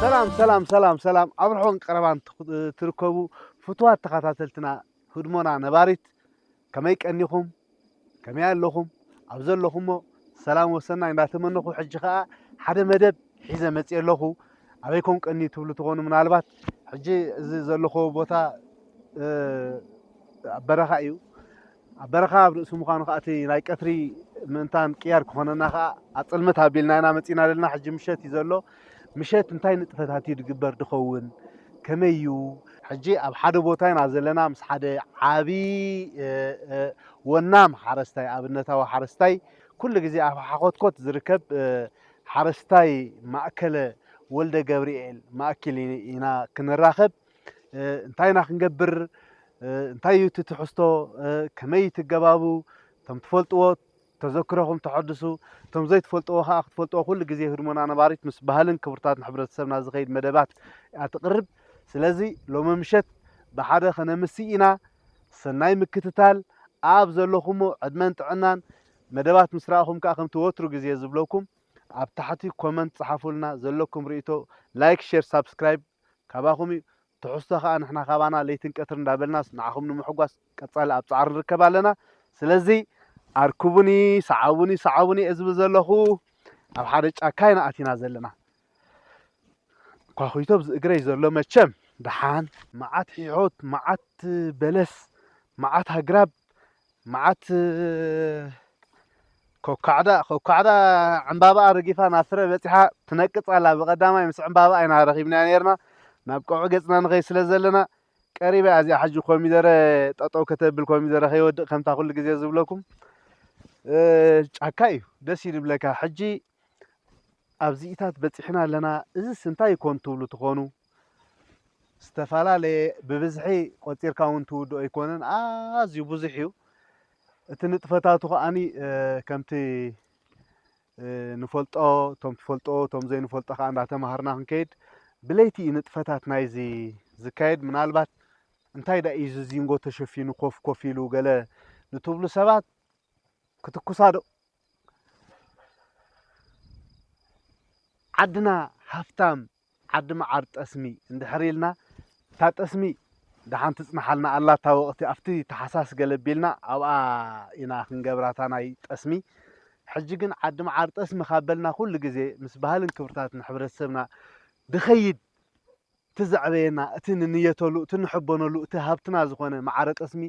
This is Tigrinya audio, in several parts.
ሰላም ሰላም ሰላም ሰላም፣ ኣብ ርሑቕን ቀረባን ትኽ- ትርከቡ ፍቱዋት ተኸታተልትና ህድሞና ነባሪት፣ ከመይ ቀኒኹም? ከመይ ኣለኹም? ኣብ ዘለኹሞ ሰላም ወሰናይ እንዳተመነኹ፣ ሕጂ ኸኣ ሓደ መደብ ሒዘ መጽየ ኣለኹ። ኣበይ ኮን ቀኒ ትብሉ ትኾኑ ምናልባት። ሕጂ እዚ ዘለኹዎ ቦታ፣ እ፣ ኣብ በረኻ እዩ። ኣብ በረኻ ኣብ ርእሲ ምዃኑ ከኣ እቲ ናይ ቀትሪ ምእንታን ቅያር ክኾነና ከኣ ኣጽልምት ኣቢልና ኢና መጺና ዘለና። ሕጂ ምሸት እዩ ዘሎ። ምሸት እንታይ ንጥፈታት እዩ ዝግበር ዝኸውን? ከመይ እዩ? ሕጂ ኣብ ሓደ ቦታ ኢና ዘለና፣ ምስ ሓደ ዓቢ፣ እ፣ እ፣ ወናም ሓረስታይ፣ ኣብነታዊ ሓረስታይ፣ ኩሉ ግዜ ኣብ ሓኾትኮት ዝርከብ፣ እ፣ ሓረስታይ ማእከለ ወልደ ገብርኤል ማእከል ኢ-፣ ኢና ክንራኸብ። እ፣ እንታይ ኢና ክንገብር? እ፣ እንታይ እዩ እቲ ትሕዝቶ? እ፣ ከመይ ትገባቡ? እቶም ትፈልጥዎ ተዘክሮኹም ተሐድሱ፣ እቶም ዘይትፈልጥዎ ኸኣ ክትፈልጥዎ ኩሉ ግዜ ህድሞና ነባሪት ምስ ባህልን ክብርታትን ሕብረተሰብና ዝኸይድ መደባት እያ ትቕርብ። ስለዚ ሎሚ ምሸት ብሓደ ኸነምሲ ኢና። ሰናይ ምክትታል። ኣብ ዘለኹሞ ዕድመን ጥዕናን፣ መደባት ምስ ረኣኹም ከኣ ከምቲ ወትሩ ግዜ ዝብለኩም ኣብ ታሕቲ ኮመንት ጸሓፉልና፣ ዘለኩም ርእይቶ ላይክ፣ ሼር፣ ሳብስክራይብ ካባኹም እዩ። ትሕዝቶ ኸኣ ንሕና ካባና ለይትን ቀትርን እንዳበልናስ ንዓኹም ንምሕጓስ ቀጻሊ ኣብ ጻዕሪ ንርከብ ኣለና። ስለዚ ኣርክቡኒ፣ ሰዓቡኒ፣ ሰዓቡኒ እየ ዝብል ዘለኹ። ኣብ ሓደ ጫካ ኢና ኣቲና ዘለና። ኳኹይቶ ኣብዚ እግረይ ዘሎ መቸም ደሓን መዓት ሒሖት፣ መዓት በለስ፣ መዓት ኣግራብ፣ መዓት ኮኳዕዳ፣ ኮኳዕዳ ዕምባባኣ ረጊፋ ናብ ፍረ በጺሓ ትነቅጽ ኣላ። ብቐዳማይ ምስ ዕምባባኣ ኢና ረኺብናያ ነይርና። ናብ ቀውዒ ገጽና ንኸይድ ስለ ዘለና ቀሪባ እያ እዚኣ። ሕጂ ኮሚደረ ጠጠው ከተብል፣ ኮሚደረ ከይወድቕ ከምታ ኩሉ ግዜ ዝብለኩም። እ፣ ጫካ እዩ፣ ደስ እዩ ዝብለካ። ሕጂ ኣብዚኢታት በጺሕና ኣለና። እዚስ እንታይ ይኮን ትብሉ ትኾኑ? ዝተፈላለየ ብብዝሒ ቆጺርካ እውን ትውድኦ ኣይኮነን፣ ኣዝዩ ብዙሕ እዩ። እቲ ንጥፈታቱ ከኣኒ፣ እ፣ ከምቲ፣ እ፣ ንፈልጦ፣ እቶም ትፈልጦ፣ እቶም ዘይንፈልጦ ከኣ እንዳተማሃርና ክንከይድ፣ ብለይቲ እዩ ንጥፈታት ናይዚ ዝካየድ። ምናልባት እንታይ ደኣ እዩ እዚ ዚንጎ ተሸፊኑ ኮፍ ኮፍ ኢሉ ገለ ንትብሉ ሰባት ክትኩሳ ዶ? ዓድና ሃፍታም ዓዲ መዓር ጠስሚ እንድሕር ኢልና፣ እታ ጠስሚ ደሓን ትጽንሓልና ኣላ። እታ ወቕቲ ኣብቲ ታሕሳስ ገለ ቢልና ኣብኣ ኢና ክንገብራ እታ ናይ ጠስሚ። ሕጂ ግን ዓዲ መዓር ጠስሚ ካብ በልና ኩሉ ግዜ ምስ ባህልን ክብርታትን ሕብረተሰብና ድኸይድ፣ እቲ ዘዕበየና፣ እቲ ንንየተሉ፣ እቲ ንሕበነሉ፣ እቲ ሃብትና ዝኾነ መዓረ ጠስሚ፣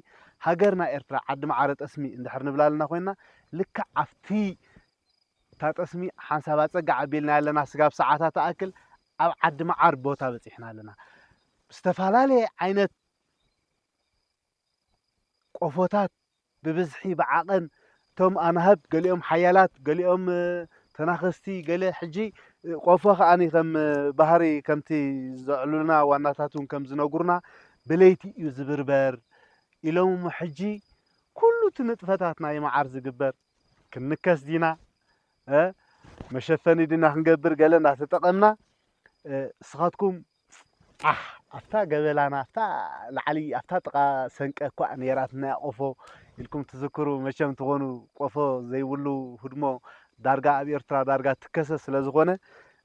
ሃገርና ኤርትራ ዓዲ መዓረ ጠስሚ እንድሕር ንብላ ኣለና ኮይንና፣ ልክዕ ኣብቲ እታ ጠስሚ ሓንሳብ ኣጸጋዕ ኣቢልናያ ኣለና። ስጋብ ሰዓታት ትኣክል ኣብ ዓዲ መዓር ቦታ በጺሕና ኣለና። ዝተፈላለየ ዓይነት ቆፎታት ብብዝሒ ብዓቐን፣ እቶም ኣናህብ ገሊኦም ሓያላት፣ ገሊኦም፣ እ፣ ተናኸስቲ፣ ገለ ሕጂ፣ እ፣ ቆፎ ከኣኒ ከም፣ እ፣ ባህሪ ከምቲ ዘዕሉልና ዋናታት እውን ከም ዝነግሩና ብለይቲ እዩ ዝብርበር ኢሎም እሞ ሕጂ ኩሉ እቲ ንጥፈታት ናይ መዓር ዝግበር ክንከስ ዲና፣ እ፣ መሸፈኒ ዲና ክንገብር ገለ እናተጠቐምና፣ እ፣ እስኻትኩም ዓሕ፣ ኣብታ ገበላና፣ ኣብታ ላዕሊ፣ ኣብታ ጥቓ ሰንቀ እኳ ነይራትና እያ ቆፎ ኢልኩም ትዝክሩ። መቸም ትኾኑ ቆፎ ዘይብሉ ህድሞ ዳርጋ ኣብ ኤርትራ ዳርጋ ትከሰ ስለ ዝኾነ፣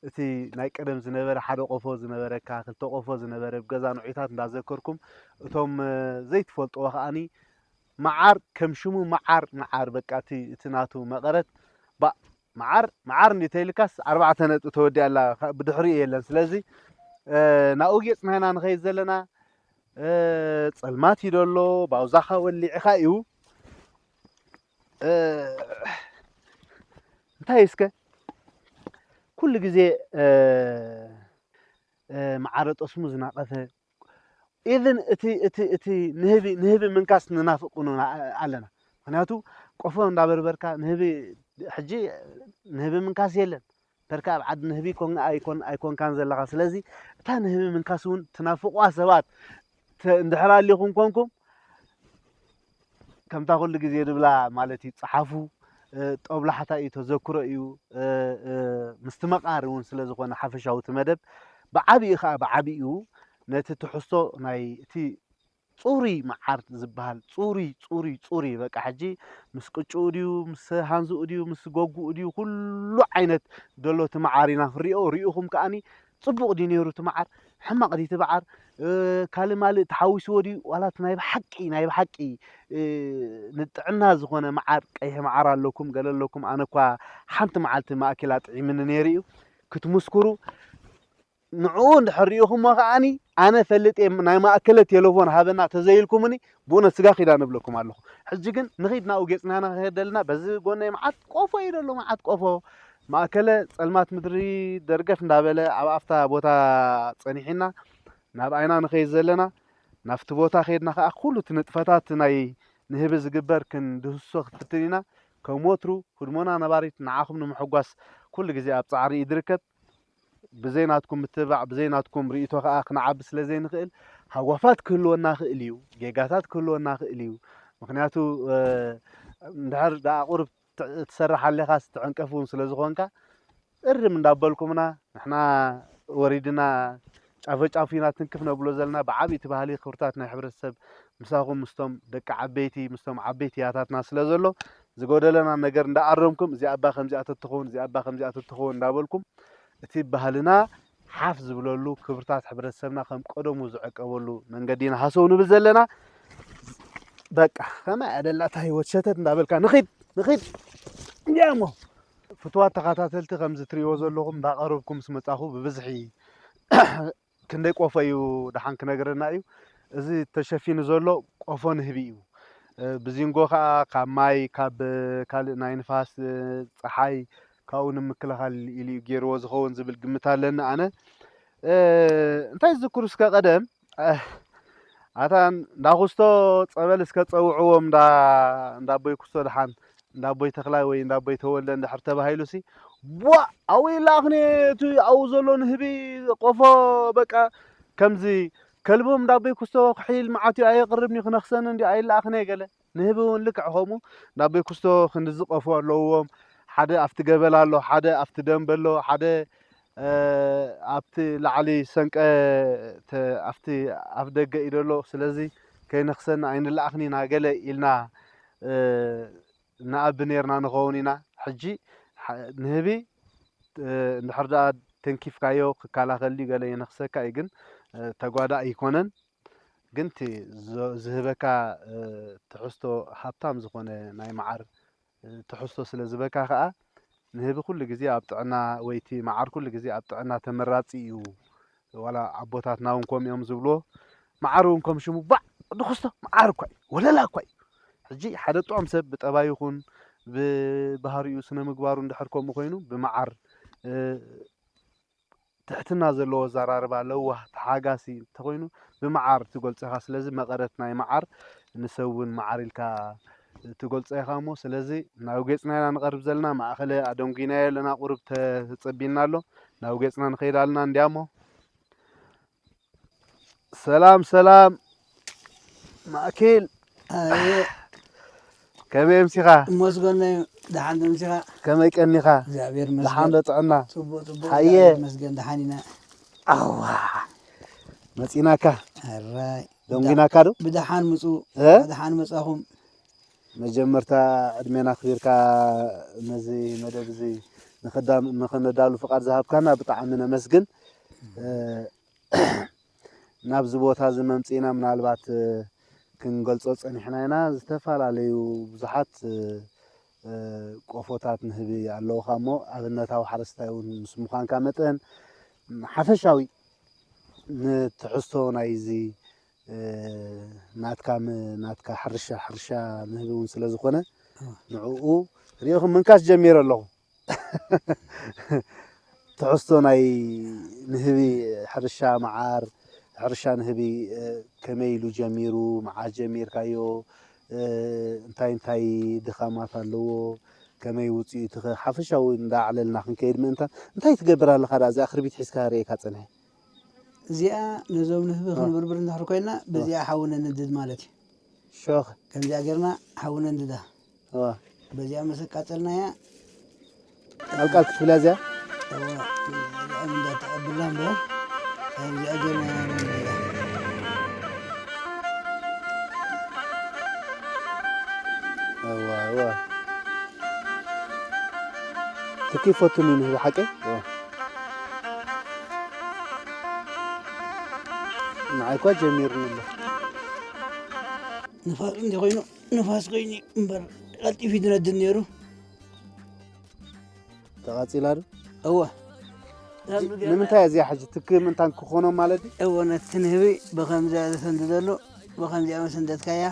እቲ ናይ ቀደም ዝነበረ ሓደ ቆፎ ዝነበረካ፣ ክልተ ቆፎ ዝነበረ፣ ብገዛ ንዑታት እንዳዘከርኩም፣ እቶም፣ እ፣ ዘይትፈልጥዎ ከኣኒ መዓር ከም ሽሙ መዓር፣ መዓር በቃ እቲ፣ እቲ ናቱ መቐረት፣ ባ-፣ መዓር፣ መዓር እንዲ ተይልካስ ኣርባዕተ ነጥቢ ተወዲኣ ኣላ፣ ካ-፣ ብድሕሪኡ የለን። ስለዚ፣ እ፣ ናብኡ ጌጽና ኢና ንኸይድ ዘለና። እ፣ ጸልማት እዩ ደሎ፣ ባውዛኻ ወሊዕኻ እዩ። እ፣ እንታይ እስከ ኩሉ ግዜ፣ እ፣ እ፣ መዓረ ጠስሙ ዝናቐፈ፣ ኢቭን እቲ፣ እቲ፣ እቲ ንህቢ፣ ንህቢ ምንካስ ንናፍቅ እውን ኣለና። ምኽንያቱ ቆፎ እንዳበርበርካ ንህቢ፣ ሕጂ ንህቢ ምንካስ የለን። ተርካ ኣብ ዓዲ ንህቢ ኮን-፣ ኣይኮን-፣ ኣይኮንካን ዘለኻ። ስለዚ እታ ንህቢ ምንካስ እውን ትናፍቋ ሰባት ተ-፣ እንድሕር ኣሊኹም ኮንኩም፣ ከምታ ኩሉ ግዜ ድብላ ማለት እዩ፣ ጸሓፉ። እ፣ ጦብላሕታ እዩ፣ ተዘክሮ እዩ። እ፣ እ፣ ምስትምቓር እውን ስለ ዝኾነ ሓፈሻዊ እቲ መደብ ብዓቢኡ ኸኣ ብዓቢኡ ነቲ ትሕዝቶ ናይ እቲ ጽሩይ መዓር ዝበሃል፣ ጽሩይ፣ ጽሩይ፣ ጽሩይ፣ በቃ፣ ሕጂ ምስ ቅጭኡ ድዩ፣ ምስ ሃንዝኡ ድዩ፣ ምስ ጎጉኡ ድዩ፣ ኩሉ ዓይነት ደሎ እቲ መዓር ኢና ክንሪኦ። ሪኡኹም ከኣኒ ጽቡቕ ድዩ ነይሩ እቲ መዓር፣ ሕማቕ ድዩ እቲ መዓር፣ እ፣ ካልእ ማልእ ተሓዊስዎ ድዩ፣ ዋላ እቲ ናይ ብሓቂ፣ ናይ ብሓቂ፣ እ፣ ንጥዕና ዝኾነ መዓር፣ ቀይሕ መዓር ኣለኩም፣ ገለ ኣለኩም። ኣነ እኳ ሓንቲ መዓልቲ ማእከል ኣጥዒምኒ ነይሩ እዩ። ክትምስክሩ፣ ንዕኡ እንድሕር ሪኢኹሞ ከኣኒ፣ ኣነ ፈልጥ እየ፣ ናይ ማእከለ ቴሌፎን ሃበና ተዘይልኩምኒ፣ ብእውነት ስጋ ኪዳን እብለኩም ኣለኹ። ሕጂ ግን ንኺድ ናብኡ ገጽና ኢና ክንከይድ ደለና። በዚ ጎነይ መዓት ቆፎ እዩ ደሎ፣ መዓት ቆፎ። ማእከለ ጸልማት ምድሪ ደርገፍ እንዳበለ ኣብ ኣፍታ ቦታ ጸኒሕና፣ ናብ ኣይና ንኸይድ ዘለና። ናብቲ ቦታ ከይድና ከኣ ኩሉ እቲ ንጥፈታት ናይ ንህቢ ዝግበር ክንድህስሶ ክትፍትን ኢና። ከም ወትሩ፣ ህድሞና ነባሪት ንዓኹም ንምሕጓስ ኩሉ ግዜ ኣብ ጻዕሪ እዩ ዝርከብ። ብዘይ ናትኩም ምትብባዕ፣ ብዘይ ናትኩም ርእይቶ ከኣ ክንዓቢ ስለ ዘይንኽእል፣ ሃጓፋት ክህልወና ይኽእል እዩ፣ ጌጋታት ክህልወና ይኽእል እዩ። ምኽንያቱ፣ እ፣ እንድሕር ደኣ ቁሩብ ት-፣ ትሰርሕ ኣለኻስ ትዕንቀፍ እውን ስለ ዝኾንካ፣ እርም እንዳበልኩምና፣ ንሕና ወሪድና ጫፈ ጫፉ ኢና ትንክፍ ነብሎ ዘለና። ብዓቢ እቲ ባህሊ ክብርታት ናይ ሕብረተሰብ ምሳኹም ምስቶም ደቂ ዓበይቲ፣ ምስቶም ዓበይቲ ያታትና ስለ ዘሎ፣ ዝጎደለና ነገር እንዳኣረምኩም፣ እዚኣ እባ ከምዚኣ ተትኸውን፣ እዚኣ እባ ከምዚኣ ተትኸውን እንዳበልኩም፣ እቲ ባህልና ሓፍ ዝብለሉ፣ ክብርታት ሕብረተሰብና ከም ቀደሙ ዝዕቀበሉ መንገዲ ኢና ሃሰው ንብል ዘለና። በቃ፣ ከመይ እያ ደላታ ህይወት ሸተት እንዳበልካ፣ ንኺድ፣ ንኺድ። እንዲያ እሞ፣ ፍቱዋት ተኸታተልቲ፣ ከምዚ ትሪእዎ ዘለኹም፣ እንዳቐረብኩም ምስ መጻኹ፣ ብብዝሒ ክንደይ ቆፎ እዩ ደሓን ክነግረና እዩ። እዚ ተሸፊኑ ዘሎ ቆፎ ንህቢ እዩ። እ፣ ብዚንጎ ከኣ ካብ ማይ፣ ካብ፣ እ፣ ካልእ ናይ ንፋስ፣ እ፣ ጸሓይ ካብኡ ንምክልኻል ኢሉ እዩ ገይርዎ ዝኸውን ዝብል ግምት ኣለኒ ኣነ። እ፣ እንታይ ዝዝክሩ እስከ ቀደም፣ እ፣ ኣታ እንዳ ኩስቶ ጸበል እስከ ጸውዕዎም እንዳ፣ እንዳ ኣቦይ ኩስቶ ደሓን እንዳ ኣቦይ ተኽላይ ወይ እንዳ ኣቦይ ተወልደ እንድሕር ተባሂሉሲ፣ ቧ! ኣብኡ ይለኣኽኒ፣ እቲ ኣብኡ ዘሎ ንህቢ ቆፎ፣ በቃ፣ ከምዚ ከልቦም እንዳ ኣቦይ ኩስቶ ክሒል መዓት እዩ፣ ኣየቕርብን እዩ፣ ክነኽሰኒ እንዲ ኣይለኣኽኒ ገለ። ንህቢ እውን ልክዕ ከምኡ፣ እንዳ ኣቦይ ኩስቶ ክንድዚ ቆፎ ኣለውዎም። ሓደ ኣብቲ ገበል ኣሎ፣ ሓደ ኣብቲ ደንበ ኣሎ፣ ሓደ፣ እ፣ ኣብቲ ላዕሊ ሰንቀ፣ ተ-፣ ኣብቲ ኣፍ ደገ እዩ ዘሎ። ስለዚ ከይነኽሰኒ ኣይንለኣኽን ኢና ገለ ኢልና፣ እ፣ ንኣቢ ኔርና ንኸውን ኢና። ሕጂ ሓ-፣ ንህቢ፣ እ፣ እንድሕር ደኣ ተንኪፍካዮ ክከላኸል ድዩ ገለ የነኽሰካ እዩ፣ ግን፣ እ፣ ተጓዳኢ ኣይኮነን። ግን እቲ ዞ-፣ ዝህበካ፣ እ፣ ትሕዝቶ ሃብታም ዝኾነ ናይ መዓር፣ እ፣ ትሕዝቶ ስለ ዝበካ ከኣ ንህቢ ኩሉ ግዜ ኣብ ጥዕና ወይ እቲ መዓር ኩሉ ግዜ ኣብ ጥዕና ተመራጺ እዩ። ዋላ ኣቦታትና እውን ከምኡ እዮም ዝብልዎ። መዓር እውን ከም ሽሙ ባዕ ድኹስቶ መዓር እኳ እዩ፣ ወለላ እኳ እዩ። ሕጂ ሓደ ጥዑም ሰብ ብጠባዩ ይኹን ብባህሪኡ ስነ ምግባሩ እንድሕር ከምኡ ኮይኑ ብመዓር፣ እ፣ ትሕትና ዘለዎ ኣዘራርባ፣ ለዋህ፣ ተሓጋሲ እንተኾይኑ ብመዓር ትገልጾ ኢኻ። ስለዚ መቐረት ናይ መዓር ንሰብ እውን መዓር ኢልካ ትገልጾ ኢኻ እሞ፣ ስለዚ ናብ ጌጽና ኢና ንቐርብ ዘለና። ማእኸለ ኣደንጒናዮ ኣለና፣ ቁሩብ ተ-፣ ተጸቢልና ኣሎ። ናብ ጌጽና ንኸይድ ኣለና እንድያ እሞ። ሰላም፣ ሰላም። ማእኪል። ኣየ። ከመይ ኣምሲኻ? እመስገን እዩ። ደሓን ዶ ኣምሲኻ? ከመይ ቀኒኻ? እግዚኣብሔር ይመስገን። ደሓን ዶ ጥዕና? ጽቡቕ፣ ጽቡቕ። ሃየ። እግዚኣብሔር ይመስገን፣ ደሓን ኢና። ኣዋ። መጺናካ? ኣራይ። ደንጒናካ ዶ? ብደሓን ምጹ። እ? ብደሓን መጻኹም። መጀመርታ ዕድሜና ኣኽቢርካ ነዚ መደብ እዚ ንኽዳ-፣ ንኽነዳሉ ፍቓድ ዝሃብካና ብጣዕሚ ነመስግን። እ፣ ናብዚ ቦታ እዚ መምጽኢና ምናልባት፣ እ፣ ክንገልጾ ጸኒሕና ኢና። ዝተፈላለዩ ብዙሓት፣ እ፣ እ፣ ቆፎታት ንህቢ ኣለዉኻ እሞ፣ ኣብነታዊ ሓረስታይ እውን ምስ ምዃንካ መጠን፣ ሓፈሻዊ ንትሕዝቶ ናይዚ፣ እ፣ ናትካ ም-፣ ናትካ ሕርሻ፣ ሕርሻ ንህቢ እውን ስለ ዝኾነ፣ ኣዎ። ንዕኡ ርኢኹም ምንካስ ጀሚረ ኣለኹ። ትሕዝቶ ናይ ንህቢ፣ ሕርሻ መዓር፣ ሕርሻ ንህቢ፣ እ፣ ከመይ ኢሉ ጀሚሩ፣ መዓስ ጀሚርካዮ፣ እ፣ እንታይ እንታይ ድኻማት ኣለዎ፣ ከመይ ውጽኢቱ ኸ፣ ሓፈሻዊ እንዳዕለልና ክንከይድ ምእንታን፣ እንታይ ትገብር ኣለኻ ደኣ እዚኣ ክርቢት ሒዝካ ርእየካ ጸኒሐ? እዚኣ ነዞም ንህቢ እ። ክንብርብር እንድሕር ኮይና፣ እ። በዚኣ ሓዊ ነንድድ ማለት እዩ። ሸኽ። ከምዚኣ ጌርና ሓዊ ነንድዳ። እዋ። በዚኣ ምስ ኣቃጸልናያ፣ ቃልቃል ክትብላ እዚኣ? እዋ፣ እዚኣ እንዳተቐብላ እምበር፣ ከምዚኣ ጌርና ኢና ነንድዳ። እዋ፣ እዋ። ትኪ ይፈቱኒ ንህቢ ሓቀይ? እዋ። ንዓይ እኳ ጀሚሩኒ ኣሎ። ንፋስ እንዲ ኮይኑ፣ ንፋስ ኮይኑ እምበር ቀልጢፉ እዩ ዝነድድ ነይሩ። ተቓጺላ ዶ? እወ። ንምንታይ እዚኣ ሕጂ ትኪ ምእንታን ክኾኖም ማለት እዩ? እወ፣ ነቲ ንህቢ ብኸምዚኣ ዘሰንድደሉ፣ ብኸምዚኣ መሰንደድካያ።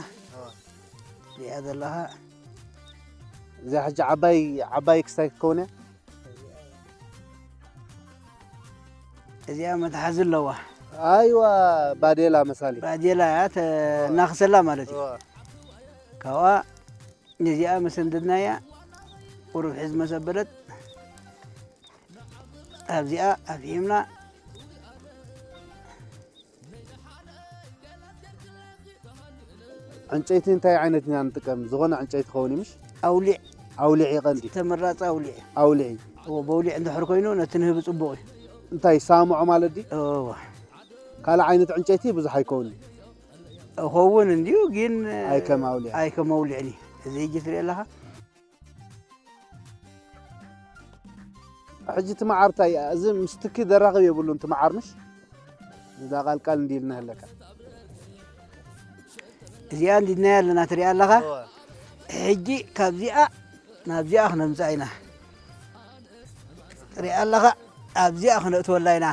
እዚኣ ዘለኻ። እዚኣ ሕጂ ዓባይ፣ ዓባይ ክስታይ ክትከውን እያ? እዚኣ መትሓዚ ኣለዋ። ኣይዋ፣ ባዴላ መሳሊ። ባዴላ እያ፣ ተ-፣ እናኽሰላ ማለት እዩ። እዋ። ካብኣ ነዚኣ መሰንደድናያ፣ ቁሩብ ሕዝ መሰበለት፣ ኣብዚኣ ኣፍሒምና። ዕንጨይቲ እንታይ ዓይነት ኢና ንጥቀም? ዝኾነ ዕንጨይቲ ክኸውን እዩ፣ ምሽ? ኣውሊዕ። ኣውሊዕ እዩ ቀንዲ። ተመራጺ ኣውሊዕ። ኣውሊዕ እዩ። እዎ፣ በውሊዕ እንድሕር ኮይኑ ነቲ ንህቢ ጽቡቕ እዩ። እንታይ፣ ሳምዖ ማለት ድዩ? እዎ። ካልእ ዓይነት ዕንጨይቲ ብዙሕ ኣይከውንን። እኸውን እንድዩ፣ ግን ኣይከም ኣውሊዕ። ኣይከም ኣውሊዕን እዩ። እዚ ሕጂ ትሪኦ ኣለኻ? ሕጂ እቲ መዓር እንታይ፣ እዚ ምስ ትኪ ዘራኽብ የብሉን፣ እቲ መዓር ምሽ? እዛ ቃልቃል እንዲልና ኣለካ። እዚኣ እንዲድናያ ኣለና፣ ትሪኣ ኣለኻ? እወ። ሕጂ ካብዚኣ ናብዚኣ ክነምፅኣ ኢና። ትሪኣ ኣለኻ? ኣብዚኣ ክነእትወላ ኢና።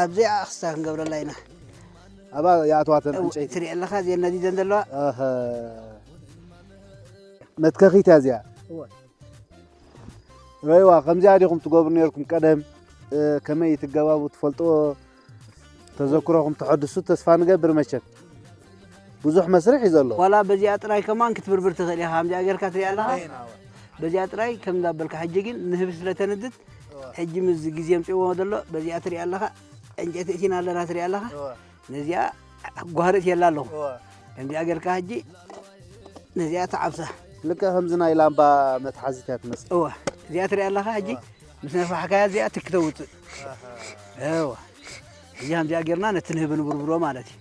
ኣብዚኣ ክስታ ክንገብረላ ኢና። ኣብኣ ይኣትዋተን እው፣ ዕንጨይቲ። ትሪኣ ኣለኻ? እዚአን ነዲደን ዘለዋ? ኣሀ። መትከኺት እያ እዚኣ። እወ። ረይዋ፣ ከምዚኣ ዲኹም ትገብሩ ነይርኩም ቀደም? እ፣ ከመይ ትገባቡ ትፈልጥዎ? ተዘክሮኹም ተሐድሱ ተስፋ ንገብር መቸም። ብዙሕ መስርሕ እዩ ዘሎ። ዋላ በዚኣ ጥራይ ከማን ክትብርብር ትኽእል ኢኻ። ከምዚኣ ጌርካ ትሪኣ ኣለኻ? በዚኣ ጥራይ ከም እንዳበልካ፣ ሕጂ ግን ንህቢ ስለ ተንድድ፣ እወ። ሕጂ ምስ ግዜ ኣምፅእዎ ዘሎ፣ በዚኣ ትሪኣ ኣለኻ፣ ዕንጨይቲ እቲና ኣለና ትሪኣ ኣለኻ። እወ። ነዚኣ ጓህሪ እትየላ ኣለኹ። እወ። ከምዚኣ ጌርካ ሕጂ ነዚኣ ትዓብሳ። ልክዕ ከምዚ ናይ ላምባ መትሓዚት እያ ትመስል። እወ። እዚኣ ትሪኣ ኣለኻ ሕጂ? እወ። ምስ ነፋሕካያ እዚኣ ትኪ ተውፅእ። ኣሃ። እወ። ሕጂ ከምዚኣ ጌርና ነቲ ንህቢ ንብርብሮ ማለት እዩ።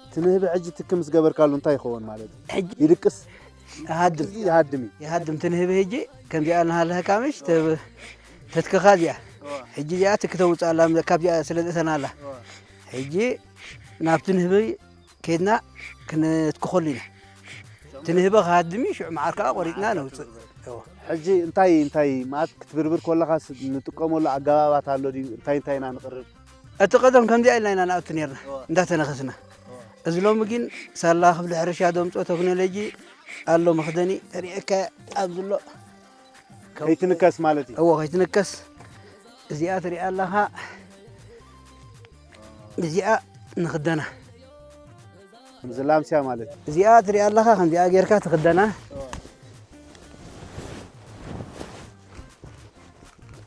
እቲ ንህቢ ሕጂ ትኪ ምስ ገበርካሉ እንታይ ይኸውን ማለት እዩ? ሕጂ ይድቅስ? ይሃድም። ይሃድም እዩ። ይሃድም። እቲ ንህቢ ሕጂ ከምዚኣ እናሃለኸካ ምሽ ተብ-፣ ተትክኻ እዚኣ። እወ። ሕጂ እዚኣ ትኪ ተውፅእ ኣላ፣ ካብዚኣ ስለ ዝእተና ኣላ። እወ። ሕጂ ናብቲ ንህቢ ከይድና ክንትክኸሉ ኢና። እቲ ንህቢ ክሃድም እዩ፣ ሽዑ መዓር ከኣ ቆሪፅና ነውፅእ። እወ። ሕጂ እንታይ፣ እንታይ ማለት ክትብርብር ከለኻስ ንጥቀመሉ ኣገባባት ኣሎ ድዩ? እንታይ፣ እንታይ ኢና ንቕርብ? እቲ ቀደም ከምዚኣ ኢልና ኢና ንኣቱ ነርና፣ እወ። እንዳተነኸስና። እወ። እዚ ሎሚ ግን ሳላ ክፍሊ ሕርሻ ዘምፅኦ ቴክኖሎጂ ኣሎ፣ መኽደኒ ተሪኤካ ኣብዚ ኣሎ። ከይትንከስ ማለት እዩ። እወ፣ ከይትንከስ። እዚኣ ትሪኣ ኣለኻ፣ እዚኣ ንኽደና። ከምዚ ላምስያ ማለት እዩ። እዚኣ ትሪኣ ኣለኻ፣ ከምዚኣ ጌርካ ትኽደና።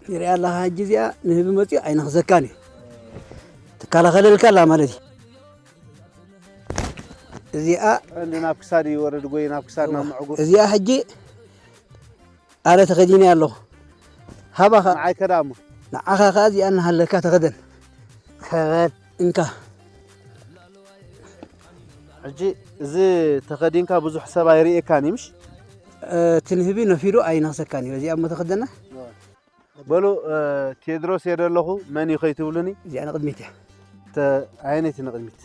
ትሪኣ ኣለኻ፣ ሕጂ እዚኣ ንህቢ መፂኡ ኣይነኽሰካን እዩ። ትከላኸለልካ ኣላ ማለት እዩ። እዚኣ ቀንዲ ናብ ክሳድ ይወርድ፣ ጎይ ናብ ክሳድ፣ ናብ መዕጉር። እዚኣ ሕጂ ኣነ ተኸዲነ ኣለኹ። ሃባኻ። ንዓይ ከዳሞ። ንዓኻ ከኣ እዚኣ እናሃለካ ተኸደን። ከበድ። እንካ። ሕጂ እዚ ተኸዲንካ ብዙሕ ሰብ ኣይርእየካን እዩ፣ ምሽ? እ፣ እቲ ንህቢ ነፊሩ ኣይነኽሰካን እዩ። እዚኣ እሞ ተኸደና። በሉ፣ እ፣ ቴድሮስ እየ ደለኹ፣ መን እዩ ከይትብሉኒ? እዚኣ ንቕድሚት እያ። ተ-፣ ኣየነይቲ ንቕድሚት?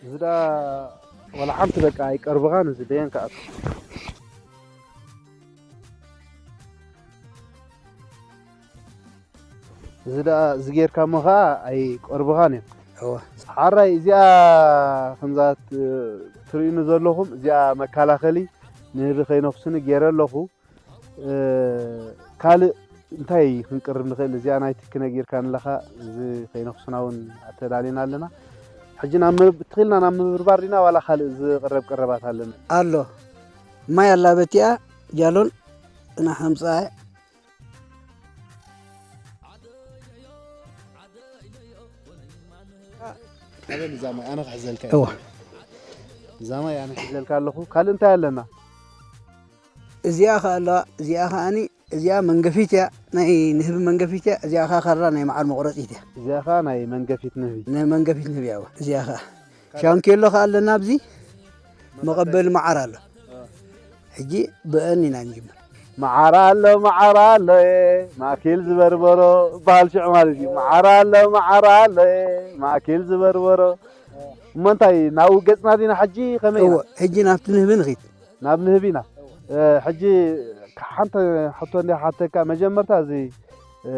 እዚ ደኣ ዋላ ሓንቲ በቃ ኣይቀርብኻን፣ እዚ ደየን ክኣቱ። እዚ ደኣ፣ እዚ ጌርካ እሞ ኸዓ ኣይቀርብኻን እዮም። እወ። ሓራይ እዚኣ ከምዛ ት-፣ ትርእዩኒ ዘለኹም፣ እዚኣ መከላኸሊ ንህቢ ከይነኽሱኒ ገይረ ኣለኹ። እ፣ ካልእ እንታይ ክንቅርብ ንኽእል? እዚኣ ናይ ትኪ ነጊርካኒ ኣለኻ፣ እዚ ከይነኽሱና እውን ኣተዳሊና ኣለና። ሕጂ ናብ ምብ-፣ ትኺልና ናብ ምብርባር ዲና ዋላ ካልእ ዝቕረብ ቀረባት ኣለና? ኣሎ። ማይ ኣላ በቲኣ ጃሎን እና ሓምጻ ኣበል እዛ ማይ ኣነ ክሕዘልካ እየ። እወ። እዛ ማይ ኣነ ክሕዘልካ ኣለኹ። ካልእ እንታይ ኣለና? እዚኣ ኸኣ ኣለዋ። እዚኣ ኸኣኒ፣ እዚኣ መንገፊት እያ። ናይ ንህቢ መንገፊት እያ። እዚኣ ኸኣ ካራ ናይ መዓር መቑረጺት እያ። እዚኣ ኸኣ ናይ መንገፊት ንህቢ። ናይ መንገፊት ንህቢ እያ። እዚኣ ኸኣ ሻንኬሎ ከኣ ኣለና ኣብዚ፣ መቐበሊ መዓር ኣሎ። ሕጂ ብአን ኢና ንጅምር። መዓር ኣሎ፣ መዓር ኣሎ፣ ማኪል ዝበርበሮ በሃል ሽዑ ማለት እዩ። መዓር ኣሎ፣ መዓር ኣሎ፣ ማኪል ዝበርበሮ። እሞ እንታይ ናብኡ ገጽና ዲና ሕጂ ከመይ ኢና? እወ፣ ሕጂ ናብቲ ንህቢ ንኺድ። ናብ ንህቢ ኢና። እ፣ ሕጂ ሓንቲ ሕቶ እንድያ ሓተካ። መጀመርታ እዚ፣ እ፣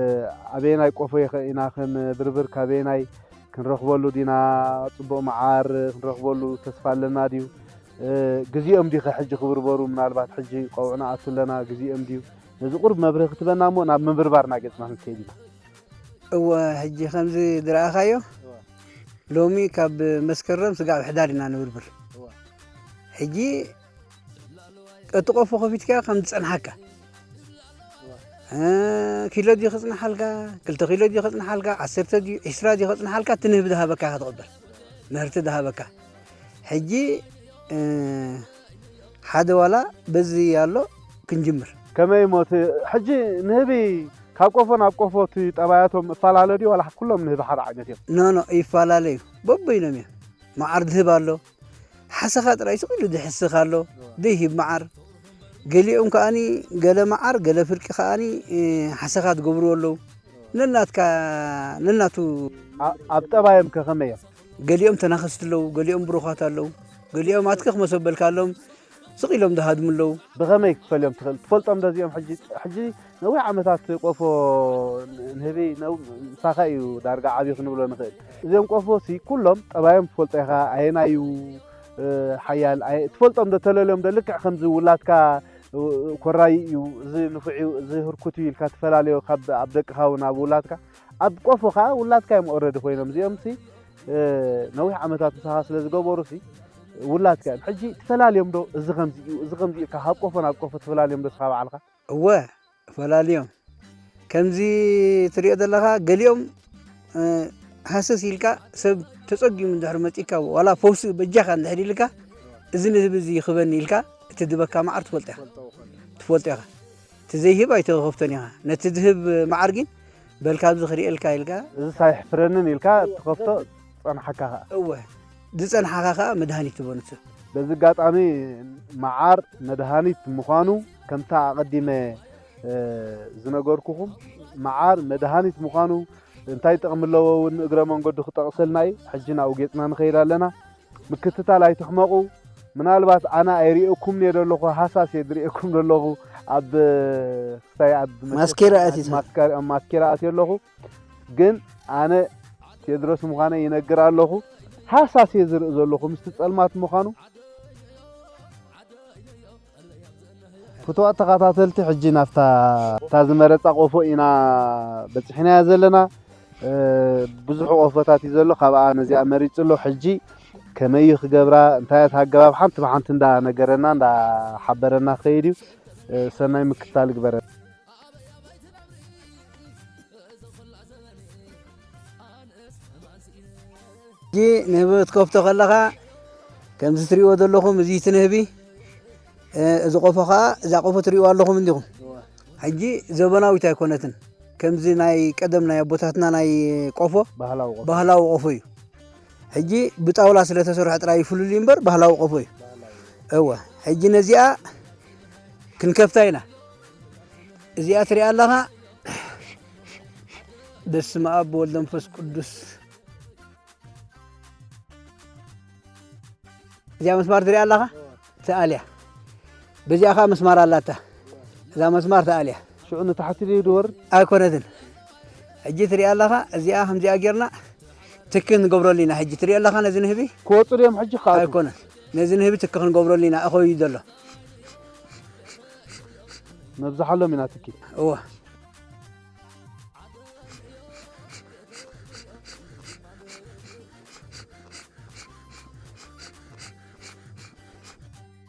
ኣበየናይ ቆፎ ይኸ-፣ ኢና ክንብርብር፣ ካበየናይ ክንረኽበሉ ዲና? ጽቡቕ መዓር ክንረኽበሉ ተስፋ ኣለና ድዩ? እ፣ ግዜኦም ዲኸ ሕጂ ክብርበሩ? ምናልባት ሕጂ ቀውዕና ኣቱ ኣለና፣ ግዜኦም ድዩ? ነዚ ቁሩብ መብርሂ ክትበና እሞ ናብ ምብርባርና ገጽና ክንከይድ ኢና። እወ፣ ሕጂ ከምዚ ዝረኣኻዮ፣ እወ። ሎሚ ካብ መስከረም ስጋብ ሕዳር ኢና ንብርብር። እወ። ሕጂ ቀጥቆፎ ከፊትካ ከም ዝጸንሓካ። እወ። እ፣ ኪሎ ድዩ ከጽንሓልካ? ክልተ ኪሎ ድዩ ከጽንሓልካ? ዓሰርተ ድዩ? ዒስራ ድዩ ከጽንሓልካ? እቲ ንህቢ ዝሃበካ ኢኻ ትቕበል። ምህርቲ ዝሃበካ። ሕጂ፣ እ፣ ሓደ ዋላ በዚ ኣሎ ክንጅምር። ከመይ እሞ እቲ ሕጂ ንህቢ ካብ ቆፎ ናብ ቆፎ እቲ ጠባያቶም እፈላለ ድዩ ዋላ ኩሎም ንህቢ ሓደ ዓይነት እዮም? ኖ፣ ኖ፣ ይፈላለዩ። በበይኖም እዮም። መዓር ዝህብ ኣሎ። ሓሰኻ ጥራይ ስቕ ኢሉ ዝሕስኽ ኣሎ። ዘይህብ መዓር። ገሊኦም ከኣኒ ገለ መዓር፣ ገለ ፍርቂ ከኣኒ፣ እ፣ ሓሰኻ ዝገብሩ ኣለዉ። ነናትካ፣ ነናቱ ኣ-፣ ኣብ ጠባዮም ከ ከመይ እዮም? ገሊኦም ተናኸስቲ ኣለዉ፣ ገሊኦም ብሩኻት ኣለዉ፣ ገሊኦም ኣትከኽ መሰበልካ ኣለዎም፣ ስቕ ኢሎም ዝሃድሙ ኣለዉ። ብኸመይ ክትፈልዮም ትኽእል? ትፈልጦም ዶ እዚኦም? ሕጂ፣ ሕጂ ነዊሕ ዓመታት ቆፎ ንህቢ ነው-፣ ምሳኻ እዩ ዳርጋ ዓብዩ ክንብሎ ንኽእል። እዚኦም ቆፎ ሲ ኩሎም ጠባዮም ትፈልጦ ኢኻ። ኣየናይ እዩ፣ እ፣ ሓያል? ኣየ-፣ ትፈልጦም ዶ? ተለልዮም ዶ? ልክዕ ከምዚ ውላድካ፣ እ፣ ኮራይ እዩ፣ እዚ ንፉዕ እዩ፣ እዚ ህርኩት እዩ ኢልካ ትፈላለዮ ካብ ኣብ ደቅኻ እውን ኣብ ውላድካ? ኣብ ቆፎ ኸዓ ውላድካ እዮም ኦረዲ ኮይኖም። እዚኦም ሲ፣ እ፣ ነዊሕ ዓመታት ምሳኻ ስለ ዝገበሩ ሲ ውላድካ እዮም። ሕጂ ትፈላልዮም ዶ? እዚ ከምዚ እዩ፣ እዚ ከምዚ እዩ ኢልካ ካብ ቆፎ ናብ ቆፎ ትፈላልዮም ዶ እስኻ ባዕልኻ? እወ፣ እፈላልዮም። ከምዚ ትሪኦ ዘለኻ ገሊኦም፣ እ፣ ሃሰስ ኢልካ ሰብ ተጸጊሙ እንድሕር መጺእካ ዋላ ፈውሲ በጃኻ እንድሕር ኢልካ እዚ ንህቢ እዚ ይኽበኒ ኢልካ እቲ ድበካ መዓር ትፈልጦ ኢኻ። ትፈልጦ ኢኻ። እቲ ዘይህብ ኣይትኸፍቶን ኢኻ። ነቲ ዝህብ መዓር ግን በል ካብዚ ክርእየልካ ኢልካ። እዚ ሳይሕፍረንን ኢልካ ትኸፍቶ ጸንሓካ ኸኣ። እወ፣ ዝጸንሓኻ ኸኣ መድሃኒት ትቦ ንሱ። በዚ ኣጋጣሚ መዓር መድሃኒት ምዃኑ ከምታ ኣቐዲመ፣ እ፣ ዝነገርኩኹም መዓር መድሃኒት ምዃኑ እንታይ ጥቕሚ ኣለዎ እውን እግረ መንገዱ ክጠቕሰልና እዩ። ሕጂ ናብኡ ጌጽና ንኸይድ ኣለና። ምክትታል ኣይትሕመቑ። ምናልባት ኣነ ኣይርእየኩምን እየ ዘለኹ፣ ሃሳስ እየ ዝርእየኩም ዘለኹ። ኣብ ክሳይ ኣብ ማስኬራ ኣትዩ። ማስካ-፣ ኣብ ማስኬራ ኣትየ ኣለኹ። ግን ኣነ ቴድሮስ ምዃነይ ይነግር ኣለኹ። ሃሳስ እየ ዝርኢ ዘለኹ ምስቲ ጸልማት ምዃኑ። ፍቱዋት ተኸታተልቲ፣ ሕጂ ናብታ፣ እታ ዝመረጻ ቆፎ ኢና በጺሕናያ ዘለና። እ፣ ብዙሕ ቆፎታት እዩ ዘሎ፣ ካብኣ ነዚኣ መሪጹ ኣሎ። ሕጂ ከመይ እዩ ክገብራ፣ እንታይ እያ እቲ ኣገባብ፣ ሓንቲ ብሓንቲ እንዳነገረና፣ እንዳሓበረና ክኸይድ እዩ። እ፣ ሰናይ ምክትታል ይግበረና። ሕጂ ንህቢ ክትከፍቶ ከለኻ፣ ከምዚ ትሪእዎ ዘለኹም፣ እዚ እቲ ንህቢ፣ እ፣ እዚ ቆፎ ኸዓ፣ እዛ ቆፎ ትሪእዋ ኣለኹም እንዲኹም። እወ። ሕጂ ዘበናዊት ኣይኮነትን። ከምዚ ናይ ቀደም ናይ ኣቦታትና ናይ ቆፎ፣ ባህላዊ ቆፎ። ባህላዊ ቆፎ እዩ። ሕጂ ብጣውላ ስለ ተሰርሐ ጥራይ እዩ ፍሉልይ እምበር፣ ባህላዊ ቆፎ እዩ። ባህላዊ። እወ። ሕጂ ነዚኣ ክንከፍታ ኢና። እዚኣ ትሪኣ ኣለኻ? በስመ ኣብ ወወልድ ወመንፈስ ቅዱስ። እዚኣ መስማር ትሪኣ ኣለኻ? ትኣልያ። በዚኣ ኸዓ መስማር ኣላታ። እዛ መስማር ትኣልያ። ሽዑ ንታሕቲ ድዩ ዝወርድ? ኣይኮነትን። ሕጂ ትሪኣ ኣለኻ? እዚኣ ከምዚኣ ጌርና ትኪ ንገብረሉ ኢና። ሕጂ ትሪኦ ኣለኻ ነዚ ንህቢ? ክወፁ ድዮም ሕጂ ክኣትዉ? ኣይኮነን። ነዚ ንህቢ ትኪ ክንገብረሉ ኢና። እኸዩ ዘሎ። ነብዝሓሎም ኢና ትኪ። እወ።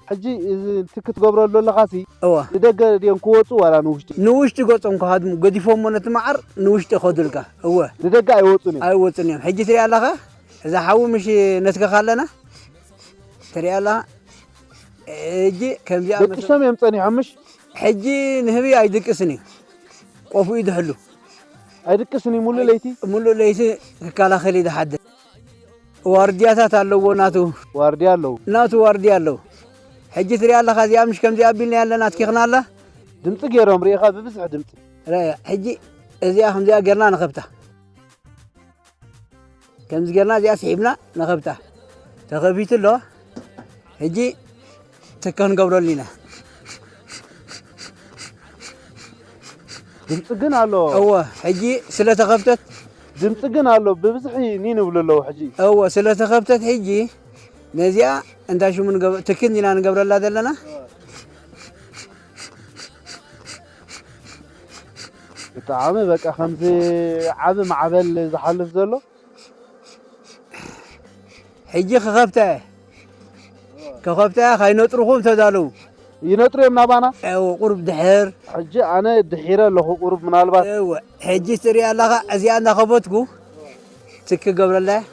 ሕጂ እዚ ትኪ ትገብረሉ ኣለኻሲ፣ እወ። ንደገ ድዮም ክወፁ ዋላ ንውሽጢ? ንውሽጢ ገጾም ክሃድሙ፣ ገዲፎሞ ነቲ መዓር ንውሽጢ ከድልካ። እወ። ንደገ ኣይወፁን እዮም? ኣይወፁን እዮም። ሕጂ ትሪኣ ኣለኻ? እዛ ሓዊ ምሽ ነትከኻ ኣለና? ትሪኣ ኣለኻ? ሕጂ ከምዚኣ መሰ- ደቂሶም እዮም ጸኒሖም፣ ምሽ? ሕጂ ንህቢ ኣይድቅስን እዩ። ቆፍኡ ይድሕሉ። ኣይድቅስን እዩ፣ ሙሉእ ለይቲ? ሙሉእ ለይቲ ክከላኸል እዩ ዝሓድር። ዋርድያታት ኣለዎ ናቱ። ዋርድያ ኣለዉ። ናቱ ዋርድያ ኣለዉ። ሕጂ ትሪኣ ኣለኻ፣ እዚኣ ምሽ ከምዚኣ ኣቢልና ያለና ኣትኪኽና ኣላ። ድምፂ ገይሮም ርኢኻ፣ ብብዝሒ ድምፂ። ረ-፣ ሕጂ እዚኣ ከምዚኣ ጌርና ንኸብታ። ከምዚ ጌርና እዚኣ ስሒብና ንኸብታ። ተኸፊቱ ኣሎ። ሕጂ ትከ ክንገብረሉ ኢና። ድምፂ ግን ኣሎ። እወ፣ ሕጂ ስለ ተኸፍተት። ድምፂ ግን ኣሎ፣ ብብዝሒ ኒን ይብሉ ኣለዉ ሕጂ። እወ፣ ስለ ተኸፍተት ሕጂ ነዚኣ እንታይ ሽሙ ንገብ-፣ ትክን ኢና ንገብረላ ዘለና። ብጣዕሚ በቃ ከምዚ ዓቢ ማዕበል ዝሓልፍ ዘሎ። ሕጂ ክኸፍታ እየ። ክኸፍታ እየ፣ ከይነጥርኹም ተዳለዉ። ይነጥሩ እዮም ናባና? እወ፣ ቁሩብ ድሕር። ሕጂ ኣነ ድሒረ ኣለኹ፣ ቁሩብ ምናልባት። እወ፣ ሕጂ ትሪኣ ኣለኻ፣ እዚኣ እንዳኸፈትኩ ትክ ገብረላ እየ።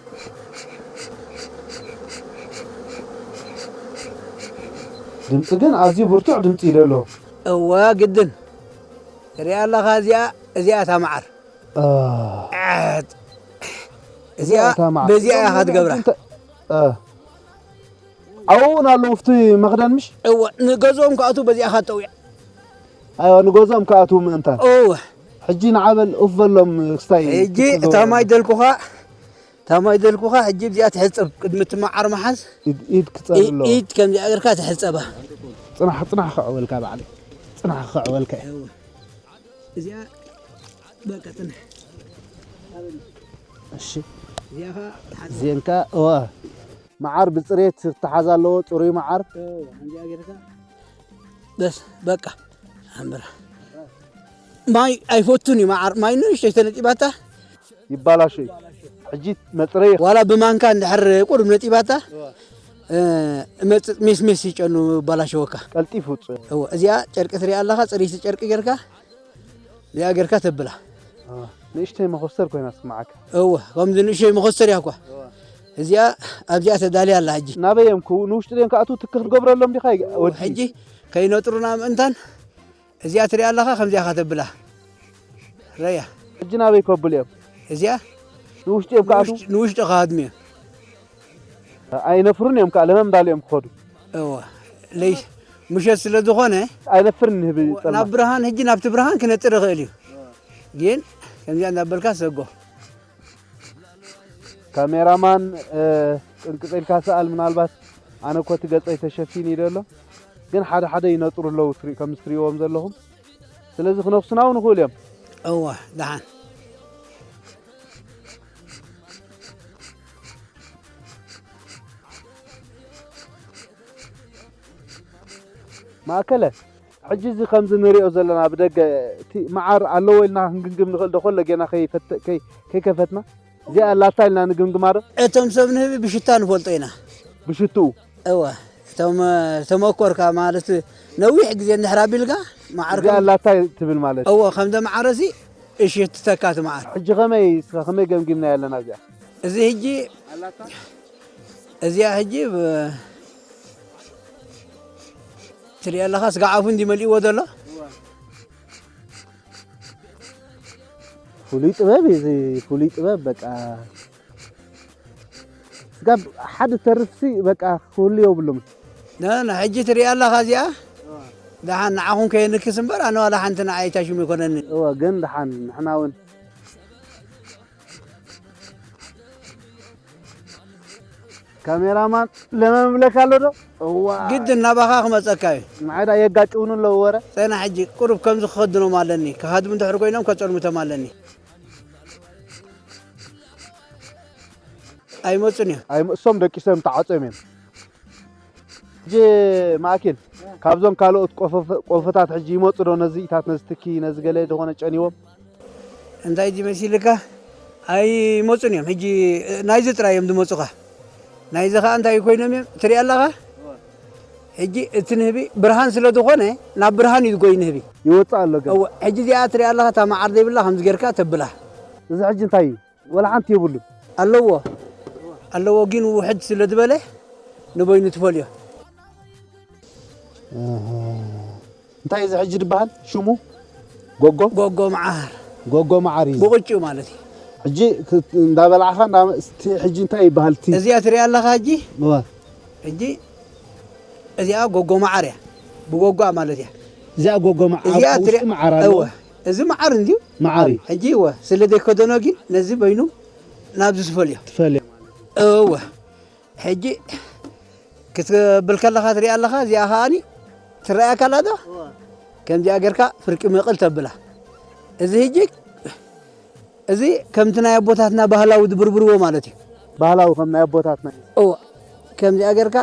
ድምፂ ግን ኣዝዩ ብርቱዕ ድምፂ እዩ ዘሎ። እወ፣ ግድን። ትሪኣ ኣለኻ፣ እዚኣ፣ እዚኣ እታ መዓር። አ። ዓት። እዚኣ እዚኣ እታ መዓር። በዚኣ እያ እቶም ክትገብራ። እንተ-፣ አ። ኣብኡ እውን ኣለዉ፣ ኣብቲ መኽደን ምሽ? እወ፣ ንገዝኦም ክኣትዉ በዚኣ ካጠውያ። ኣይዋ፣ ንገዝኦም ክኣትዉ ምእንታን። እወ። ሕጂ ንዓበል ኡፍ በሎም ክስታይ ሕጂ ክትዘውር እታ ማይ ኣሎ። ደልኩኻ፣ እታ ማይ ደልኩኻ፣ ሕጂ እዚኣ ትሕጸብ፣ ቅድሚ እቲ መዓር ምሓዝ። ኢድ፣ ኢድ ክጸር ኢ-፣ ኣለዎ። ኢድ ከምዚኣ ጌርካ ትሕጸባ። ጽናሕ፣ ጽናሕ ክዕወልካ ባዕለይ። ጽናሕ ክዕወልካ እየ። እወ። እዚኣ በቃ ጽንሕ። እሺ። እዚኣ ኸዓ ትሓዝ። እዚአን ከኣ፣ እወ፣ መዓር ብጽሬት ክተሓዝ ኣለዎ፣ ጽሩይ መዓር። እወ፣ ከምዚኣ ጌርካ። በስ፣ በቃ። ኣንብራ። ማይ ኣይፈቱን እዩ መዓር። ማይ ንእሽተይ ተነጢባታ። ይባላሾ እዩ። ሕጂ መጽረይ። ዋላ ብማንካ እንድሕር ቁሩብ ነጢባታ፣ እወ። እ፣ መጽ-፣ ሜስ ሜስ ይጨኑ ይባላሸወካ። ቀልጢፉ ውጽእ። እወ፣ እዚኣ ጨርቂ ትሪኣ ኣለኻ፣ ጽርይቲ ጨርቂ ጌርካ እዚኣ ጌርካ ተብላ። አ፣ ንእሽተይ መኾስተር ኮይና ትስምዓካ። እወ፣ ከምዚ ንእሽተይ መኾስተር እያ እኳ። እወ። እዚኣ ኣብዚኣ ተዳልያ ኣላ ሕጂ። ናበይ እዮም ክው-፣ ንውሽጢ ድዮም ክኣትዉ ትክ ክትገብረሎም ዲኻ? ወዲ ሕጂ ከይነጥሩና ምእንታን እዚኣ ትሪኣ ኣለኻ፣ ከምዚኣ ኢኻ ተብላ። ረያ። ሕጂ ናበይ ከብሉ እዮም? እዚኣ ንውሽጢ እዮም ክኣትዉ? ንውሽጢ፣ ንውሽጢ ክሃድሙ እዮም። ኣይነፍሩን እዮም ከኣ፣ ለመም እንዳሉ እዮም ክኸዱ። እወ። ለይ-፣ ምሸት ስለ ዝኾነ ኣይነፍርን ንህቢ ጸልማት። ናብ ብርሃን፣ ሕጂ ናብቲ ብርሃን ክነጥር ይኽእል እዩ። ግን ከምዚኣ እንዳበልካ ሰጎ። ካሜራማን፣ እ፣ ቅንቅጽ ኢልካ ሰኣል፣ ምናልባት ኣነ እኮ እቲ ገጸይ ተሸፊኑ እዩ ዘሎ። ግን ሓደ ሓደ ይነጥሩ ኣለዉ፣ ትሪ-፣ ከም እትሪእዎም ዘለኹም። ስለዚ ክነኽሱና እውን ይኽእሉ እዮም። እወ፣ ደሓን። ማእከለ፣ ሕጂ እዚ ከምዚ ንሪኦ ዘለና ብደገ እቲ መዓር ኣለዎ ኢልና ክንግምግም ንኽእል ዶ? ኮሎ ጌና ከይፈተ-፣ ከይ-፣ ከይከፈትና እዚኣ ኣላታ ኢልና ንግምግማ ዶ? እቶም ሰብ ንህቢ ብሽታ ንፈልጦ ኢና። ብሽትኡ? እወ፣ እቶም፣ እ፣ ተመኮርካ ማለት ነዊሕ ግዜ እንድሕር ኣቢልካ መዓር እዚኣ ከም ኣላታ ትብል ማለት? እወ፣ ከምዚ መዓር እዚ እሺ ትተካ እቲ መዓር። ሕጂ ከመይ፣ እስኸ ከመይ ገምጊምና ኣለና እዚኣ? እዚ ሕጂ፣ እዚኣ ሕጂ ብ-፣ ትሪኦ ኣለኻ፣ ስጋዕ ኣፉ እንዲ መሊእዎ ዘሎ። ፍሉይ ጥበብ እዩ እዚ፣ ፍሉይ ጥበብ በቃ። ስጋብ ሓደ ተርፍሲ በቃ ክህሉ የብሉም። ነ-፣ ነ-፣ ሕጂ ትሪኣ ኣለኻ እዚኣ? ደሓን ንዓኹም ከየንክስ እምበር፣ ኣነ ዋላ ሓንቲ ንዓይ ኣይታሽሙ ይኮነኒ። እወ፣ ግን ደሓን ንሕና እውን ካሜራማን ለመምለክ ኣሎ ዶ? እዋ። ግድን ናባኻ ክመጸካ እዩ። ንዓይ ዳ የጋጭውኑ ኣለዉ ወረ? ጸና ሕጂ ቁሩብ ከምዚ ክኸድኖም ኣለኒ። ክሃድሙ እንድሕር ኮይኖም ከጸልሙቶም ኣለኒ። ኣይመጹን እዮም። ኣይመ-፣ እሶም ደቂሶም ተዓጽዮም እዮም። ሕጂ ማእኪል፣ ካብዞም ካልኦት ቆፈፈ-፣ ቆፎታት ሕጂ ይመጹ ዶ ነዚ ኢታት፣ ነዚ ትኪ፣ ነዚ ገለ ዝኾነ ጨንዎም? እንታይ ድዩ መሲልካ? ኣይመጹን እዮም። ሕጂ ናይዚ ጥራይ እዮም ዝመጹኻ። ናይዚ ኸኣ እንታይ ኮይኖም እዮም? ትሪኢ ኣለኻ? ሕጂ እቲ ንህቢ ብርሃን ስለ ዝኾነ፣ ናብ ብርሃን እዩ ዝጎይ ንህቢ። ይወጽእ ኣሎ ገለ። እወ፣ ሕጂ እዚኣ ትሪኣ ኣለኻ፣ እታ መዓር ዘይብላ ከምዚ ጌርካ ተብላ። እዚ ሕጂ እንታይ እዩ? ወላ ሓንቲ የብሉን። ኣለዎ። ኣለዎ፣ ግን ውሕድ ስለ ዝበለ ንበይኑ ትፈልዮ። ኣሃ። እንታይ እዚ ሕጂ ዝበሃል ሽሙ? ጎጎ? ጎጎ መዓር። ጎጎ መዓር እዩ። ብቕጭኡ ማለት እዩ። ሕጂ ክ- እንዳበላዕኻ እንዳ- እስቲ ሕጂ እንታይ ይበሃል እቲ? እዚኣ ትሪኣ ኣለኻ ሕጂ እዋ፣ ሕጂ እዚኣ ጎጎ መዓር እያ። ብጎጎኣ ማለት እያ። እዚኣ ጎጎ መዓ- ኣብ እዚኣ ውሽጢ ትሪኣ መዓር ኣለዎ። እወ፣ እዚ መዓር እንድዩ። መዓር እዩ። ሕጂ እወ፣ ስለ ዘይከደኖ ግን ነዚ በይኑ ናብዚ ዝፈልዮ። ትፈልዮ ማለት እዩ። እወ፣ ሕጂ ክትብል ከለኻ ትሪኣ ኣለኻ። እዚኣ ከዓኒ ትረኣያ ካላ ዶ? ከምዚኣ ጌርካ ፍርቂ ምቕል ተብላ። እዚ ሕጂ እዚ ከምቲ ናይ ኣቦታትና ባህላዊ ዝብርብርዎ ማለት እዩ። ባህላዊ ከም ናይ ኣቦታትና እዩ። እወ፣ ከምዚኣ ጌርካ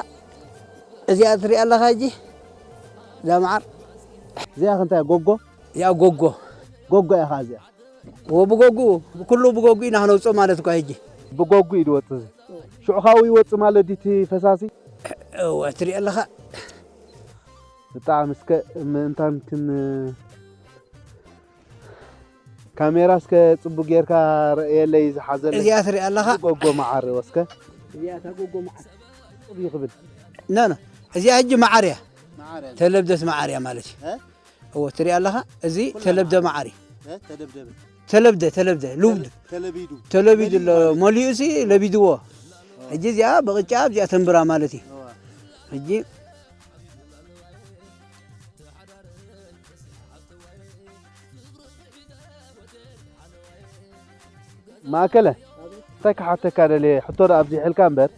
እዚኣ ትሪኣ ኣለኻ ሕጂ እዛ መዓር እዚኣ ክንታይ ጎጎ? እዚኣ ጎጎ ጎጎ እያ ኸዓ እዚኣ። እወ፣ ብጎጉ ኩሉ ብጎጉ ኢና ክነውፅኦ ማለት እኳ ሕጂ። ብጎጉ እዩ ዝወፅእ እዚ። ሽዑ ካብኡ ይወፅእ ማለት ድዩ እቲ ፈሳሲ? እወ፣ ትሪኦ ኣለኻ። ብጣዕሚ እስከ ምእንታን ክን ካሜራ እስከ ፅቡቅ ጌርካ ረእየለይ ዝሓዘለይ። እዚኣ ትሪኣ ኣለኻ። ጎጎ መዓር ወስከ እዚኣ እታ ጎጎ መዓር ፅቡቅ ይኽብል። ኖ ኖ፣ እዚኣ ሕጂ መዓር እያ። መዓር እያ። ተለብደት መዓር እያ ማለት እዩ። እ? እወ፣ ትሪኣ ኣለኻ። እዚ ኩላ ተለብደ መዓር። መዓር እዩ። እ? ተደብደበ። ተለብደ ተለብደ ሉብድ ተለቢዱ። ተለቢዱ መሊኡ ኣሎ ማለት። መሊኡ ሲ ለቢድዎ። ሕጂ እዚኣ ብቕጫ ኣብዚኣ ተንብራ ማለት እዩ። እዋ። ሕጂ ማእከለ እንታይ ክሓተካ ደልየ ሕቶ ደኣ ኣብዚሐልካ እምበር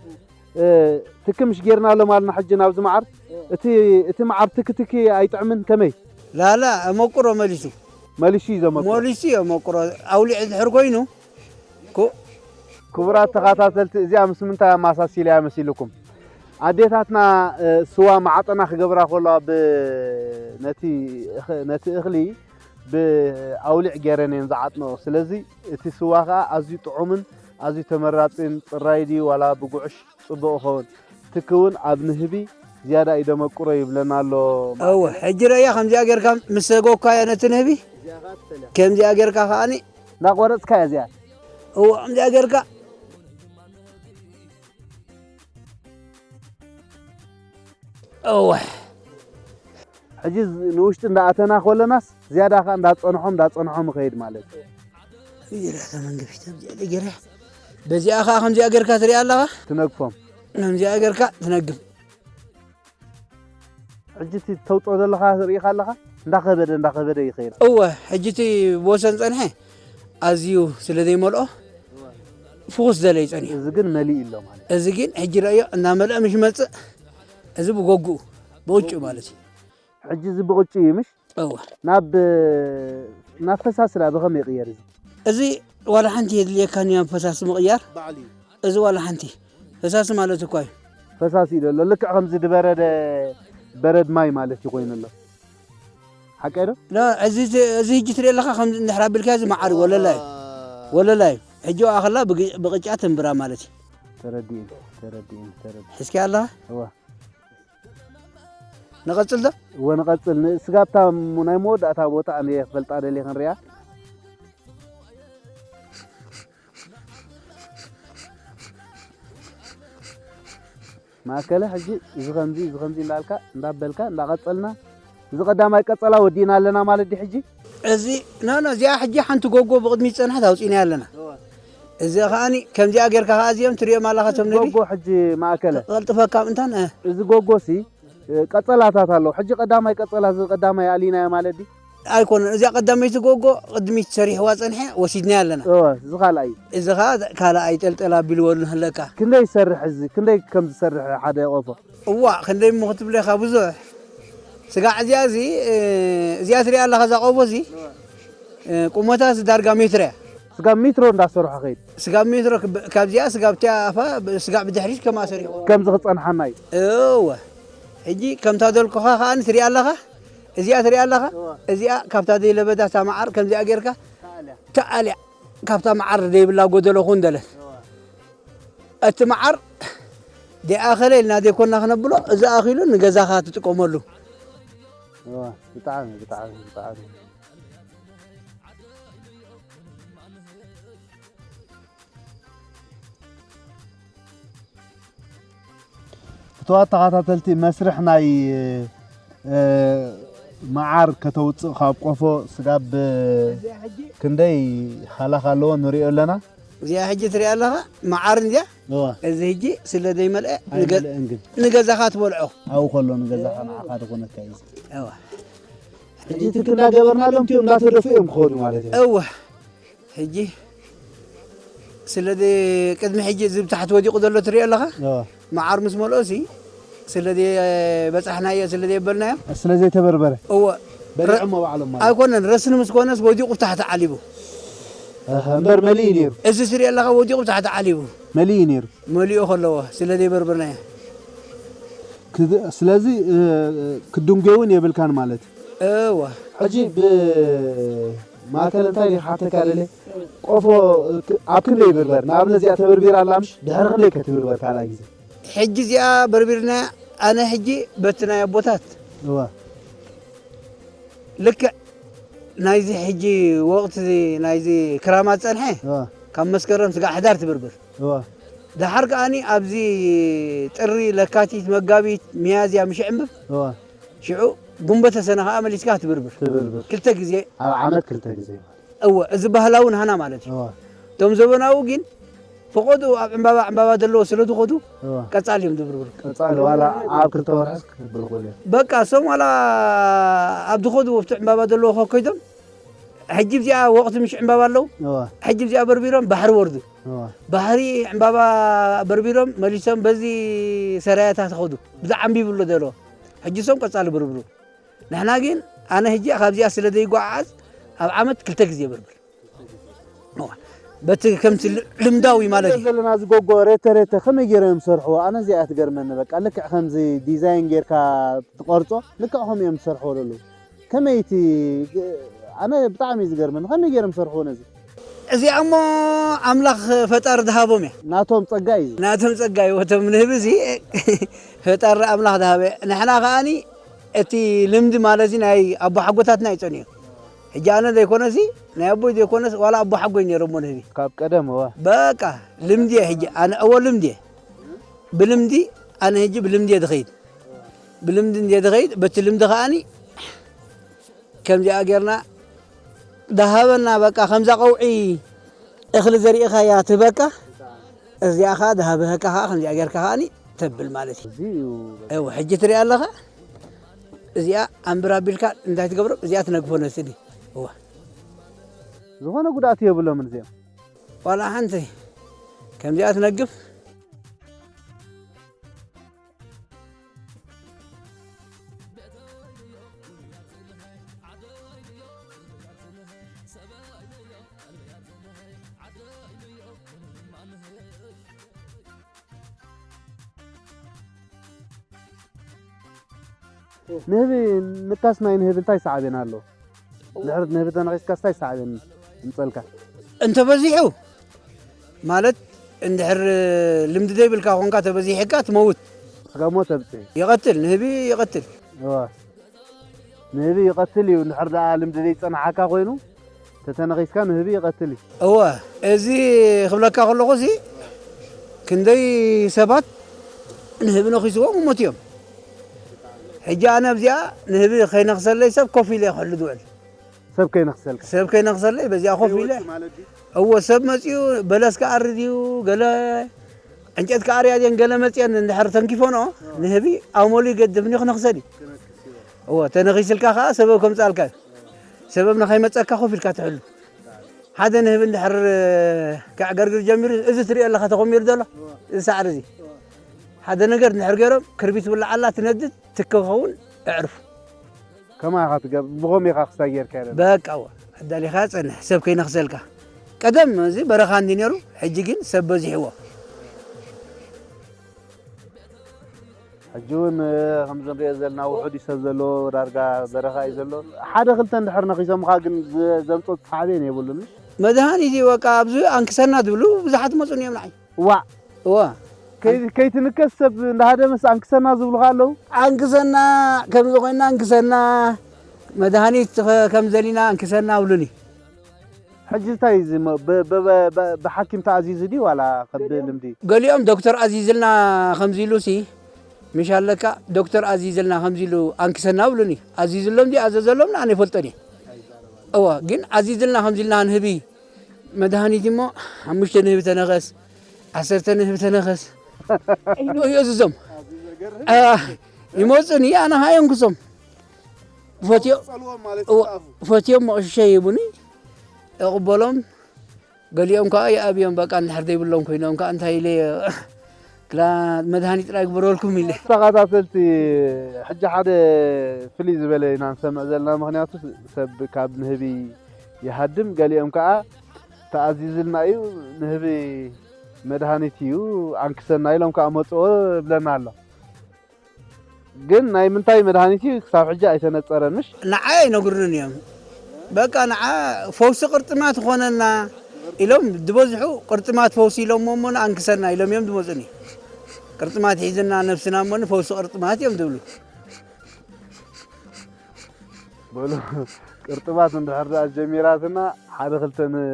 እ፣ ትኪ ምሽ ጌርናሎም ኣልና ሕጂ ናብዚ መዓር እቲ እቲ መዓር ትኪ ትኪ ኣይጥዕምን ከመይ ላላ ኣመቁሮ መሊሱ መሊሱ እዩ ዘመቁሮ መሊሱ እዩ ኣመቁሮ ኣውሊዕ ድሕር ኮይኑ ኮ- ክቡራት ተኸታተልቲ እዚኣ ምስ ምንታይ ኣመሳሲለያ መሲልኩም ኣዴታትና እ፣ ስዋ ማዕጠና ክገብራ ከለዋ ብ ነቲ እኽ- ነቲ እኽሊ ብኣውሊዕ ገይረን እየን ዝዓጥንኦ ስለዚ እቲ ስዋ ከዓ ኣዝዩ ጥዑምን ኣዝዩ ተመራፂን ፅራይ ድዩ ዋላ ብጉዕሽ ፅቡቕ ይኸውን ትኪ እውን ኣብ ንህቢ ዝያዳ እዩ ደመቁሮ ይብለና ኣሎ እወ ሕጂ ረእያ ከምዚኣ ጌርካ ምስ ሰጎካዮ ነቲ ንህቢ ከምዚኣ ጌርካ ከዓኒ እንዳቆረፅካያ እዚኣ እወ ከምዚኣ ጌርካ እወ ሕጂ ንውሽጢ እንዳኣተና ከለናስ ዝያዳ ከዓ እንዳፀንሖም እንዳፀንሖም ይኸይድ ማለት እዩ ይረታ መንገፊት ኣብዚኣ ገይረ በዚኣ ከዓ ከምዚኣ ጌርካ ትሪኣ ኣለኻ ትነግፎም ከምዚኣ ጌርካ ትነግፍ ሕጂ እቲ ተውፅኦ ዘለኻ ርኢኻ ኣለኻ እንዳኸበደ እንዳኸበደ ይኸይድ እወ ሕጂ እቲ ብወሰን ፀንሐ ኣዝዩ ስለ ዘይመልኦ ፍኹስ ዘለ ይፀንሑ እዚ ግን መሊእ ኣሎ ማለት እዚ ግን ሕጂ ረእዮ እናመልአ ምሽ መፅእ እዚ ብጎግኡ ብውጭኡ ማለት እዩ ሕጂ እዚ ብቕጭ እዩ ምሽ እወ ናብ ናብ ፈሳሲ ዳ ብኸመይ ይቕየር እዚ እዚ ዋላ ሓንቲ የድልየካን እያ ፈሳሲ ምቕያር ባዕሉ እዩ እዚ ዋላ ሓንቲ ፈሳሲ ማለት እኳ እዩ ፈሳሲ እዩ ዘሎ ልክዕ ከምዚ ዝበረደ በረድ ማይ ማለት እዩ ኮይኑ ኣሎ ሓቀይ ዶ ላ፣ እዚ እዚ ህጂ ትርኢ ኣለኻ ከም እንድሕር ኣቢልካ እዚ መዓር እዩ ወለላ እዩ ወለላ እዩ ሕጂ ኣኸላ ብግ- ብቕጫ ትንብራ ማለት እዩ ተረዲእን ተረዲእን ተረዲእን እስኪ ኣላ እዋ ንቐፅል ዶ እወ ንቐፅል ን- ስጋብታ ም- ናይ መወዳእታ ቦታ ኣነ ክፈልጣ ደልየ ክንሪኣ ማእከለ ሕጂ እዚ ከምዚ እዚ ከምዚ እንዳልካ እንዳበልካ እንዳቐፀልና እዚ ቀዳማይ ቀፀላ ወዲእና ኣለና ማለት ድዩ ሕጂ እዚ ኖ ኖ እዚኣ ሕጂ ሓንቲ ጎጎ ብቕድሚት ፀንሐት ኣውፂና ኣለና እዚ ከዓኒ ከምዚኣ ጌርካ ከዓ እዚኦም ትሪኦም ኣለኻ ቶም ነቢ ጎጎ ሕጂ ማእከለ ቀልጥፈካ ምንታን እ፣ እዚ ጎጎ ሲ ቀፀላታት ኣለዉ ሕጂ ቀዳማይ ቀፀላ እዚ ቀዳማይ ኣሊናዮ ማለት ድዩ ኣይኮነን እዚኣ ቀዳመይቲ ጎጎ ቅድሚት ሰሪሕዋ ፀንሐ ወሲድናያ ኣለና እወ እዚ ካልኣይ እዩ እዚ ከዓ ካልኣይ ጠልጠል ኣቢልዎ ንህለካ ክንደይ ይሰርሕ እዚ ክንደይ ከም ዝሰርሕ ሓደ ቆፎ እዋ ክንደይ እሞ ክትብለካ ብዙሕ ስጋዕ እዚኣ እዚ እ፣ እዚኣ ትሪኣ ኣለካ እዛ ቆፎ እዚ እ፣ ቁመታ እዚ ዳርጋ ሜትር እያ ስጋብ ሜትሮ እንዳሰርሖ ከይድ ስጋብ ሜትሮ ክብ- ካብዚኣ ስጋብ እቲኣ ኣፋ ብ- ስጋዕ ብድሕሪት ከማ ሰሪሕዎ ከምዚ ክፀንሓና እዩ እወ ሕጂ ከምታ ዘልኩኻ ከዓ ትሪኣ ኣለኻ እዚኣ ትሪኣ ኣለኻ እዚኣ ካብታ ዘይለበዳ እታ መዓር ከምዚኣ ጌርካ ተኣልያ ካብታ መዓር ዘይብላ ጎደሎ ኩን ደለት እቲ መዓር ደይኣኸለ ኢልና ዘይኮና ክነብሎ እዚ ኣኺሉ ንገዛኻ ትጥቀመሉ እዋ፣ ብጣዕሚ ብጣዕሚ ብጣዕሚ ክቡራት ተኸታተልቲ መስርሕ ናይ እ፣ መዓር ከተውፅእ ካብ ቆፎ ስጋብ ክንደይ ሃላኽ ኣለዎ ንሪኦ ኣለና። እዚኣ ሕጂ ትሪኣ ኣለኻ መዓር እንዲያ። እዋ። እዚ ሕጂ ስለ ዘይመልአ ንገ-፣ ኣይመልአን ግን። ንገዛኻ ትበልዖ። ኣብኡ ከሎ ንገዛኻ ንዓኻ ዝኾነካ እዩ። እዋ። ሕጂ ትክ እንዳገበርናሎም እቲኦም እንዳተደፉ እዮም ክኸዱ ማለት እዩ። እዋ። ሕጂ ስለ ደ-፣ ቅድሚ ሕጂ እዚ ብታሕቲ ወዲቑ ዘሎ ትሪኦ ኣለኻ? እዋ። መዓር ምስ መልኦ ሲ ስለ ደ-፣ በጻሕናዮ፣ ስለ ዘየበልናዮ። ስለ ዘይተበርበረ። እወ። በሊዖሞ ባዕሎም ማለት። ኣይኮነን፣ ረስኒ ምስ ኮነስ ወዲቑ ብታሕቲ ዓሊቡ። ኣህ፣ እምበር መሊኡ ነይሩ። እዚ ትሪኦ ኣለኻ ወዲቑ ብታሕቲ ዓሊቡ። መሊኡ ነይሩ። መሊኡ ከለዎ ስለ ዘይበርበርናዮ። ክድ-፣ ስለዚ፣ እ፣ እ፣ ክትድንጉዮ እውን የብልካን ማለት እዩ። እወ። ሕጂ ብማእከል እንታይ ኢለ ክሓተካ ደልየ? ቆፎ፣ እ፣ ክ-፣ ኣብ ክንደይ ይብርበር? ንኣብነት እዚኣ ተበርቢራ ኣላ ምሽ? ድሕሪ ክንደይ ከ ትብርበር ካልኣይ ግዜ? ሕጂ እዚኣ በርቢርና ኣነ ሕጂ በቲ ናይ ኣቦታት እወ። ልክዕ ናይዚ ሕጂ ወቕቲ ናይዚ ክራማት ጸንሐ እወ። ካብ መስከረም ስጋዕ ሕዳር ትብርብር። እወ። ደሓር ከኣኒ ኣብዚ ጥሪ፣ ለካቲት፣ መጋቢት፣ ሚያዝያ ምሽ ዕምብብ እወ። ሽዑ ጉንበተ ሰነ ከኣ መሊስካ ትብርብር። ትብርብር። ክልተ ግዜ። ኣብ ዓመት ክልተ ግዜ። እወ፣ እዚ ባህላዊ ናህና ማለት እዩ። እወ። እቶም ዘበናዊ ግን ፈቐድኡ ኣብ ዕምባባ፣ ዕምባባ ዘለዎ ስለ ዝኾዱ እወ። ቀጻሊ እዮም ዝብርብሩ። ቀጻሊ ዋላ ኣብ ክልተ ወርሕስ ክብር ይኽእል እዩ። በቃ፣ እሶም ዋላ ኣብ ዝኸዱ ኣብቲ ዕምባባ ዘለዎ ከ ከይዶም፣ ሕጂ እዚኣ ወቕቲ ምሽ ዕምባባ ኣለዉ። እወ። ሕጂ እዚኣ በርቢሮም ባሕሪ ወርዱ። እወ። ባሕሪ ዕምባባ በርቢሮም መሊሶም በዚ ሰራያታት ኸዱ። ብዛዕባ ዓምቢቡ ኣሎ ዘሎ። ሕጂ እሶም ቀጻሊ ብርብሩ። ንሕና ግን ኣነ ሕጂ ካብዚኣ ስለ ዘይጓዓዝ ኣብ ዓመት ክልተ ግዜ በርብር። እዋ፣ በቲ ከምቲ ል-፣ ልምዳዊ ማለት እዩ። ዘለና እዚ ጎጎ ሬተ ሬተ ከመይ ገይሮም እዮም ዝሰርሕዎ? ኣነ እዚኣ ትገርመኒ። በቃ ልክዕ ከምዚ ዲዛይን ጌርካ ትቐርጾ፣ ልክዕ ከምኡ እዮም ዝሰርሕዎ ዘለዉ። ከመይ እቲ፣ ኣነ ብጣዕሚ እዩ ዝገርመኒ። ከመይ ገይሮም ዝሰርሕዎ ነዚ? እዚኣ እሞ ኣምላኽ ፈጣሪ ዝሃቦም እያ። ናቶም ጸጋ እዩ። ናቶም ጸጋ እዩ። እቶም ንህቢ እዚ ፈጣሪ ኣምላኽ ዝሃበ። ንሕና ከኣኒ እቲ ልምዲ ማለት እዚ ናይ ኣቦሓጎታትና እዩ ጸኒሑ። ሕጂ ኣነ ዘይኮነሲ፣ ናይ ኣቦይ ዘይኮነስ፣ ዋላ ኣቦ ሓጎይ ነይሮሞ ንህቢ። ካብ ቀደም፣ እወ። በቃ፣ ልምዲ እየ ሕጂ። ኣነ፣ እወ፣ ልምዲ እየ። ብልምዲ፣ ኣነ ሕጂ ብልምዲ እየ ዝኸይድ። ብልምዲ እንድየ ዝኸይድ፣ በቲ ልምዲ ከኣኒ ከምዚኣ ጌርና ዝሃበና፣ በቃ፣ ከምዛ ቀውዒ እኽሊ ዘሪእኻያ ትህበካ፣ እዚኣ ኸኣ ዝሃበካ ኸኣ ከምዚኣ ጌርካ ከኣኒ ተብል ማለት እዩ። እዚ እዩ። እወ፣ ሕጂ ትሪኣ ኣለኻ፣ እዚኣ ኣንብር ኣቢልካ እንታይ ትገብሮ? እዚኣ ትነግፎ ነስዲ። እወ። ዝኾነ ጉድኣት የብሎምን እዚኦም። ዋላ ሓንቲ ከምዚኣ ትነግፍ። ንህቢ ንካስ ናይ ንህቢ እንታይ ሳዕቤን ኣሎ? ድሕሪ ንህቢ ተነኺስካስ እንታይ ሳዕቤን ይምጸልካ? እንተበዚሑ ማለት እንድሕር ልምዲ ዘይብልካ ኮንካ ተበዚሕካ ትመውት። ስጋሞ ተብጽሕ። ይቐትል፣ ንህቢ ይቐትል። እዋ። ንህቢ ይቐትል እዩ፣ እንድሕር ደኣ ልምዲ ዘይጸናሓካ ኮይኑ። ተተነኺስካ ንህቢ ይቐትል እዩ። እወ፣ እዚ ክብለካ ከለኹ እዚ ክንደይ ሰባት ንህቢ ነኺስዎም ይሞቱ እዮም። ሕጂ ኣነ ኣብዚኣ ንህቢ ከይነኽሰለይ ሰብ ኮፍ ኢለ እየ ክሕሉ ዝውዕል። ሰብ ከይነኽሰልካ? ሰብ ከይነኽሰለይ በዚኣ ኮፍ ኢለ። ከይወጽእ ማለት ድዩ? እወ፣ ሰብ መጺኡ በለስ ክኣሪ ድዩ፣ ገለ ዕንጨት ክኣርያ ድየን፣ ገለ መጺአን እንድሕር ተንኪፈንኦ፣ ንህቢ ኣመሉ ይገድፍኒ ክነኽሰል እዩ። ክነክስ እዩ። እወ፣ ተነኺስልካ ከኣ ሰበብ ከምጽኣልካ እዩ። ሰበብ ንኸይመጸካ ኮፍ ኢልካ ትሕሉ። ሓደ ንህቢ እንድሕር ከዕገርግር ጀሚሩ፣ እዚ ትሪኦ ኣለኻ ተኾሚሩ ዘሎ፣ እዚ ሳዕሪ እዚ። ሓደ ነገር እንድሕር ገይሮም፣ ክርቢት ትብላዕ ኣላ፣ ትነድድ፣ ትከኸውን፣ ኣዕርፉ። ከማኻ ትገብ-፣ ብኸም ኢኻ ክስታይ ጌርካ የለን። በቃ፣ እወ፣ ኣዳሊኻ ጸንሕ፣ ሰብ ከይነኽሰልካ። ቀደም እዚ በረኻ እንዲ ነይሩ፣ ሕጂ ግን ሰብ በዚሕዎ። ሕጂ እውን፣ እ፣ ከምዚ ንሪኦ ዘለና ውሑድ እዩ ሰብ ዘለዎ፣ ዳርጋ በረኻ እዩ ዘሎ። ሓደ ክልተ እንድሕር ነኺሶምኻ ግን ዘ-፣ ዘምጽኦ ሳዕቤን የብሉን። መድሃኒት እዩ፣ በቃ፣ ኣብዚ ኣንክሰና ዝብሉ ብዙሓት መጹኒ እዮም ንዓይ። ዋዕ! እዋ። ከይ-፣ ከይትንከስ ሰብ እንዳሃደመስ ኣንክሰና ዝብሉኻ ኣለዉ? ኣንክሰና፣ ከምዚ ኮይንና ኣንክሰና፣ መድሃኒት ከ-፣ ከም ዘሊና ኣንክሰና ኣብሉኒ። ሕጂ እንታይ እዚ ሞ-፣ ብ-፣ ብ-፣ ብ-፣ ብ-፣ ብሓኪም ተኣዚዙ ድዩ ዋላ ከብ ልምዲ? ገሊኦም ዶክተር ኣዚዝልና ከምዚ ኢሉሲ፣ ምሽ ኣለካ ዶክተር ኣዚዝልና ከምዚ ኢሉ ኣንክሰና ብሉኒ። ኣዚዝሎም ድዩ ኣዘዘሎም ንኣነ ይፈልጦን እየ። እዋ፣ ግን ኣዚዝልና ከምዚ ኢልና ንህቢ መድሃኒት እሞ ሓሙሽተ ንህቢ ተነኸስ፣ ዓሰርተ ንህቢ ተነኸስ ኢሉ ይእዝዞም። አ፣ ይመጹኒ፣ ኣነ ኸኣ የንክሶም። ፈትዮ-፣ ጸልዎም ማለት እዎ፣ ይጻፉ። ፈትዮም መቕሸ ይቡኒ፣ እቕበሎም። ገሊኦም ከኣ ይኣብዮም፣ በቃ፣ እንድሕር ዘይብሎም ኮይኖም ከኣ እንታይ ኢለ፣ ክላ-፣ መድሃኒት ጥራይ ግበረልኩም ኢለ። ተኸታተልቲ፣ ሕጂ ሓደ ፍልይ ዝበለ ኢና ንሰምዕ ዘለና፣ ምኽንያቱ ሰብ ካብ ንህቢ ይሃድም፣ ገሊኦም ከኣ ተኣዚዝልና እዩ፣ ንህቢ መድሃኒት እዩ፣ ኣንክሰና ኢሎም ከኣ መጽኦ ይብለና ኣሎ። ግን ናይ ምንታይ መድሃኒት እዩ ክሳብ ሕጂ ኣይተነጸረን፣ ምሽ? ንዓይ ኣይነግሩንን እዮም። በቃ ንዓ ፈውሲ ቅርጥማት ኾነና ኢሎም ዝበዝሑ ቅርጥማት ፈውሲ ኢሎምዎ እሞ ኣንክሰና ኢሎም እዮም ዝመጹኒ። ቅርጥማት ሒዝና ነብስና እሞ ፈውሲ ቅርጥማት እዮም ዝብሉ። በሉ፣ ቅርጥማት እንድሕር ደኣ ጀሚራትና ሓደ ክልተ ን-፣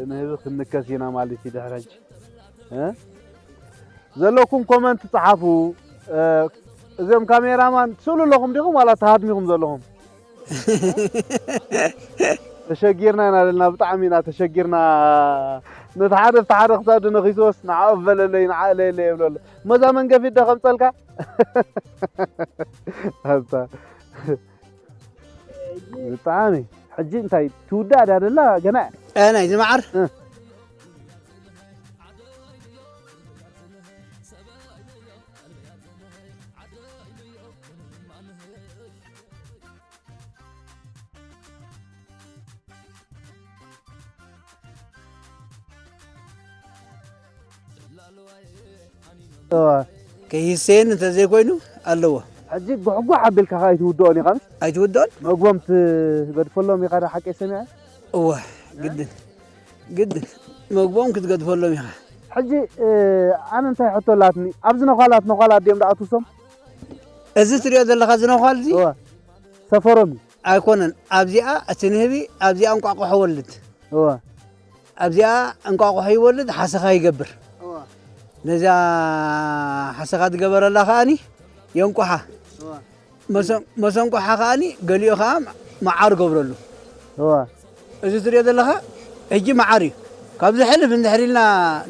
ንህቢ ክንከስ ኢና ማለት እዩ ድሕሪ ሕጂ። እ? ዘለኩም ኮመንት ጸሓፉ። እ፣ እዞም ካሜራማን ትስእሉ ኣለኹም ዲኹም ዋላ ትሃድሙ ኢኹም ዘለኹም? ተሸጊርና ኢና ዘለና፣ ብጣዕሚ ኢና ተሸጊርና። ነቲ ሓደ ብቲ ሓደ ክሳዱ ነኺስዎስ ንዓኡ በለለይ፣ ንዓ እለየለይ የብሎ ኣሎ። እሞ እዛ መንገፊት ዶ ከምጸልካ? ኣታ። ብጣዕሚ። ሕጂ እንታይ ትውዳእ ድያ ደላ? ገና እያ። ኣይ፣ ናይዚ መዓር? እ። እዋ። ከይህሰየኒ እንተዘይኮይኑ ኣለዎ። ሕጂ ጉሕጓሕ ኣቢልካ ከኣ ኣይትውድኦን ኢኻ፣ ምስ? ኣይትውድኦን? መግቦም ትገድፈሎም ኢኻ፣ ዶ ሓቀይ ሰሚዐ? እወ፣ ግድን። ግድን። መግቦም ክትገድፈሎም ኢኻ። ሕጂ፣ እ፣ ኣነ እንታይ ሕቶ ኣላትኒ? ኣብዚ ነዃላት፣ ነዃላት ድዮም ደኣ ትውሶም? እዚ ትሪኦ ዘለኻ እዚ ነዃል እዚ? እወ። ሰፈሮም እዩ። ኣይኮነን። ኣብዚኣ፣ እቲ ንህቢ፣ ኣብዚኣ እንቋቑሖ ወልድ። እወ። ኣብዚኣ እንቋቑሖ ይወልድ፣ ሓሰኻ ይገብር። እወ። ነዛ ሓሰኻ ዝገበረላ ከኣኒ የንቋሓ። እወ። መሰ-፣ መሰንቋሓ ከኣኒ ገሊኡ ከኣ መዓር ገብረሉ። እወ። እዚ ትሪኦ ዘለኻ ሕጂ መዓር እዩ። ካብዚ ሕልፍ እንድሕር ኢልና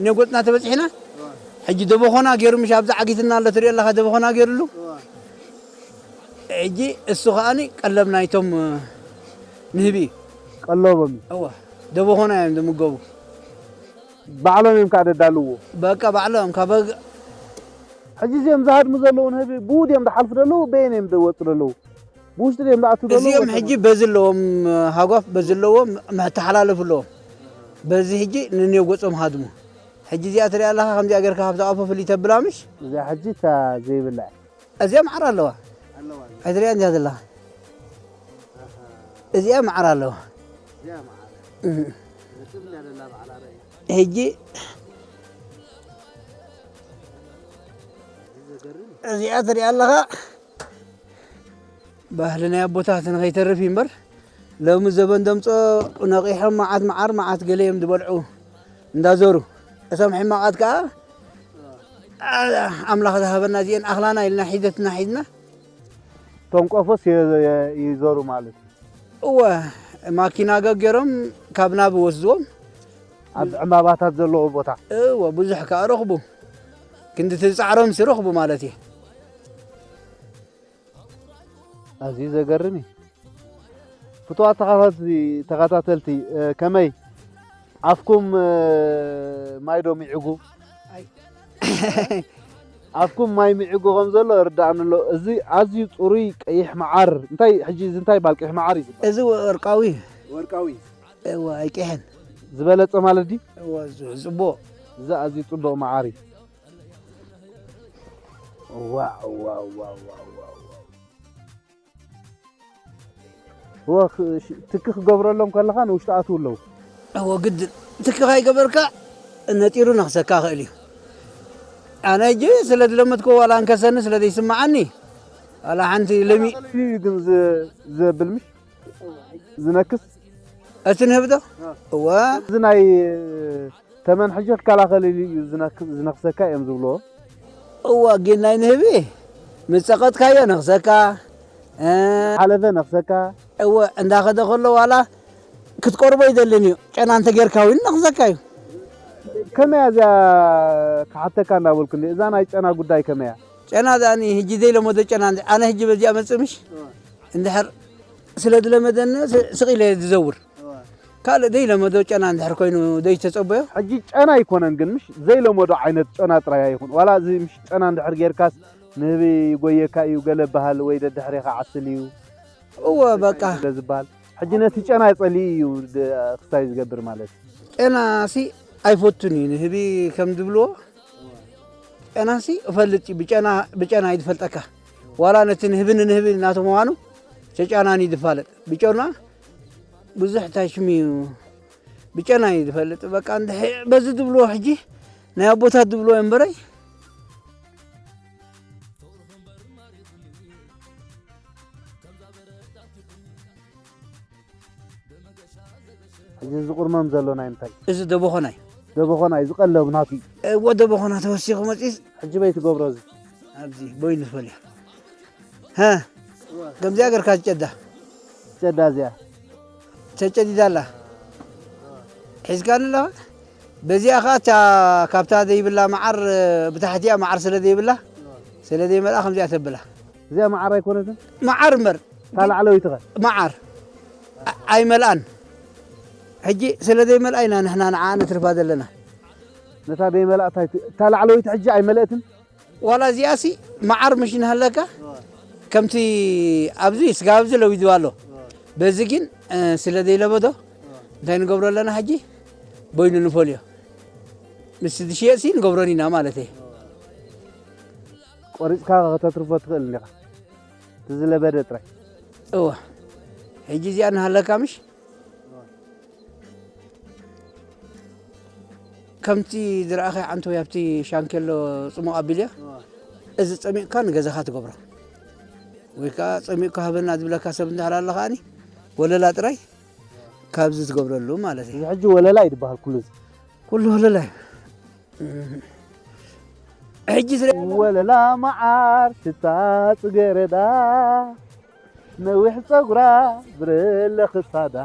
ነጎጥና ተበጺሕና፣ እወ። ሕጂ ደበኾና ገይሩ፣ ምሽ ኣብዛ ዓጊትና ኣሎ ትሪኦ ኣለኻ፣ ደበኾና ገይሩሉ። እወ። ሕጂ እሱ ከኣኒ ቀለብ ናይቶም ንህቢ እዩ። ቀለቦም እዩ። እወ፣ ደበኾና እዮም ዝምገቡ። ባዕሎም እዮም ከኣ ደዳልዎ። በቃ ባዕሎም ካብ በግ-፣ ሕጂ እዚኦም ዝሃድሙ ዘለዉ ንህቢ ብኡ ድዮም ዝሓልፉ ዘለዉ፣ በየን እዮም ዝወጹ ዘለዉ? ብውሽጢ ድዮም ዝኣትዉ ዘለዉ? እዚኦም ወይስ ሕጂ በዚ ኣለዎም፣ ሃጓፍ በዚ ኣለዎም፣ መተሓላለፊ ኣለዎም። በዚ ሕጂ ነንዮ ገጾም ሃድሙ። ሕጂ እዚኣ ትሪኣ ኣለኻ፣ ከምዚኣ ጌርካ ካብዛ ቀፎ ፍልይ ተብላ ምሽ? እዚኣ ሕጂ እታ ዘይብላ እያ። እዚኣ መዓር ኣለዋ። ኣለዋ። ኣይትሪኣን እያ ዘለኻ። ኣሃ። እዚኣ መዓር ኣለዋ። እዚኣ መዓር። እህ። ነጥብ እንዳ ደላ በዓል ኣረ እያ። ሕጂ እዚ ዘገርም። እዚኣ ትሪኣ ኣለኻ። ባህሊ ናይ ኣቦታት ንኸይተርፍ እዩ እምበር፣ ሎሚ ዘበን ደምጾ ነቒሖም መዓት መዓር፣ መዓት ገለ እዮም ዝበልዑ እንዳዞሩ። እቶም ሕማቓት ከኣ፣ ኣ-፣ ኣምላኽ ዝሃበና እዚአን ኣኽላና ኢልና ሒደትና ሒዝና። እቶም ቆፎስ የ-፣ የ-፣ ይዞሩ ማለት እዩ። እወ፣ ማኪና ገገሮም ካብ ናብ ወስድዎም። ኣብ ዕምባባታት ዘለዎ ቦታ። እወ፣ ብዙሕ ከኣ ረኽቡ። ክንዲ እቲ ጻዕሮምሲ ረኽቡ ማለት እዩ። ኣዝዩ ዘገርም እዩ። ፍቱዋት ተኸታተልቲ፣ ተኸታተልቲ፣ እ፣ ከመይ ኣፍኩም፣ እ፣ ማይ ዶ ሚዕጉ? ኣይ። ኣፍኩም ማይ ሚዕጉ ከም ዘሎ ይርድኣኒ ኣሎ። እዚ ኣዝዩ ጽሩይ ቀይሕ መዓር፣ እንታይ ሕጂ እዚ እንታይ ይበሃል? ቀይሕ መዓር እዩ ዝበሃል። እዚ ወርቃዊ። ወርቃዊ። እወ፣ ኣይቅሕን። ዝበለጸ ማለት ድዩ? እወ፣ ዝ-፣ ጽቡቕ። እዚ ኣዝዩ ጽቡቕ መዓር እዩ። ዋው፣ ዋው፣ ዋው። እወ፣ ክ-፣ ሽ-፣ ትኪ ክገብረሎም ከለኻ ንውሽጢ ኣትዉ ኣለዉ። እወ፣ ግድን። ትኪ ከይገበርካ ነጢሩ ነኽሰካ ይኽእል እዩ። ኣነ ሕጂ ስለ ዝለመድኩ ዋላ እንከሰኒ ስለ ዘይስምዓኒ፣ ዋላ ሓንቲ ለሚ-፣ እዩ ግን ዝ-፣ ዘብል ምሽ? ዝነክስ? እቲ ንህቢ ዶ? እ። እወ። እዚ ናይ ተመን ሕጂ ክከላኸለሉ እዩ ዝነክ-፣ ዝነክሰካ እዮም ዝብልዎ። እወ፣ ግን ናይ ንህቢ ምስ ጸቐጥካዮ ነኽሰካ። እ፣ ሓለፈ ነኽሰካ። እወ፣ እንዳኸደ ከሎ ዋላ ክትቆርቦ ይደልን እዩ። ጨና እንተጌርካ እውን ነኽሰካ እዩ። ከመያ እዚኣ ክሓተካ እንዳበልኩ እንዲ፣ እዛ ናይ ጨና ጉዳይ ከመያ? ጨና ዳኒ ህጂ ዘይለመዶ ጨና እንዲ፣ ኣነ ህጂ በዚኣ መጽእ ምሽ? እወ። እንድሕር ስለ ዝለመደኒ ስ-፣ ስቕ ኢለ ዝዘውር። እወ። ካልእ ዘይለመዶ ጨና እንድሕር ኮይኑ ዘይተጸበዮ? ሕጂ ጨና ኣይኮነን ግን ምሽ ዘይለመዶ ዓይነት ጨና ጥራይ ኣይኹን። ዋላ እዚ ምሽ ጨና እንድሕር ጌርካስ ንህቢ ይጎየካ እዩ ገለ በሃል ወይ ደድሕሬኻ ዓስል እዩ። እወ፣ በቃ። ስለ ዝበሃል። ሕጂ ነቲ ጨና ጸሊኡ እዩ ድ-፣ ክስታይ ዝገብር ማለት እዩ። ጨናሲ ኣይፈቱን እዩ ንህቢ ከም ዝብልዎ። ጨናሲ እፈልጥ እዩ፣ ብጨና፣ ብጨና እዩ ዝፈልጠካ። ዋላ ነቲ ንህቢ ንንህቢ እናተመዋኑ ተጫናኒ እዩ ዝፋለጥ። ብጨና ብዙሕ ታሽሚ እዩ፣ ብጨና እዩ ዝፈልጥ። በቃ እንድሕ-፣ በዚ ዝብልዎ ሕጂ ናይ ኣቦታት ዝብልዎ እምበረይ። ሕጂ እዚ ቁርመም ዘሎ ናይ እንታይ? እዚ ደበኾናይ። ደበኾናይ ዝቐለብ ናቱ። እዎ፣ ደበኾና ተወሲኹ መጺስ። ሕጂ በይ ትገብሮ እዚ? ኣብዚ ቦይኑ ትፈልያ። ሃ? ከምዚኣ ገርካ ትጨዳ። ትጨዳ እዚኣ? ተጨዲዳ ኣላ። ሒዝካኒ ኣለኻ? በዚኣ ኸዓ እታ ካብታ ዘይብላ መዓር፣ ብታሕቲኣ መዓር ስለ ዘይብላ፣ ስለ ዘይመልኣ ከምዚኣ ተብላ። እዚኣ መዓር ኣይኮነትን? መዓር እምበር። እታ ላዕለወይቲ ኸ? መዓር። ኣ-፣ ኣይመልኣን። ሕጂ ስለ ዘይመልኣ ኢና ንሕና ንዓኣ ነትርፋ ዘለና። ነታ ዘይመልኣ እንታይ ት-፣ እታ ላዕለወይቲ ሕጂ ኣይመለእትን? ዋላ እዚኣሲ መዓር ምሽ እናሃለካ፣ ከምቲ ኣብዚ ስጋ ኣብዚ ለዊዝዋ ኣሎ። በዚ ግን፣ እ፣ ስለ ዘይለበዶ፣ እንታይ ንገብሮ ኣለና ሕጂ? በይኑ ንፈልዮ። ምስ ዝሽየጥሲ ንገብሮን ኢና ማለት እየ። ቆሪጽካ ከተትርፎ ትኽእል እንዲኻ። እቲ ዝለበደ ጥራይ። እወ። ሕጂ እዚኣ እናሃለካ ምሽ? ከምቲ ዝረኣኻዮ ዓንተወይ ኣብቲ ሻንኬሎ ጽሙቕ ኣቢልያ፣ እዋ። እዚ ጸሚቕካ ንገዛኻ ትገብሮ። ወይ ከኣ ጸሚቕካ ሃበና ዝብለካ ሰብ እንድሕር ኣሎ ከኣኒ፣ ወለላ ጥራይ ካብዚ ትገብረሉ ማለት እዩ። እዚ ሕጂ ወለላ እዩ ዝበሃል ኩሉ እዚ። ኩሉ ወለላ እዩ። ሕጂ ዝረ- ወለላ መዓር ሽታ ጽገረዳ፣ ነዊሕ ጸጉራ ብርለ ክሳዳ፣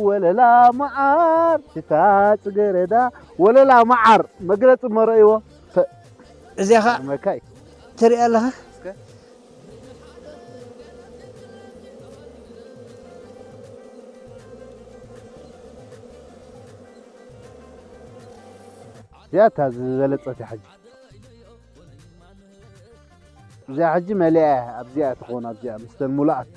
ወለላ መዓር ሽታ ጽገረዳ። ወለላ መዓር መግለጺ መረእይዎ። ተ-፣ እዚኣ ኸ መካይ። ትሪኣ ኣለኻ? እስከ። እዚኣ እታ ዝበለጸት እያ ሕጂ። እዚኣ ሕጂ መሊኣ እያ። ኣብዚኣ ትኾን፣ ኣብዚኣ ምስተን ሙሉኣት።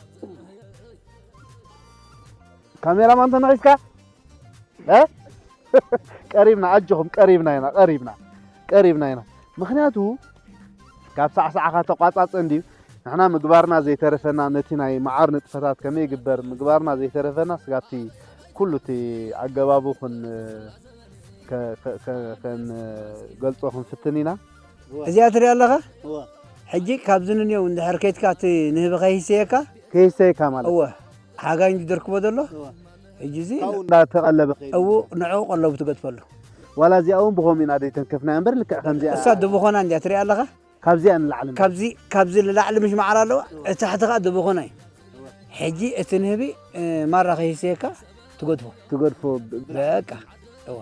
ካሜራማን ተነኺስካ? እ? ቀሪብና፣ ኣጆኹም፣ ቀሪብና ኢና፣ ቀሪብና። ቀሪብና ኢና። ምኽንያቱ፣ ካብ ሳዕሳዕኻ ተቋጻጸ እንድዩ፣ ንሕና ምግባርና ዘይተረፈና፣ ነቲ ናይ መዓር ንጥፈታት ከመይ ይግበር፣ ምግባርና ዘይተረፈና፣ ስጋብቲ ኩሉ እቲ ኣገባቡ ክን-፣ ከ-፣ ከ-፣ ከ-፣ ከንገልጾ ክንፍትን ኢና። እዚኣ ትሪኣ ኣለኻ? እወ። ሕጂ ካብዚ ንንየው እንድሕር ከይድካ እቲ ንህቢ ከይህሰየካ? ከይህሰየካ ማለት? እወ። ሓጋይ እንጂ ደርክቦ ዘሎ? እወ። ሕጂ እዚ ካብኡ እንዳተቐለበ ከይዱ። እው፣ ንዕኡ ቀለቡ ትገድፈሉ። ዋላ እዚኣ እውን ብኸምኡ ኢና ዘይተንከፍናያ እምበር ልክዕ ከምዚኣ። እሳ ደቦኾና እንዲያ ትሪኣ ኣለኻ? ካብዚኣ ንላዕሊ እምበር። ካብዚ፣ ካብዚ ንላዕሊ ምሽ መዓር ኣለዋ፣ እወ። እቲ ታሕቲ ኸኣ ደቦኾና እዩ። እወ። ሕጂ እቲ ንህቢ፣ እ፣ ማራ ከይህሰየካ ትገድፎ። ትገድፎ ብ-፣ በቃ። እወ።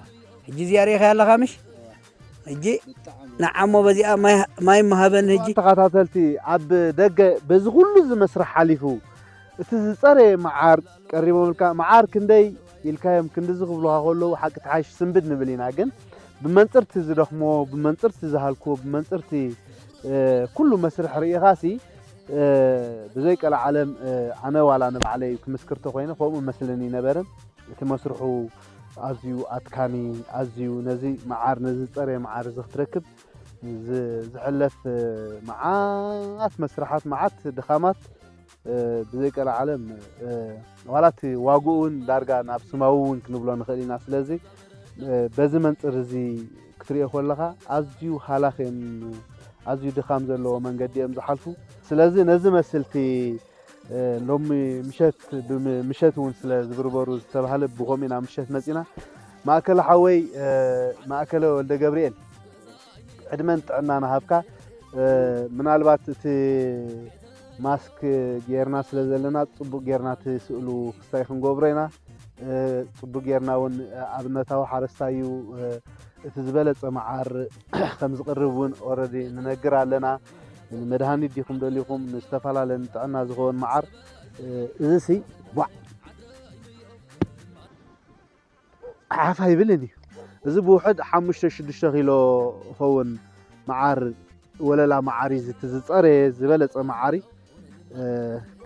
ሕጂ እዚኣ ሪኢኻያ ኣለኻ ምሽ? እወ። ሕጂ ብጣዕሚ። ንዓሞ በዚኣ ማይ፣ ማይ መሃበኒ ሕጂ። ተኸታተልቲ ኣብ ደገ በዚ ኩሉ እዚ መስርሕ ሓሊፉ እቲ ዝጸረየ መዓር ቀሪቦምልካ፣ መዓር ክንደይ ኢልካዮም ክንድዚ ክብሉኻ ከለዉ ሓቂ ተሓይሽ ስንብድ ንብል ኢና። ግን ብመንጽርቲ ዝደኽሞ፣ ብመንጽርቲ ዝሃልክዎ፣ ብመንጽርቲ፣ እ፣ ኩሉ መስርሕ ርኢኻሲ፣ እ፣ ብዘይ ቀልዓለም፣ እ፣ ኣነ ዋላ ንባዕለይ ክምስክር ተኾይነ ከምኡ መስለኒ ኣይነበረን። እቲ መስርሑ ኣዝዩ ኣድካሚ፣ ኣዝዩ ነዚ መዓር፣ ነዚ ዝጸረየ መዓር እዚ ክትረክብ ዝ-፣ ዝሕለፍ መዓት መስርሓት፣ መዓት ድኻማት፣ እ፣ ብዘይ ቀልዓለም፣ እ፣ ዋላ እቲ ዋግኡ እውን ዳርጋ ናብ ስማዊ እውን ክንብሎ ንኽእል ኢና። ስለዚ፣ እ፣ በዚ መንጽር እዚ ክትሪኦ ከለኻ ኣዝዩ ሃላኽ እዮም፣ ኣዝዩ ድኻም ዘለዎ መንገዲ እዮም ዝሓልፉ። ስለዚ ነዚ መስልቲ እ፣ ሎሚ ምሸት ብም-፣ ምሸት እውን ስለ ዝብርበሩ ዝተባህለ ብኸምኡ ኢና ምሸት መጺና። ማእከለ ሓወይ፣ እ፣ ማእከለ ወልደ ገብርኤል፣ ዕድመን ጥዕናን ሃብካ። ምናልባት እቲ ማስክ ጌርና ስለ ዘለና ጽቡቕ ጌርና እቲ ስእሉ ክስታይ ክንገብሮ ኢና። ጽቡቕ ጌርና እውን ኣብነታዊ ሓረስታይ እዩ። እቲ ዝበለጸ መዓር ከም ዝቕርብ እውን ኦረዲ ንነግር ኣለና። መድሃኒት ዲኹም ደሊኹም ንዝተፈላለየ ንጥዕና ዝኸውን መዓር እዚ ሲ ቧዕ ዓፍ ኣይብልን እዩ። እዚ ብውሕድ ሓሙሽተ ሽዱሽተ ኪሎ ይኸውን መዓር፣ ወለላ መዓር እዩ። እቲ ዝጸረየ ዝበለጸ መዓር እዩ።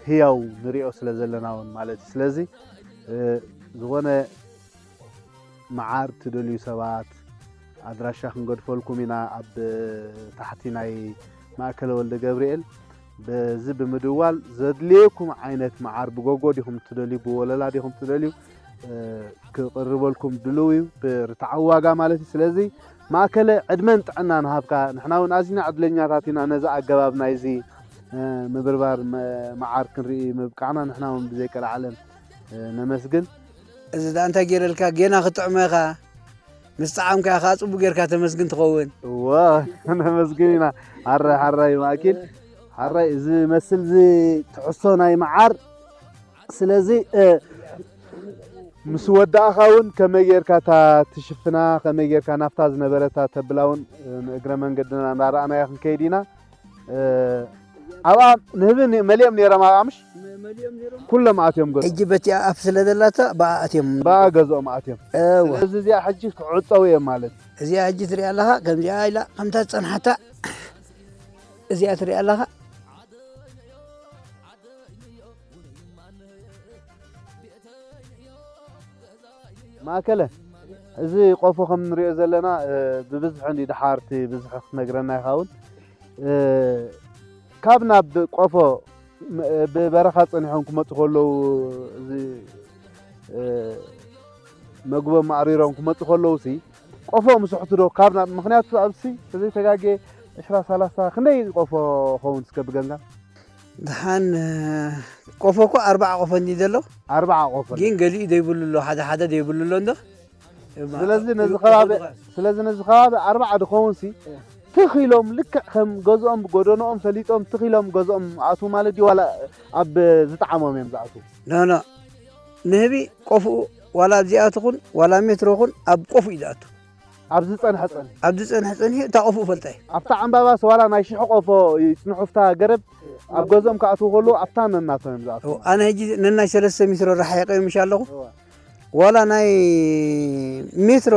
ህያው ንሪኦ ስለ ዘለና እውን ማለት እዩ። ስለዚ ዝኾነ መዓር ትደልዩ ሰባት ኣድራሻ ክንገድፈልኩም ኢና ኣብ ታሕቲ ናይ ማእከለ ወልደ ገብርኤል። በዚ ብምድዋል ዘድልየኩም ዓይነት መዓር ብጎጎ ዲኹም ትደልዩ፣ ብወለላ ዲኹም ትደልዩ፣ ክቕርበልኩም ድልው እዩ፣ ብርትዓዊ ዋጋ ማለት እዩ። ስለዚ ማእከለ ዕድመን ጥዕናን ሃብካ። ንሕና እውን ኣዚና ዕድለኛታት ኢና ነዚ ኣገባብ ናይዚ ምብርባር መዓር ክንርኢ ምብቃዕና ንሕና እውን ብዘይቀልዓለም ነመስግን። እዚ ደኣ እንታይ ገይረልካ? ጌና ክጥዕሞ ኢኻ። ምስ ጠዓምካ ኢኻ ጽቡቕ ጌርካ ተመስግን ትኸውን። እወ፣ ነመስግን ኢና። ሓራይ፣ ሓራይ ማእኪል፣ ሓራይ እዚ መስል እዚ ትሕዝቶ ናይ መዓር። ስለዚ፣ እ፣ ምስ ወዳእኻ እውን ከመይ ጌርካ እታ ትሽፍና፣ ከመይ ጌርካ ናብታ ዝነበረታ ተብላ እውን፣ እ፣ ንእግረ መንገድና እንዳረኣናያ ክንከይድ ኢና። እ፣ ኣብኣ ንህቢ ነ-፣ መሊኦም ነይሮም ኣብኣ ምሽ? መ-፣ መሊኦም ነይሮም። ኩሎም ኣትዮም ገዝኦም። ሕጂ በቲኣ ኣፍ ስለ ዘላታ ብኣ ኣትዮም። ብኣ ገዝኦም ኣትዮም። እወ። ስለዚ እዚኣ ሕጂ ክዕጸው እዮም ማለት እዩ። እዚኣ ሕጂ ትሪኣ ኣለኻ፣ ከምዚኣ ኢላ፣ ከምታ ዝጸንሓታ፣ እዚኣ ትሪኣ ኣለኻ። ማእከለ፣ እዚ ቆፎ ከም ንሪኦ ዘለና፣ እ፣ ብብዝሒ እንዲ ድሓር እቲ ብዝሒ ክትነግረና ኢኻ እውን። እ፣ ካብ ናብ ቆፎ ም-፣ ብበረኻ ጸኒሖም ክመጹ ከለዉ፣ እዚ፣ እ፣ መግቦም ኣዕሪሮም ክመጹ ከለዉሲ፣ ቆፎ ምስሕቱ ዶ? ካብ ናብ፣ ምኽንያቱ ኣብዚ ተዘይተጋጌ ዕስራ ሰላሳ ክንደይ ቆፎ ኸውን እስከ ብገንዘብ? ደሓን፣ እ፣ ቆፎ እኮ ኣርባዓ ቆፎ እንዲ ዘሎ። ኣርባዓ ቆፎ። ግን ገሊኡ ዘይብሉ ኣሎ፣ ሓደ ሓደ ዘይብሉ ኣሎ እንዶ። እማ-፣ ስለዚ ነዚ እኮ ከባቢ፣ እኮ ስለዚ ነዚ ከባቢ ኣርባዓ ድኸውንሲ፣ እ። ትኽ ኢሎም ልክዕ ከም ገዝኦም፣ ጎደኖኦም ፈሊጦም ትኽ ኢሎም ገዝኦም ኣትዉ ማለት ድዩ? ዋላ ኣብ ዝጠዓሞም እዮም ዝኣትዉ? ኖ፣ ኖ። ንህቢ ቆፍኡ ዋላ ኣብዚኣ ትኹን፣ ዋላ ሜትሮ ኹን ኣብ ቆፍኡ እዩ ዝኣቱ። ኣብ ዝጸንሐ ጸኒሑ። ኣብ ዝጸንሐ ጸኒሑ እታ ቆፍኡ ፈልጣ እዩ። ኣብታ ዕምባባስ ዋላ ናይ ሽሕ ቆፎ ይጽንሑ፣ ኣብታ ገረብ ኣብ ገዝኦም ክኣትዉ ከለዉ ኣብታ ነናቶም እዮም ዝኣትዉ። ኦ፣ ኣነ ሕጂ ነናይ ሰለስተ ሜትሮ ኣረሓሒቀ ምሽ ኣለኹ። እዋ። ዋላ ናይ ሜትሮ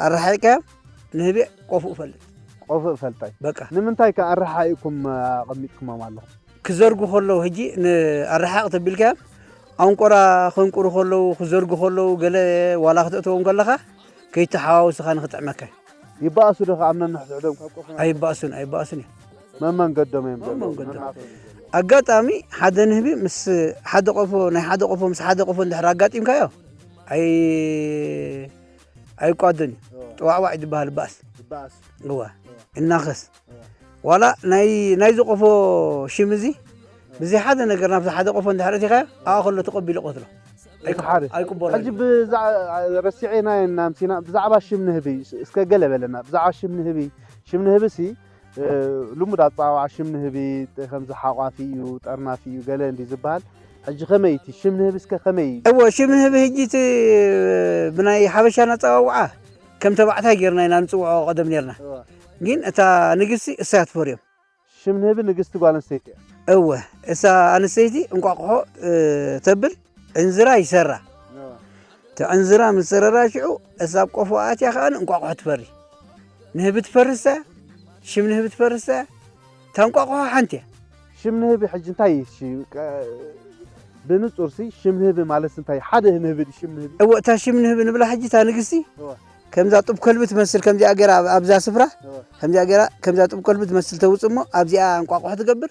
ኣረሓሒቀ ንህቢ ቆፍኡ ፈልጥ። ቆፍኡ ፈልጣ እዩ። በቃ። ንምንታይ ከ ኣረሓሒቅኩም ኣቐሚጥኩሞም ኣለኹም? ክዘርጉ ከለዉ፣ ሕጂ ንኣረሓቕ ተቢልካዮም፣ ኣንቆራ ከንቁሩ ከለዉ፣ ክዘርጉ ከለዉ፣ ገለ ዋላ ክተእትዎም ከለኻ፣ ከይተሓዋውስኻ ንኽጥዕመካ እዩ። ይበኣሱ ዶ ከ ኣብ ነንሕድሕዶም ካብ ቆፎ? ኣይበኣሱን፣ ኣይበኣሱን እዮም። መመንገዶም እዮም ዘለዉ። መመንገዶም። ነናቶም እዮም ዘለዉ። ኣጋጣሚ ሓደ ንህቢ ምስ ሓደ ቆፎ፣ ናይ ሓደ ቆፎ ምስ ሓደ ቆፎ እንድሕር ኣጋጢምካዮ፣ ኣይ-፣ ኣይቋደን እዩ። እዎ። ጥዋዕዋዕ እዩ ዝበሃል፣ ይበኣስ። ይበኣስ። እዋ። እዎ። እናኸስ። እዎ። ዋላ ናይ፣ ናይዚ ቆፎ ሽም እዚ ብዘይ ሓደ ነገር ናብቲ ሓደ ቆፎ እንድሕር ኣእቲኻዮ፣ ኣብኣ ከሎ ተቐቢሉ ይቐትሎ። እቲ ሓደ። ኣይቅበሎ። ሕጂ ብዛ-፣ ረሲዐ ኢና ኣምሲና፣ ብዛዕባ ሽም ንህቢ እስከ ገለ በለና። ብዛዕባ ሽም ንህቢ፣ ሽም ንህቢ ሲ፣ እ፣ ልሙድ ኣጸዋውዓ ሽም ንህቢ ከምዚ ሓቋፊ እዩ፣ ጠርናፊ እዩ፣ ገለ እንዲ ዝበሃል። ሕጂ ከመይ እቲ ሽም ንህቢ እስከ ከመይ እዩ? እወ፣ ሽም ንህቢ ሕጂ እቲ ብናይ ሓበሻና ኣጸዋውዓ ከም ተባዕታይ ጌርና ኢና ንጽውዖ ቀደም ኔርና። እወ። ግን እታ ንግስቲ እሳ እያ ትፈርዮም። ሽም ንህቢ ንግስቲ ጓል ኣንስተይቲ እያ። እወ፣ እሳ ኣንስተይቲ እንቋቑሖ፣ እ፣ ተብል፣ ዕንዝራ ይሰራ። እወ። እቲ ዕንዝራ ምስ ሰረራ ሽዑ እሳ ኣብ ቆፎ ኣትያ ከኣ እንቋቑሖ ትፈሪ። ንህቢ ትፈርሳ፣ ሽም ንህቢ ትፈርሳ፣ እታ እንቋቑሖ ሓንቲ እያ። ሽም ንህቢ ሕጂ እንታይ እዩ? እሺ፣ ቀ-፣ ብንጹርሲ ሽም ንህቢ ማለት እንታይ? ሓደ ንህቢ ድዩ ሽም ንህቢ? እወ፣ እታ ሽም ንህቢ ንብላ ሕጂ እታ ንግስቲ እወ። ከምዛ ጡብ ከልቢ ትመስል፣ ከምዚኣ ገይራ ኣብ-፣ ኣብዛ ስፍራ፣ እወ። ከምዚኣ ገይራ፣ ከምዛ ጡብ ከልቢ ትመስል ተውጽእ እሞ፣ ኣብዚኣ እንቋቑሖ ትገብር።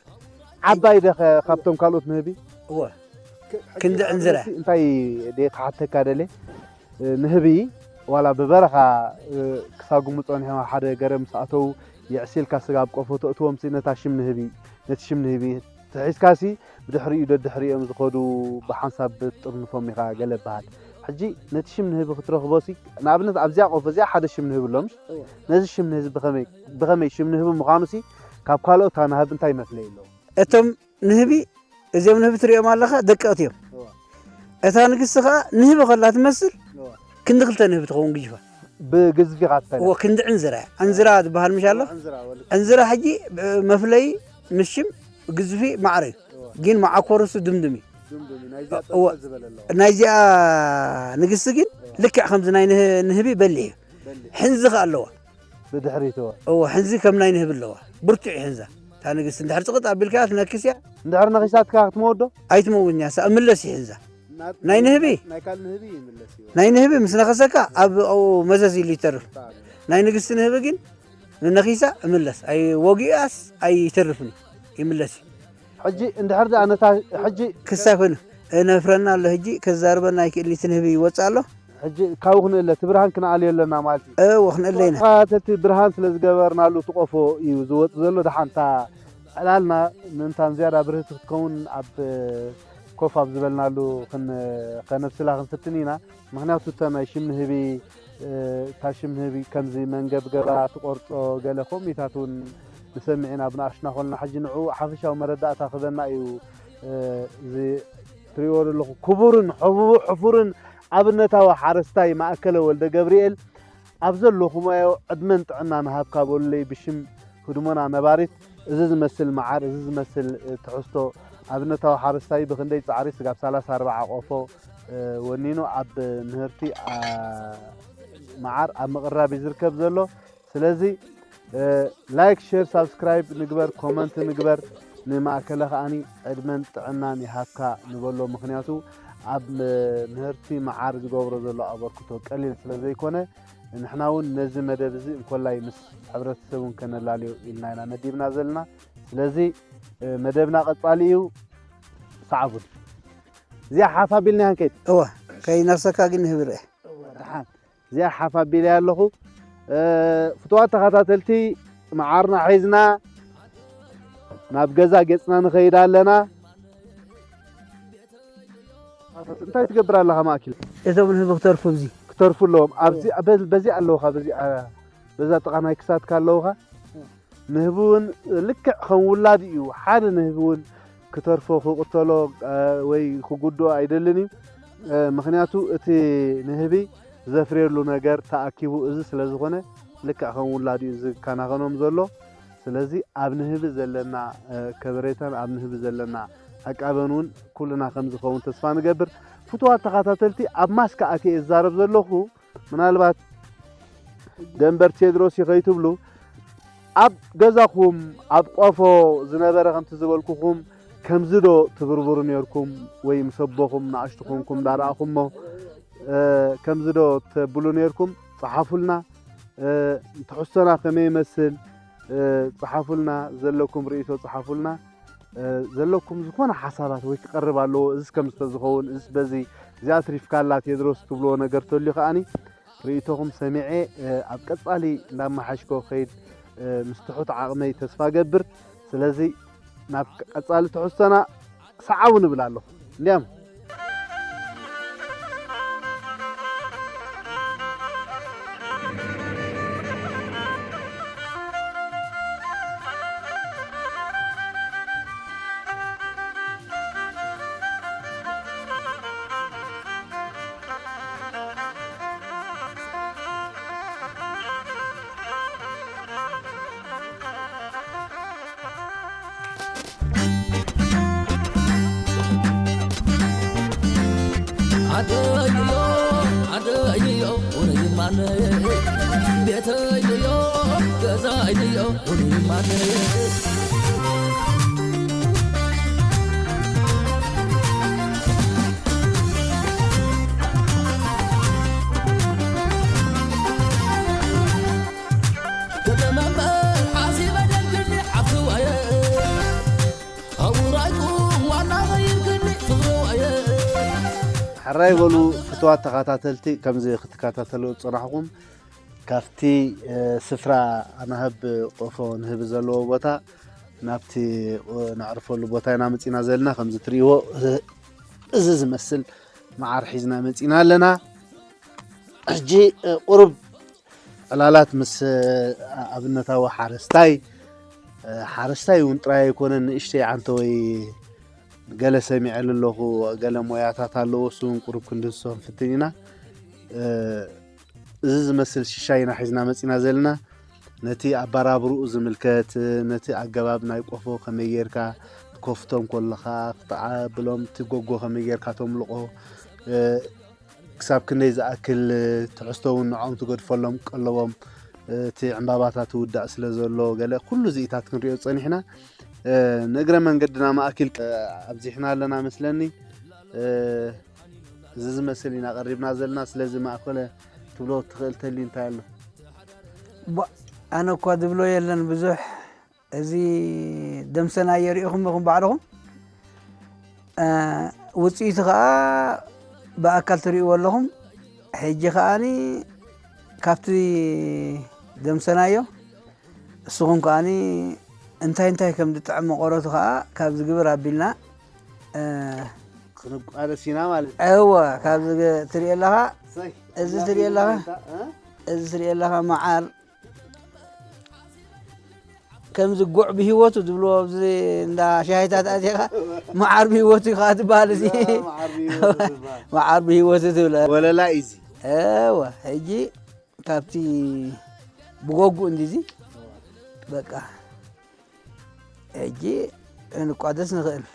ዓባይ ዶ ከ ካብቶም ካልኦት ንህቢ? እወ። ክ-፣ ክንዲ ሕጂ ዕንዝራ። ኣብዚ እንታይ ደይ ክሓተካ ደልየ? ንህቢ ዋላ ብበረኻ፣ እ፣ ክሳጉሙ ጸኒሖም፣ ኣብ ሓደ ገረብ ምስ ኣተዉ የዕሲልካ ስጋ ኣብ ቆፎ ተእትዎም ሲ ነታ ሽም ንህቢ፣ ነቲ ሽም ንህቢ ተሒዝካ ሲ ብድሕሪኡ ደድሕሪኦም ዝኸዱ ብሓንሳብ ብጥርንፎም ኢኻ ገለ ይበሃል። ሕጂ ነቲ ሽም ንህቢ ክትረኽቦ ሲ፣ ንኣብነት ኣብዚኣ ቆፎ እዚኣ ሓደ ሽም ንህቢ ኣሎ ምሽ? እወ። ነዚ ሽም ንህቢ ብኸመይ፣ ብኸመይ ሽም ንህቢ ምዃኑ ሲ ካብ ካልኦት ኣናህብ እንታይ መፍለይ ኣለዎ? እቶም ንህቢ፣ እዚኦም ንህቢ ትሪኦም ኣለኻ፣ ደቀቕቲ እዮም። እዋ። እታ ንግስቲ ኸዓ ንህቢ ከላ ትመስል፣ እዋ። ክንዲ ክልተ ንህቢ ትኸውን ግጅፋ። ብግዝፊ ኢኻ ትፈልያ? እዎ፣ ክንዲ ዕንዝራ እያ። ዕንዝራ ትበሃል ምሽ ኣሎ? ዕንዝራ፣ ወልክ። ዕንዝራ ሕጂ፣ ብ-፣ መፍለዪ ምስ ሽም ግዝፊ ማዕረ እዩ። እዋ። ግን መዓኮርሱ ድምድም እዩ። ድምድም እዩ። ናይዚኣ እዋ። ጸብጸብ ዝበለ ኣለዋ። ናይዚኣ ንግስቲ ግን እዋ። ልክዕ ከምዚ ናይ ንህ-፣ ንህቢ በሊሕ እዩ። በሊሕ። ሕንዚ ኸዓ ኣለዋ። ብድሕሪት እዋ። እዎ፣ ሕንዚ ከም ናይ ንህቢ ኣለዋ። ብርቱዕ እዩ ሕንዛ። እታ ንግስቲ እንድሕር ጽቕጥ ኣቢልካያ ትነክስ እያ። እንድሕር ነኺሳትካ ክትመውት ዶ? ኣይትመውትን እያ፣ እሳ እምለስ እዩ ሕንዛ። ናይ ንህቢ? ናይ ካልእ ንህቢ ይምለስ እዩ። ናይ ንህቢ ምስ ነኸሰካ ኣብ ኣብኡ መዘዝ ኢሉ ይተርፍ። ብጣዕሚ። ናይ ንግስቲ ንህቢ ግን ንነኺሳ እምለስ። ኣይ ወጊኣስ ኣይተርፍን እዩ። ይምለስ እዩ። ሕጂ እንድሕር ደኣ ነታ ሕጂ ክሳብ ኮይኑ እነፍረና ኣሎ። ሕጂ ከዛርበና ኣይክእልን፣ እቲ ንህቢ ይወጽእ ኣሎ። ሕጂ ካብኡ ክንእለ፣ እቲ ብርሃን ክንኣልዮ ኣለና ማለት እዩ። እወ፣ ክንእለ ኢና። ተኸታተልቲ ብርሃን ስለ ዝገበርናሉ፣ እቲ ቆፎ እዩ ዝወጽእ ዘሎ። ደሓን እታ ዕላልና ምእንታን ዝያዳ ብርህቲ ክትከውን ኣብ ኮፍ ኣብ ዝበልናሉ ክን-፣ ከነብስላ ክንፍትን ኢና። ምኽንያቱ እተን ናይ ሽም ንህቢ፣ እ፣ እታ ሽም ንህቢ ከምዚ መንገብገባ ትቆርጾ ገለ ከምኡታት እውን ንሰምዕ ኢና ብንኣሽቱና ኮልና። ሕጂ ንዕኡ ሓፈሻዊ መረዳእታ ክበና እዩ፣ እ፣ እዚ ትሪእዎ ዘለኹ ክቡርን ሕቡ-፣ ሕፉርን ኣብነታዊ ሓረስታይ ማእከለ ወልደ ገብርኤል ኣብ ዘለኹምዮ ዕድመን ጥዕናን ሃብካ በሉለይ ብሽም ህድሞና ነባሪት። እዚ ዝመስል መዓር፣ እዚ ዝመስል፣ እ፣ ትሕዝቶ ኣብነታዊ ሓረስታይ ብኽንደይ ጻዕሪ ስጋብ ሰላሳ ኣርባዓ ቆፎ፣ እ፣ ወኒኑ ኣብ ምህርቲ፣ ኣ፣ መዓር ኣብ ምቕራብ እዩ ዝርከብ ዘሎ። ስለዚ፣ እ፣ ላይክ፣ ሼር፣ ሳብስክራይብ ንግበር፣ ኮመንት ንግበር። ንማእከለ ከኣኒ ዕድመን ጥዕናን ይሃብካ ንበሎ። ምኽንያቱ ኣብ ም-፣ ምህርቲ መዓር ዝገብሮ ዘሎ ኣበርክቶ ቀሊል ስለ ዘይኮነ፣ ንሕና እውን ነዚ መደብ እዚ እንኮላይ ምስ ሕብረተሰብ እውን ከነላልዮ ኢልና ኢና መዲብና ዘለና። ስለዚ፣ እ፣ መደብና ቀጻሊ እዩ። ሰዓቡን። እዚኣ ሓፍ ኣቢልና ኢና ክንከይድ። እወ፣ ከይነርሰካ ግን ንህቢ ርኤ። ደሓን። እዚኣ ሓፍ ኣቢለያ ኣለኹ። እ፣ ፍቱዋት ተኸታተልቲ፣ መዓርና ሒዝና ናብ ገዛ ገጽና ንኸይድ ኣለና። እንታይ ትገብር ኣለኻ ማእኪል? እቶም ንህቢ ክተርፉ ኣብዚ። ክተርፉ ኣለዎም። ኣብዚ፣ በ-፣ በዚ ኣለውኻ፣ በዚ፣ ኣ፣ በዛ ጥቓ ናይ ክሳድካ ኣለውኻ። ንህቢ እውን ልክዕ ከም ውላድ እዩ። ሓደ ንህቢ እውን ክተርፎ፣ ክቕተሎ፣ እ፣ ወይ ክጉድኦ ኣይደልን እዩ። እ፣ ምኽንያቱ እቲ ንህቢ ዘፍርየሉ ነገር ተኣኪቡ እዚ ስለ ዝኾነ ልክዕ ከም ውላድ እዩ ዝከናኸኖም ዘሎ። ስለዚ ኣብ ንህቢ ዘለና፣ እ፣ ከበሬታን ኣብ ንህቢ ዘለና ዕቃበን እውን ኩልና ከም ዝኸውን ተስፋ ንገብር። ፍቱዋት ተኸታተልቲ፣ ኣብ ማስክ ኣትየ እዛረብ ዘለኹ፣ ምናልባት ደንበር ቴድሮስ እዩ ከይትብሉ፣ ኣብ ገዛኹም ኣብ ቆፎ ዝነበረ ከምቲ ዝበልኩኹም ከምዚ ዶ ትብርብሩ ነይርኩም? ወይ ምስ ኣቦኹም ንኣሽቱ ኮንኩም እንዳረኣኹሞ፣ እ፣ ከምዚ ዶ ተብሉ ነይርኩም? ጸሓፉልና። እ፣ ትሕዝቶና ከመይ ይመስል? እ፣ ጸሓፉልና፣ ዘለኩም ርእይቶ ጸሓፉልና። እ፣ ዘለኩም ዝኾነ ሓሳባት ወይ ክቐርብ ኣለዎ፣ እዚስ ከምዚ ተዝኸውን፣ እዚስ በዚ፣ እዚኣ ትሪፍካላ ቴድሮስ ትብልዎ ነገር ተልዩ ከኣኒ ርእይቶኹም ሰሚዐ፣ እ፣ ኣብ ቀጻሊ እንዳመሓሽኮ ክኸይድ፣ እ፣ ምስ ትሑት ዓቕመይ ተስፋ ገብር። ስለዚ ናብ ቀጻሊ ትሕዝቶና ሰዓቡ ንብል ኣለኹ። እንዲያም። ኣደይዮ፣ ኣደይዮ፣ ውረይ ማነ። ቤተይዮ፣ ገዛይዮ፣ ውረይ ማነ። ከተማ እምበር ሓሲበ ደልግኒ ሓፍትዋየ። ኣውራይኩም ዋና ኸይርክኒ ፍቕርዋየ። ሕራይ በሉ ፍትዋት ተኸታተልቲ፣ ከምዚ ክትከታተሉ ዝጸናሕኩም። ካብቲ፣ እ፣ ስፍራ ኣናህብ ቆፎ ንህቢ ዘለዎ ቦታ ናብቲ፣ እ፣ ነዕርፈሉ ቦታ ኢና መጺና ዘለና። ከምዚ ትርእይዎ፣ እ፣ እዚ ዝመስል መዓር ሒዝና መጺና ኣለና። ሕጂ፣ እ፣ ቁሩብ ዕላላት ምስ፣ እ፣ ኣብነታዊ ሓረስታይ ሓረስታይ እውን ጥራይ ኣይኮነን፣ ንእሽተይ ዓንተወይ ገለ ሰሚዐሉ ኣለኹ፣ ገለ ሞያታት ኣለዎ፣ እሱ እውን ቁሩብ ክንድህሶ ንፍትን ኢና። እዚ ዝመስል ሽሻይ ኢና ሒዝና መጺና ዘለና። ነቲ ኣበራብርኡ ዝምልከት፣ ነቲ ኣገባብ ናይ ቆፎ ከመይ ጌርካ ትከፍቶም ከለኻ፣ ክትዓብሎም፣ እቲ ጎጎ ከመይ ጌርካ ተምልቆ፣ ክሳብ ክንደይ ዝኣክል ትሕዝቶ እውን ንዕኦም ትገድፈሎም ቀለቦም፣ እቲ ዕምባባታት ትውዳእ ስለ ዘሎ፣ ገለ ኩሉ እዚኢታት ክንሪኦ ጸኒሕና። ንእግረ መንገድና ማእኪል ኣብዚሕና ኣለና መስለኒ። እዚ ዝመስል ኢና ቀሪብና ዘለና። ስለዚ ማእከለ ትብሎ ትኽእል ተልዩ እንታይ ኣሎ? ቧ-፣ ኣነ እኳ ዝብሎ የለን ብዙሕ። እዚ ደምሰናዮ ሪኢኹም ኢኹም ባዕልኹም። እ፣ ውጽኢቱ ኸኣ ብኣካል ትርእይዎ ኣለኹም። ሕጂ ኸኣኒ ካብቲ ደምሰናዮ እስኹም ከኣኒ እንታይ እንታይ ከም ዝጥዕም መቐረቱ ኸኣ ካብዚ ግብር ኣቢልና፣ እ፣ ክንቋደስ ኢና ማለት እዩ። እወ፣ ካብዚ ገ-፣ ትርእዮ ኣለኻ፣ እሰይ፣ እዚ ትርእዮ ኣለኻ፣ እ? እዚ ትርእዮ ኣለኻ መዓር፣ ከምዚ ጉዕ ብህይወቱ ዝብልዎ ኣብዚ እንዳ ሻሂታት ኣቲኻ፣ መዓር ብህይወቱ እዩ ኸዓ ትበሃል እዚ። መዓር ብህይወቱ ትበሃል። መዓር ብህይወቱ ትብል። ወለላ እዩ እዚ። እወ፣ ሕጂ ካብቲ ብጎጉ እንዲዚ፣ በቃ፣ ሕጂ ክንቋደስ ንኽእል።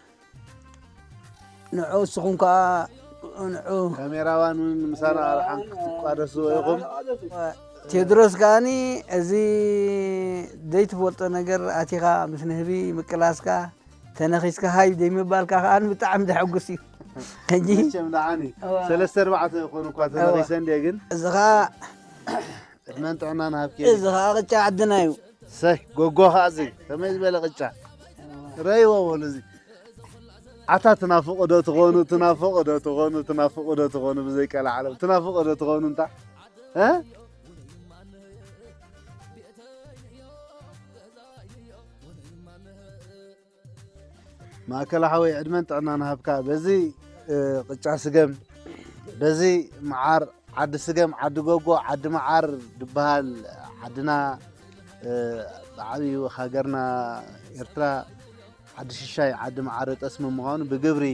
ንዑ እስኹም ከኣ ንዑ። ካሜራማን እውን ምሳና ኣርሓን ክትቋደስዎ ኢኹም። ቴድሮስ ከኣኒ፣ እዚ ዘይትፈልጦ ነገር ኣቲኻ ምስ ንህቢ ምቅላስካ፣ ተነኺስካ ሃይ ዘይምባልካ ከኣ ብጣዕሚ ዘሐጉስ እዩ። ሕጂ መቸም ደሓን እዩ። እዋ። ሰለስተ ኣርባዕተ ይኾኑ እኳ እዋ። ተነኺሰ እንድየ ግን። እዚ ኸኣ ዕድመን ጥዕናን ሃብኪ። እዚ ኸኣ ቅጫ ዓድና እዩ። ሰይ፣ ጎጎ ኸኣ እዚ ከመይ ዝበለ ቅጫ። ረይዎ በሉ እዚ። ኣታ ትናፍቑ ዶ ትኾኑ፣ ትናፍቑ ዶ ትኾኑ፣ ትናፍቑ ዶ ትኾኑ ብዘይ ቀልዓለም፣ ትናፍቑ ዶ ትኾኑ እንታ? እ? ማእከለ ሓወይ ዕድመን ጥዕናን ሃብካ። በዚ፣ እ፣ ቅጫ ስገም፣ በዚ መዓር፣ ዓዲ ስገም፣ ዓዲ ጎጎ፣ ዓዲ መዓር ድበሃል ዓድና፣ እ፣ ብዓብዩ ሃገርና ኤርትራ ዓዲ ሽሻይ፣ ዓዲ መዓር ጠስሚ ምዃኑ ብግብሪ፣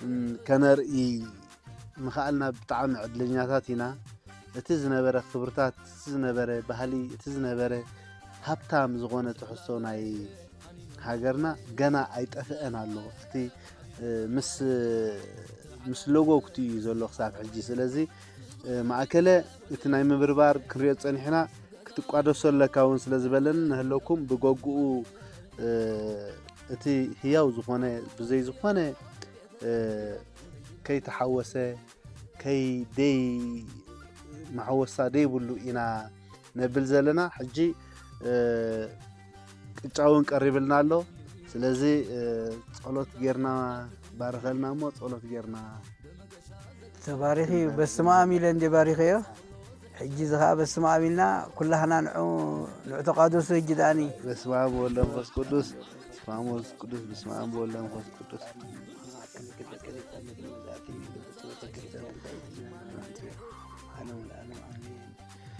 እም፣ ከነርኢ ምኽኣልና ብጣዕሚ ዕድለኛታት ኢና። እቲ ዝነበረ ክብርታት፣ እቲ ዝነበረ ባህሊ፣ እቲ ዝነበረ ሃብታም ዝኾነ ትሕዝቶ ናይ ሃገርና ገና ኣይጠፍአን ኣሎ። እቲ፣ እ፣ ምስ፣ ምስ ሎጎ ክትኡ እዩ ዘሎ ክሳብ ሕጂ። ስለዚ፣ እ፣ ማእከለ እቲ ናይ ምብርባር ክንሪኦ ጸኒሕና፣ ክትቋደሶ ኣለካ እውን ስለ ዝበለኒ ንህለኩም ብጎግኡ፣ እ፣ እቲ ህያው ዝኾነ ብዘይ ዝኾነ፣ እ፣ ከይተሓወሰ፣ ከይ ደይ መሓወሳ ደይብሉ ኢና ነብል ዘለና። ሕጂ፣ እ፣ ቅጫ እውን ቀሪብልና ኣሎ። ስለዚ፣ እ፣ ጸሎት ጌርና ባርኸልና እሞ ጸሎት ጌርና። ተባሪኺ በስመ ኣብ ኢለ እንደ ባሪኸዮ። ሕጂ እዚ ኸኣ በስመ ኣብ ኢልና ኩላህና ንዑ፣ ንዑ ተቋደሱ። ሕጂ ደኣኒ በስመ ኣብ ወወልድ ወመንፈስ ቅዱስ፣ በስመ ኣብ ወወልድ ቅዱስ፣ በስመ ኣብ ወወልድ ወመንፈስ ቅዱስ።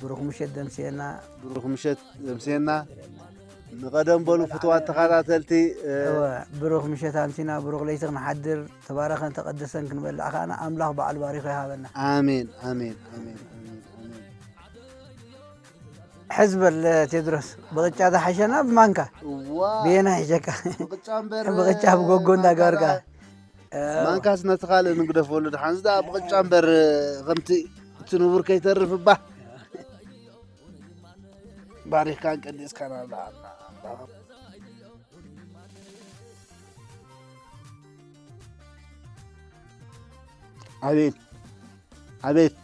ብሩኽ ምሸት ደምስየና። ብሩኽ ምሸት ደምስየና። ንቐደም በሉ ፍትዋት ተኸታተልቲ፣ እ፣ እወ፣ ብሩኽ ምሸት ኣምሲና፣ ብሩኽ ለይቲ ክንሓድር፣ ተባረኸን ተቐደሰን ክንበልዕ ከኣና ኣምላኽ ባዕሉ ባሪኹ ይሃበና። ኣሜን፣ ኣሜን፣ ኣሜን፣ ኣሜን፣ ኣሜን። ሕዝ በል ቴድሮስ፣ ብቕጫ ዝሓሸና ብማንካ። እዋ። ብየና ሒሸካ? ብቕጫ እምበር፣ ብቕጫ ብጎጎ እንዳገበርካ። ማንካ፣ እ፣ ማንካስ ነቲ ካልእ ንግደፈሉ። ደሓን ዝዳ ብቕጫ እምበር፣ ከምቲ እቲ ንቡር ከይተርፍ እባ። ባሪኽካን ቀዲስካን ኣብልዓልና። ኣቤት፣ ኣቤት።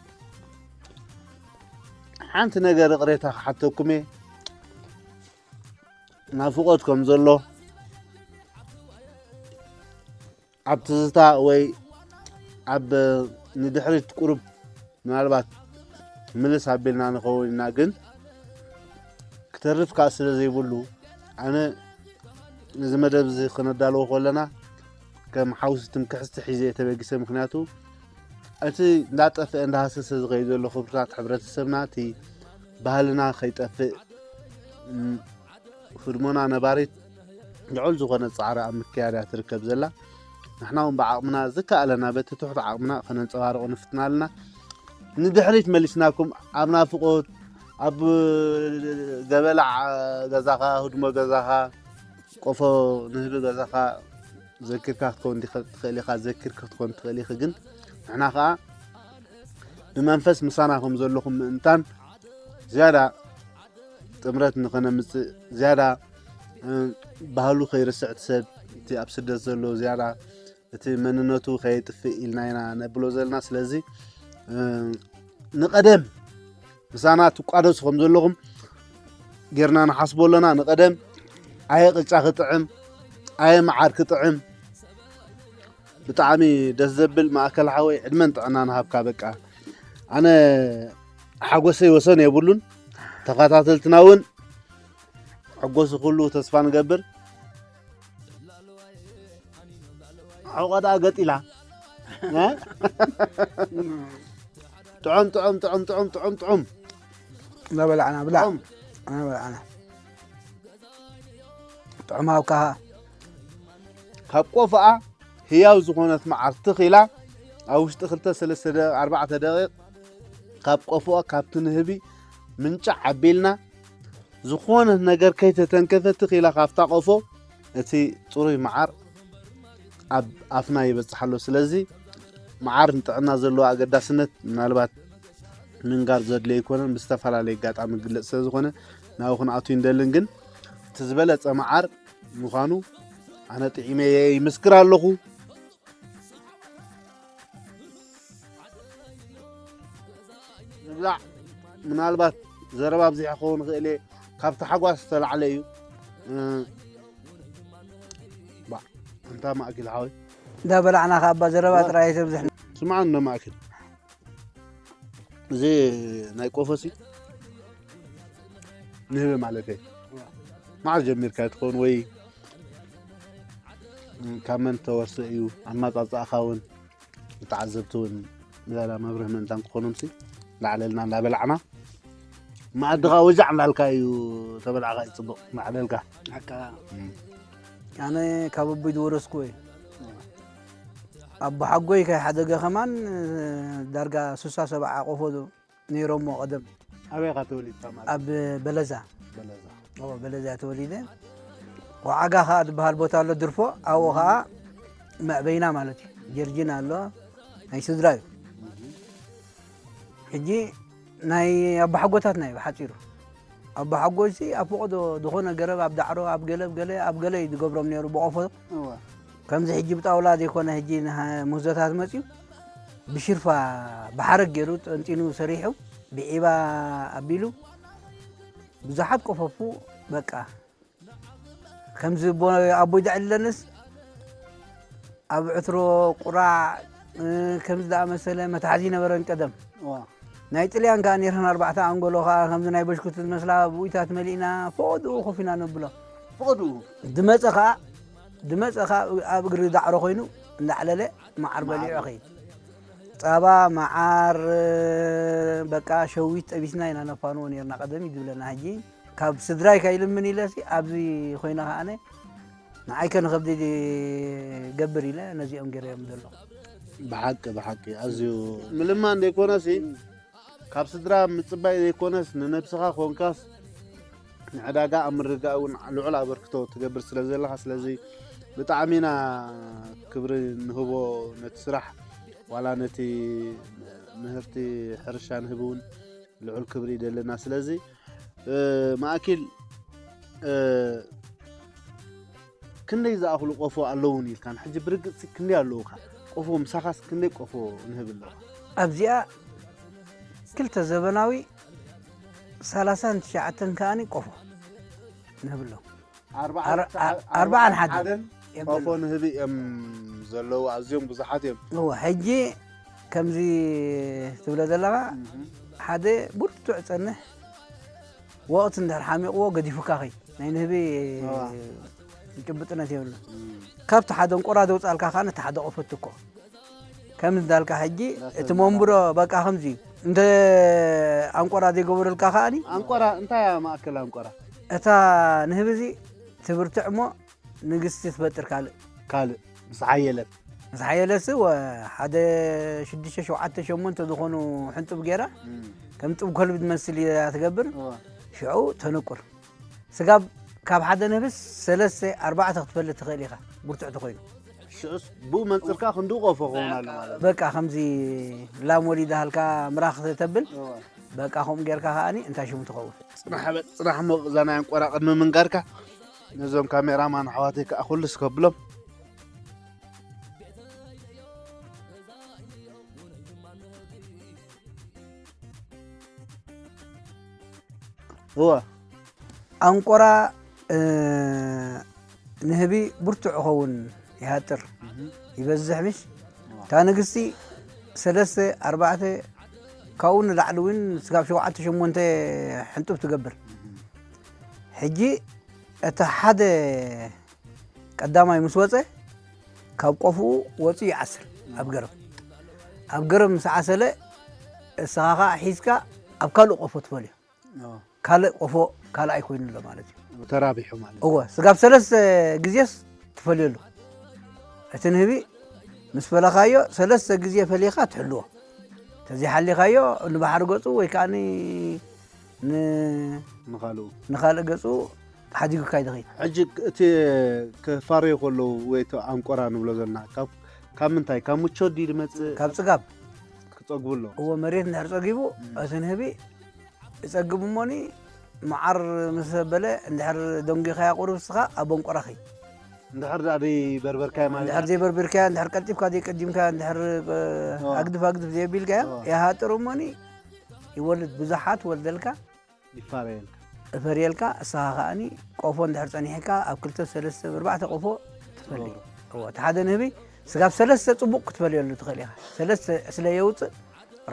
ሓንቲ ነገር ይቕሬታ ክሓተኩም እየ። ናፍቖት ከም ዘሎ ኣብ ትዝታ ወይ ኣብ ንድሕሪት ቁሩብ ምናልባት ምልስ ኣቢልና ንኸውን ኢና፣ ግን ክተርፍ ከኣ ስለ ዘይብሉ፣ ኣነ ነዚ መደብ እዚ ክነዳልዎ ከለና ከም ሓውሲ ትምክሕቲ ሒዘ እየ ተበጊሰ። ምኽንያቱ እቲ እንዳጠፍአ እንዳሃሰሰ ዝኸይድ ዘሎ ክብርታት ሕብረተሰብና፣ እቲ ባህልና ከይጠፍእ፣ ም፣ ህድሞና ነባሪት ልዑል ዝኾነ ጻዕሪ ኣብ ምክያድ እያ ትርከብ ዘላ። ንሕና እውን ብዓቕምና ዝከኣለና በቲ ትሑት ዓቕምና ከነንጸባርቖ ንፍትና ኣለና። ንድሕሪት መሊስናኩም ኣብ ናፍቖት፣ ኣብ ገበላ ገዛኻ፣ ህድሞ ገዛኻ፣ ቆፎ ንህቢ ገዛኻ ዘኪርካ ክትከውን ትኽእል ኢኻ፣ ዘኪርካ ክትከውን ትኽእል ኢኺ። ግን ንሕና ኸኣ ብመንፈስ ምሳና ከም ዘለኹም ምእንታን ዝያዳ ጥምረት ንኸነምጽእ፣ ዝያዳ፣ እ፣ ባህሉ ከይርስዕ እቲ ሰብ፣ እቲ ኣብ ስደት ዘሎ ዝያዳ እቲ መንነቱ ከየጥፍእ ኢልና ኢና ነብሎ ዘለና። ስለዚ፣ እ፣ ንቐደም ምሳና ትቋደሱ ከም ዘለኹም ጌርና ንሓስቦ ኣለና። ንቐደም ኣየ ቅጫ ክጥዕም፣ ኣየ መዓር ክጥዕም፣ ብጣዕሚ ደስ ዘብል ማእከል ሓወይ፣ ዕድመን ጥዕናን ሃብካ። በቃ ኣነ ሓጎሰይ ወሰን የብሉን። ተኸታተልትና እውን ሕጎስ ኩሉ ተስፋ ንገብር። ሕቆ ደኣ ገጢላ። እ? ጥዑም፣ ጥዑም፣ ጥዑም፣ ጥዑም፣ ጥዑም፣ ጥዑም። እናበላዕና ብላዕ። ጥዑም። እናበላዕና። ጥዑም ሃብካ። ካብ ቆፎኣ ህያው ዝኾነት መዓር ትኽ ኢላ ኣብ ውሽጢ ክልተ ሰለስተ ደቂቕ፣ ኣርባዕተ ደቂቕ ካብ ቆፎኣ ካብቲ ንህቢ ምንጫዕ ኣቢልና ዝኾነ ነገር ከይተተንከፈ ትኽ ኢላ ካብታ ቆፎ እቲ ጽሩይ መዓር ኣብ ኣፍና ይበጽሕ ኣሎ። ስለዚ መዓር ንጥዕና ዘለዎ ኣገዳስነት ምናልባት ምንጋር ዘድልዮ ኣይኮነን፣ ብዝተፈላለየ ኣጋጣሚ ክግለጽ ስለ ዝኾነ ናብኡ ክንኣቱ ይንደልን። ግን እቲ ዝበለጸ መዓር ምዃኑ ኣነ ጥዒመ እየ ይምስክር ኣለኹ። ንብላዕ። ምናልባት ዘረባ ኣብዚሐ ክኸውን ይኽእል እየ፣ ካብ ታሕጓስ ዝተላዕለ እዩ። እ፣ ባ፣ ኣንታ ማእኪል ሓወይ። እንዳበላዕና ከኣ እባ ዘረባ ጥራይ ኣይተብዝሕ። ስምዓኒ እንዶ ማእኪል። እዚ ናይ ቆፎሲ ንህቢ ማለት እዩ። መዓስ ጀሚርካ ትኸውን ወይ ካብ መን ተወርሰ እዩ? ኣመጻጽኣኻ እውን ንተዓዘብቲ እውን ዝያዳ መብርህ ምእንታን ክኾኖምሲ ላዕለልና እንዳበላዕና መኣድኻ ወጃዕ እንዳልካ እዩ ተበላዕኻ እዩ ጽቡቕ ማዕደልካ። ሓቃ። እም። ኣነ ካብ ኣቦይ ዝወረስኩዎ እዩ። ኣቦሓጎይ ከይሓደገ ከማን ዳርጋ ስሳ ሰብዓ ቆፎ ነይሮሞ ቀደም። ኣበይ ኢኻ ተወሊድካ ማለት? ኣብ በለዛ። በለዛ። ኦ፣ በለዛ ተወሊደ። ወዓጋ ኸኣ ዝበሃል ቦታ ኣሎ ድርፎ፣ ኣብኡ ኸኣ መዕበይና ማለት እዩ። ጀርጂን ኣሎ፣ ናይ ስድራ እዩ። ሕጂ ናይ ኣባሓጎታትና እዩ ብሓጺሩ። ኣባሓጎይሲ ኣብ ፈቐዶ ዝኾነ ገረብ፣ ኣብ ዳዕሮ፣ ኣብ ገለ፣ ኣብ ገለ፣ ኣብ ገለ እዩ ዝገብሮም ነይሩ ብቆፎ። እወ። ከምዚ ሕጂ ብጣውላ ዘይኮነ፣ ሕጂ ንሃ-፣ ምህዞታት መጽዩ ብሽርፋ ብሓረግ ገይሩ ጠንጢኑ ሰሪሑ ብዒባ ኣቢሉ ብዙሓት ቆፈፉ። በቃ ከምዚ ኣቦ-፣ ኣቦይ ዘዕልለንስ ኣብ ዕትሮ ቁራዕ፣ እ፣ ከምዚ ዝኣመሰለ መትሓዚ ነበረን ቀደም። እዋ። ናይ ጥልያን ከኣ ነይረን ኣርባዕተ ኣንጎሎ ከኣ ከምዚ ናይ በሽኩቲ ዝመስላ ብኡይታት መሊእና ፈቐድኡ ኮፍ ኢና ነብሎ። ፈቐድኡ? ዝመጸ ከኣ፣ ዝመጸ ከኣ ኣብ እግሪ ዳዕሮ ኮይኑ እንዳዕለለ መዓር በሊዑ መዓር። ይኸይድ። ጸባ፣ መዓር፣ በቃ ሸዊት ጠቢስና ኢና ነፋንዎ ነይርና ቀደም እዩ ዝብለና። ሕጂ ካብ ስድራይ ከይልምን ኢለሲ ኣብዚ ኮይነ ከኣነ ንዓይ ከ ንኸብዲ ገብር ኢለ ነዚኦም ገይረዮም ዘለኹ። ብሓቂ፣ ብሓቂ ኣዝዩ ምልማን ዘይኮነሲ ካብ ስድራ ምጽባይ ዘይኮነስ ንነብስኻ ኮንካስ ንዕዳጋ ኣብ ምርግጋእ እውን ልዑል ኣበርክቶ ትገብር ስለ ዘለኻ፣ ስለዚ ብጣዕሚ ኢና ክብሪ ንህቦ ነቲ ስራሕ፣ ዋላ ነቲ ምህርቲ ሕርሻ ንህቢ እውን ልዑል ክብሪ እዩ ዘለና። ስለዚ፣ እ፣ ማእኪል፣ እ፣ ክንደይ ዝኣኽሉ ቆፎ ኣለዉን ኢልካን? ሕጂ ብርግጽ ክንደይ ኣለዉካ? ቆፎ ምሳኻስ ክንደይ ቆፎ ንህቢ ኣለዉካ? ኣብዚኣ ክልተ ዘበናዊ፣ ሰላሳን ትሽዓተን ከኣኒ ቆፎ ንህቢ ኣለዉ። ኣርባዓን ኣር-፣ ትሽዓ-፣ ኣር-፣ ኣርባዓን ሓደን። ሓደን የብሉ። ቆፎ ንህቢ እዮም ዘለዉ፣ ኣዝዮም ብዙሓት እዮም። እወ፣ ሕጂ ከምዚ ትብሎ ዘለኻ፣ እህ። ሓደ ብርቱዕ ጸንሕ ወቕቲ እንድሕር ሓሚቕዎ ገዲፉካ ኸይ፣ ናይ ንህቢ እዋ። ጭብጥነት የብሉ። እም። ካብቲ ሓደ እንቆራ ዘውጻልካ ኸኣ ነቲ ሓደ ቆፎ ትኮ። ከም እንዳልካ ሕጂ ዳስ እቲ መንብሮ በቃ ከምዚ እዩ። እንተ ኣንቆራ ዘይገበረልካ ከኣኒ ኣንቆራ እንታይ እያ ማእከል ኣንቆራ? እታ ንህቢ እዚ ትብርትዕ እሞ ንግስቲ ትፈጥር ካልእ። ካልእ ምስ ሓየለት ምስ ሓየለሲ ወ ሓደ ሽዱሽተ ሸውዓተ ሸሞንተ ዝኾኑ ሕንጡብ ገይራ ከም ጡብ ከልቢ ትመስል እያ ትገብር። ሽዑ ተንቁር ስጋብ ካብ ሓደ ነብስ ሰለስተ ኣርባዕተ ክትፈልጥ ትኽእል ኢኻ። ብርቱዕ ተኾይኑ ሽዑስ ብኡ መንፅርካ ክንድኡ ቆፎ ክኸውን ኣሎ ማለት እዩ። በቃ ከምዚ ላም ወሊዳ ሃልካ ምራኽ ተብል በቃ ከምኡ ጌርካ ከዓኒ እንታይ ሽሙ ትኸውን። ፅናሕ በል ፅናሕ እሞ እዛ ናይ ኣንቆራ ቅድሚ ምንጋርካ ነዞም ካሜራማን ኣሕዋተይ ከዓ ኩልስ ከብሎም። እወ ኣንቆራ ንህቢ ብርቱዕ ኸውን ይሃጥር ይበዝሕ ምሽ እታ ንግስቲ ሰለስተ ኣርባዕተ ካብኡ ንላዕሊ እውን ስጋብ ሸውዓተ ሸሞንተ ሕንጡብ ትገብር። ሕጂ እቲ ሓደ ቀዳማይ ምስ ወፀ ካብ ቆፍኡ ወፂኡ ይዓስል ኣብ ገረብ ኣብ ገረብ ምስ ዓሰለ እስኻ ከዓ ሒዝካ ኣብ ካልእ ቆፎ ትፈልዮ ካልእ ቆፎ ካልኣይ ኮይኑሎ ማለት እዩ። ተራቢሑ ማለት እወ ስጋብ ሰለስተ ግዜስ ትፈልየሉ እቲ ንህቢ ምስ ፈለኻዮ ሰለስተ ግዜ ፈሊኻ ትሕልዎ ተዘይሓሊኻዮ ንባሕሪ ገፁ ወይ ከዓ ንኻልኡ ንኻልእ ገፁ ሓዲጉካ ይድኺ ሕጂ እቲ ክፋረዩ ከለዉ ወይ ኣንቆራ ንብሎ ዘለና ካብ ምንታይ ካብ ምቾት ድዩ ዝመፅእ ካብ ፅጋብ ክፀግቡ ኣለዎ እዎ መሬት እንድሕር ፀጊቡ እቲ ንህቢ እፀግብ እሞኒ መዓር ምስ በለ እንድሕር ደንጒኻያ ቁሩብ እስኻ ኣብ ኣንቆራኺ እንድሕር ደኣ ዘይበርበርካዮ ማለት እንድሕር ዘይበርበርካያ እንድሕር ቀልጢፍካ ዘይቀዲምካ እንድሕር ኣግድፍ ኣግድፍ ዘየቢልካዮ ይሃጥር እሞኒ ይወልድ ብዙሓት ወልደልካ ይፋረየልካ እፈርየልካ እስኻ ከኣኒ ቆፎ እንድሕር ጸኒሕካ ኣብ ክልተ ሰለስተ ኣርባዕተ ቆፎ ትፈሊ እዎ እቲ ሓደ ንህቢ ስጋብ ሰለስተ ጽቡቕ ክትፈልየሉ ትኽእል ኢኻ ሰለስተ ስለ የውጽእ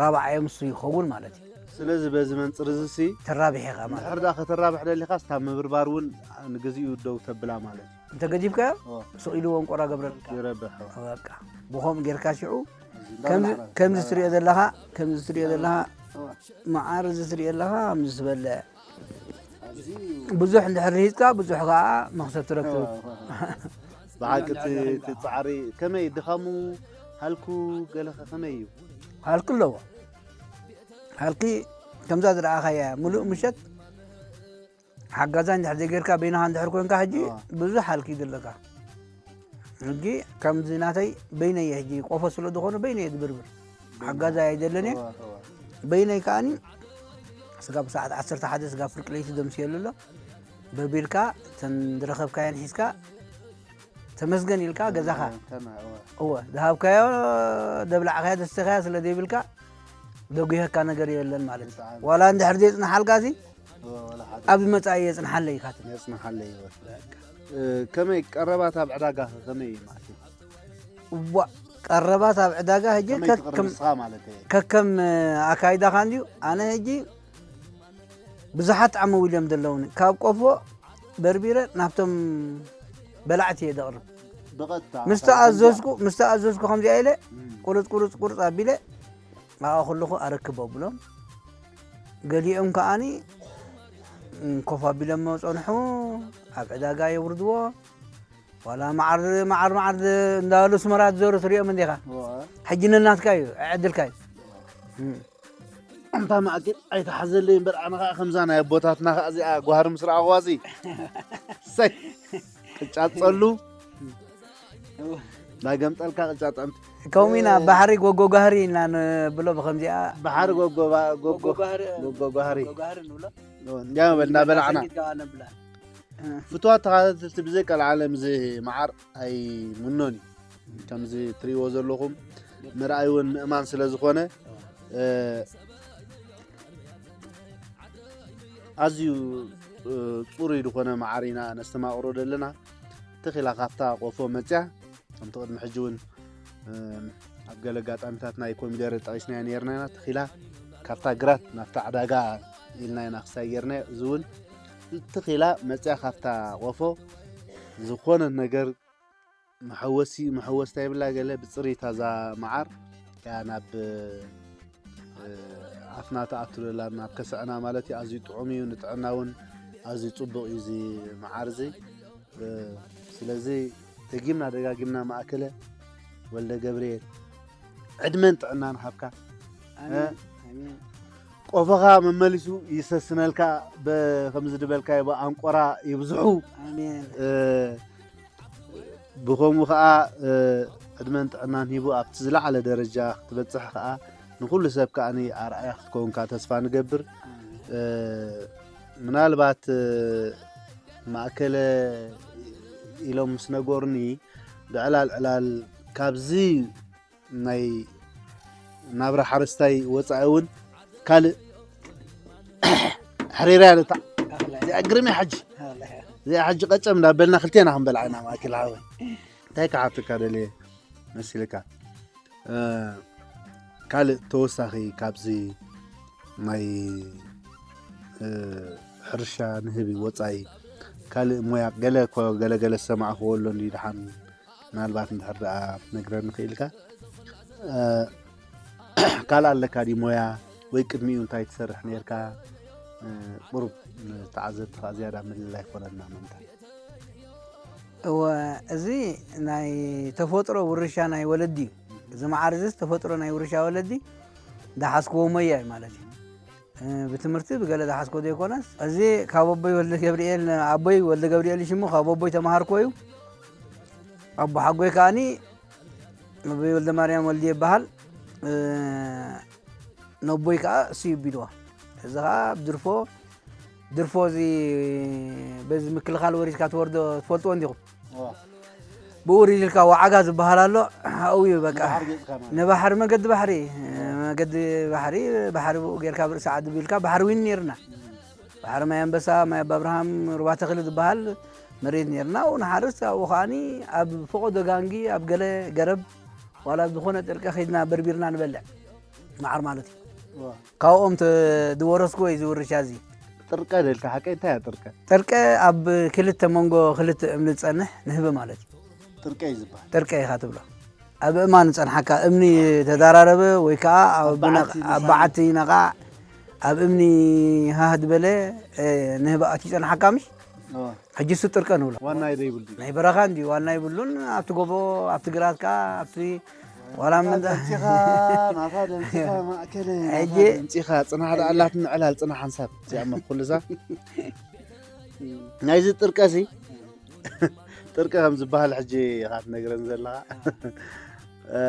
ራብዓዮም እሱ ይኸውን ማለት እዩ ስለዚ በዚ መንፅር እዚ ሲ ተራቢሕ ኢኻ ማለት እንድሕር ደኣ ከተራብሕ ደሊኻ ስታብ ምብርባር እውን ንግዚኡ ደው ተብላ ማለት እዩ እንተገዲፍካዮ ስቕ ኢሉ ወንቆራ ገብረልካ ይረብሕ በቃ ብኸምኡ ጌርካ ሽዑ ከምዚ ትሪኦ ዘለኻ ከምዚ ትሪኦ ዘለኻ መዓር እዚ ትሪኦ ኣለኻ ከምዚ ዝበለ ብዙሕ እንድሕር ርሂፅካ ብዙሕ ከዓ መኽሰብ ትረክብ ብሓቂ እቲ ፃዕሪ ከመይ ድኻሙ ሃልኩ ገለኸ ከመይ እዩ ሃልኩ ኣለዎ ሃልኪ ከምዛ ዝረኣኻያ ሙሉእ ምሸት ሓጋዛይ እንድሕር ዘይጌርካ በይንኻ እንድሕር ኮንካ ሕጂ ብዙሕ ሃልኪ እዩ ዘለካ ሕጂ ከምዚ ናተይ በይነየ ሕጂ ቆፎ ስለ ዝኾኑ በይነየ ዝብርብር ሓጋዛይ ኣይደለንየ በይነይ ከዓኒ ስጋብ ሰዓት ዓሰርተ ሓደ ስጋብ ፍርቂ ለይቲ ደምስየሉ ኣሎ በርቢርካ እተን ዝረኸብካየን ሒዝካ ተመስገን ኢልካ ገዛኻ እወ ዝሃብካዮ ደብላዕካዮ ደስተኻዮ ስለ ዘይብልካ ደጉሀካ ነገር የለን ማለት እዩ ዋላ እንድሕር ዘይፅንሓልካ ሲ ኣብዚ መፃኢ የፅንሓለይ ኢካ ትብል የፅንሓለይ ይበል ከመይ ቀረባት ኣብ ዕዳጋ ከመይ እዩ ማለት እዩ እዋ ቀረባት ኣብ ዕዳጋ ሕጂ ከከም ኣካይዳኻ እንድዩ ኣነ ሕጂ ብዙሓት ጣዕሚ ውልዮም ዘለውኒ ካብ ቆፎ በርቢረ ናብቶም በላዕቲ እየ ዘቕርብ ምስ ተኣዘዝኩ ምስ ተኣዘዝኩ ከምዚኣ ኢለ ቁርፅ ቁርፅ ቁርፅ ኣቢለ ኣብኣ ከለኹ ኣረክብ ኣብሎም ገሊኦም ከዓኒ ኮፍ ኣቢሎሞ ፀንሑ ኣብ ዕዳጋ የውርድዎ ዋላ መዓር መዓር መዓር እንዳበሉ ስመራ ዝዘሩ ትሪኦም እንዲኻ ሕጂ ነናትካ እዩ ኣዕድልካ እዩ ኣንታ ማእኪ ኣይትሓዘለይ እምበር ኣነ ከዓ ከምዛ ናይ ኣቦታትና ከዓ እዚኣ ጓህሪ ምስ ረኣኽዋ እዚ ሰይ ቅጫ ፀሉ ናይ ገምጠልካ ቅጫ ጥዕምቲ ከምኡ ኢና ባሕሪ ጎጎ ጋህሪ ኢና ንብሎ ብከምዚኣ ባሕሪ ጎጎ ጎጎ ጎጎ ጋህሪ ጎጎ ጋህሪ ጎጎ ጋህሪ ንብሎ እንዲያ በልና በላዕና ሰጊድ ከዓ ነብላ ፍትዋት ተኸታተልቲ ብዘይ ቀልዓለም እዚ መዓር ኣይምኖን እዩ ከምዚ ትሪእዎ ዘለኹም ምርኣይ እውን ምእማን ስለ ዝኾነ ኣዝዩ ፅሩይ ዝኾነ መዓር ኢና ነስተማቕሮ ዘለና ተኺላ ካብታ ቆፎ መፅያ ከምቲ ቅድሚ ሕጂ እውን ኣብ ገለ ኣጋጣሚታት ናይ ኮሚደረ ጠቒስናዮ ነርና ኢና ተኺላ ካብታ ግራት ናብታ ዕዳጋ ኢልና ኢና ክሳይ ጌርናዮ እዚ እውን ተኺላ መፅያ ካብታ ቆፎ ዝኾነ ነገር መሐወሲ መሐወስታ የብላ ገለ ብፅሪታ እዛ መዓር እያ ናብ ኣፍና ትኣቱ ዘላ ናብ ከስዐና ማለት እዩ ኣዝዩ ጥዑም እዩ ንጥዕና እውን ኣዝዩ ጽቡቕ እዩ እዚ መዓር እዚ። እ፣ ስለዚ ደጊምና ደጋጊምና ማእከለ ወልደ ገብርኤል ዕድመን ጥዕናን ሃብካ። ኣሜን፣ ኣሜን። ቆፎኻ መመሊሱ ይሰስነልካ፣ በ-፣ ከምዚ ዝበልካዮ ብኣንቆራ ይብዝሑ። ኣሜን። እ፣ ብኸምኡ ኸኣ፣ እ፣ ዕድመን ጥዕናን ሂቡ ኣብቲ ዝለዓለ ደረጃ ክትበጽሕ ኸኣ ንኹሉ ሰብ ከኣ ኣርኣያ ክትከውንካ ተስፋ ንገብር። ኣሜን። እ፣ ምናልባት፣ እ፣ ማእከለ ኢሎም ምስ ነገሩኒ፣ ብዕላል ዕላል ካብዚ ናይ ናብራ ሓረስታይ ወጻኢ እውን ካልእ ሕሪራ ያለታ። እዚኣ ግርም እያ ሕጂ። እዚኣ ሕጂ ቀጨም እንዳበልና ክልቴና ክንበልዓ ኢና ማእከል ሓወይ። እንታይ ክሓተካ ደልየ መሲልካ? እ፣ ካልእ ተወሳኺ ካብዚ ናይ፣ እ፣ ሕርሻ ንህቢ ወጻኢ ካልእ ሞያ ገለ እኮ ገለ ገለ ዝሰማዕክዎ ኣሎ እንድዩ ደሓን ምናልባት እንድሕር ደኣ ክትነግረኒ ክኢልካ። እ፣ ካልእ ኣለካ ድዩ ሞያ ወይ ቅድሚኡ እንታይ ትሰርሕ ነርካ? እ፣ ቁሩብ ንተዓዘብቲ ከኣ ዝያዳ ምልላይ ክኾነልና ምእንታን። እወ፣ እዚ ናይ ተፈጥሮ ውርሻ ናይ ወለዲ እዩ። እዚ መዓር እዚ ተፈጥሮ ናይ ውርሻ ወለዲ ዝሓዝክዎ ሞያ እዩ ማለት እዩ። እ፣ ብትምህርቲ ብገለ ዝሓዝኮ ዘይኮነስ፣ እዚ ካብ ኣቦይ ወልደ ገብርኤል፣ ኣቦይ ወልደ ገብርኤል ሽሙ ካብ ኣቦይ ተማሃርኮ እዩ። ኣቦ ሓጎይ ከኣኒ ኣቦይ ወልደ ማርያም ወልዲ ይበሃል። እ፣ ነቦይ ከኣ እሱ ይቢልዋ። እዚ ከኣ ኣብ ድርፎ፣ ድርፎ እዚ በዚ ምክልኻል ወሪድካ ትወርዶ ትፈልጥዎ እንዲኹም? እዋ። ብኡ ሪልካ ዋዓጋ ዝበሃል ኣሎ። ኣብኡ እዩ በቃ። ንባሕሪ ገጽካ ማለት። ንባሕሪ መገዲ ባሕሪ፣ መገዲ ባሕሪ፣ ባሕሪ ብኡ ጌርካ ብርእሲ ዓዲ ቢልካ ባሕሪ ዊን ነይርና። እም። ባሕሪ ማይ ኣንበሳ፣ ማይ ኣባ ኣብርሃም፣ ሩባ ተኽሊ ዝበሃል መሬት ነይርና። ኣብኡ ንሓርስ፣ ኣብኡ ከኣኒ ኣብ ፈቐዶ ጋንጊ፣ ኣብ ገለ ገረብ፣ ዋላ ኣብ ዝኾነ ጥርቀ ኸይድና በርቢርና ንበልዕ። መዓር ማለት እዩ። እዋ። ካብኦም ተ-፣ ዝወረስኩዎ እዩ እዚ ውርሻ እዚ። ጥርቀ ደልካ ሓቀይ እንታይ እያ ጥርቀ? ጥርቀ ኣብ ክልተ መንጎ ክልተ እምኒ ዝጸንሕ ንህቢ ማለት እዩ። ጥርቀ እዩ ዝበሃል። ጥርቀ ኢኻ ትብሎ። ኣብ እማን ዝጸንሓካ እምኒ ተደራረበ ወይ ከኣ ኣብ ኣብ በዓቲ በዓቲ ይነቓዕ፣ ኣብ እምኒ ሃህ ዝበለ፣ እ፣ ንህቢ ኣትዩ ይጸንሓካ ምሽ? እዋ። ሕጂ እሱ ጥርቀ ንብሎ። ዋና ይደ ይብሉ። ናይ በረኻ እንድዩ፣ ዋና ይብሉን፣ ኣብቲ ጎቦ፣ ኣብቲ ግራት ከኣ፣ ኣብቲ ዋላ ምንዳ-፣ ደምጺኻ፣ ናታ ደምጺኻ ማእከለ፣ ናታ ሕጂ ደምጺኻ፣ ጽናሕ ደኣ ኣላትና ዕላል፣ ጽናሕ ሓንሳብ፣ እዚኣ እሞ ኩሉ እዛ። ናይዚ ጥርቀ እዚ፣ ጥርቀ ከም ዝበሃል ሕጂ ኢኻ ትነግረኒ ዘለኻ። እ፣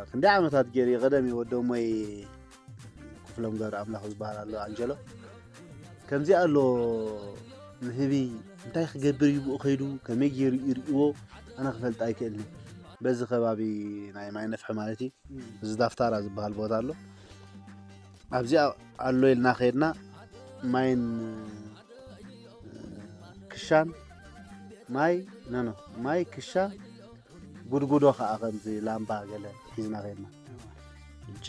ክንደይ ዓመታት ገይሩ እዩ፣ ቀደም እዩ ወዲ እሞይ ክፍሎም ገብረ ኣምላኽ ዝበሃል ኣሎ፣ ኣንጀሎ። ከምዚ ኣሎ ንህቢ እንታይ ክገብር እዩ ብኡ ከይዱ፣ ከመይ ገይሩ ይርእይዎ፣ ኣነ ክፈልጥ ኣይክእልን። በዚ ከባቢ ናይ ማይ ነፍሒ ማለት እዩ። እም። እዚ ዳፍታራ ዝበሃል ቦታ ኣሎ። ኣብዚኣ ኣሎ ኢልና ከይድና ማይን፣ እ፣ ክሻን ማይ፣ ኖ፣ ኖ፣ ማይ ክሻ ጉድጉዶ ከኣ ከምዚ ላምባ ገለ ሒዝና ከይድና። ሕጂ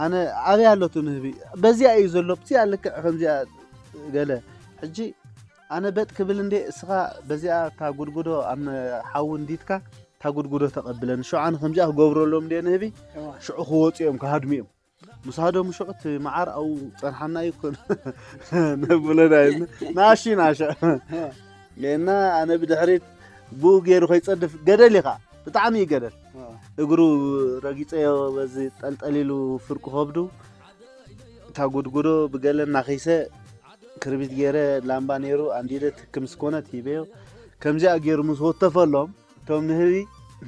ኣነ ኣበይ ኣሎ እቲ ንህቢ? በዚኣ እዩ ዘሎ፣ ብዚኣ ልክዕ ከምዚኣ ገለ። ሕጂ ኣነ በጥ ክብል እንዴ፣ እስኻ በዚኣ እታ ጉድጉዶ ኣብ ሓዊ እንዲድካ እታ ጉድጉዶ ተቐብለኒ። ሽዑ ኣነ ከምዚኣ ክገብረሎም እንዴ ንህቢ፣ እዋ። ሽዑ ክወጹ እዮም፣ ክሃድሙ እዮም። ምስ ሃደሙ ሽዑ እቲ መዓር ኣብኡ ጸንሓና ይኩን ነብሎ ዳይልና። ናሺ ናሸ። እዋ። እና ኣነ ብድሕሪት ብኡ ገይሩ ከይጸድፍ ገደል ኢኻ። ብጣዕሚ እዩ ገደል። እዋ። እግሩ ረጊጸዮ በዚ ጠልጠል ኢሉ ፍርቁ ከብዱ። እታ ጉድጉዶ ብገለ እናኸይሰ ክርቢት ገይረ ላምባ ነይሩ ኣንዲደ ትክ ምስ ኮነት ሂበዮ። ከምዚኣ ገይሩ ምስ ወተፈሎም እቶም ንህቢ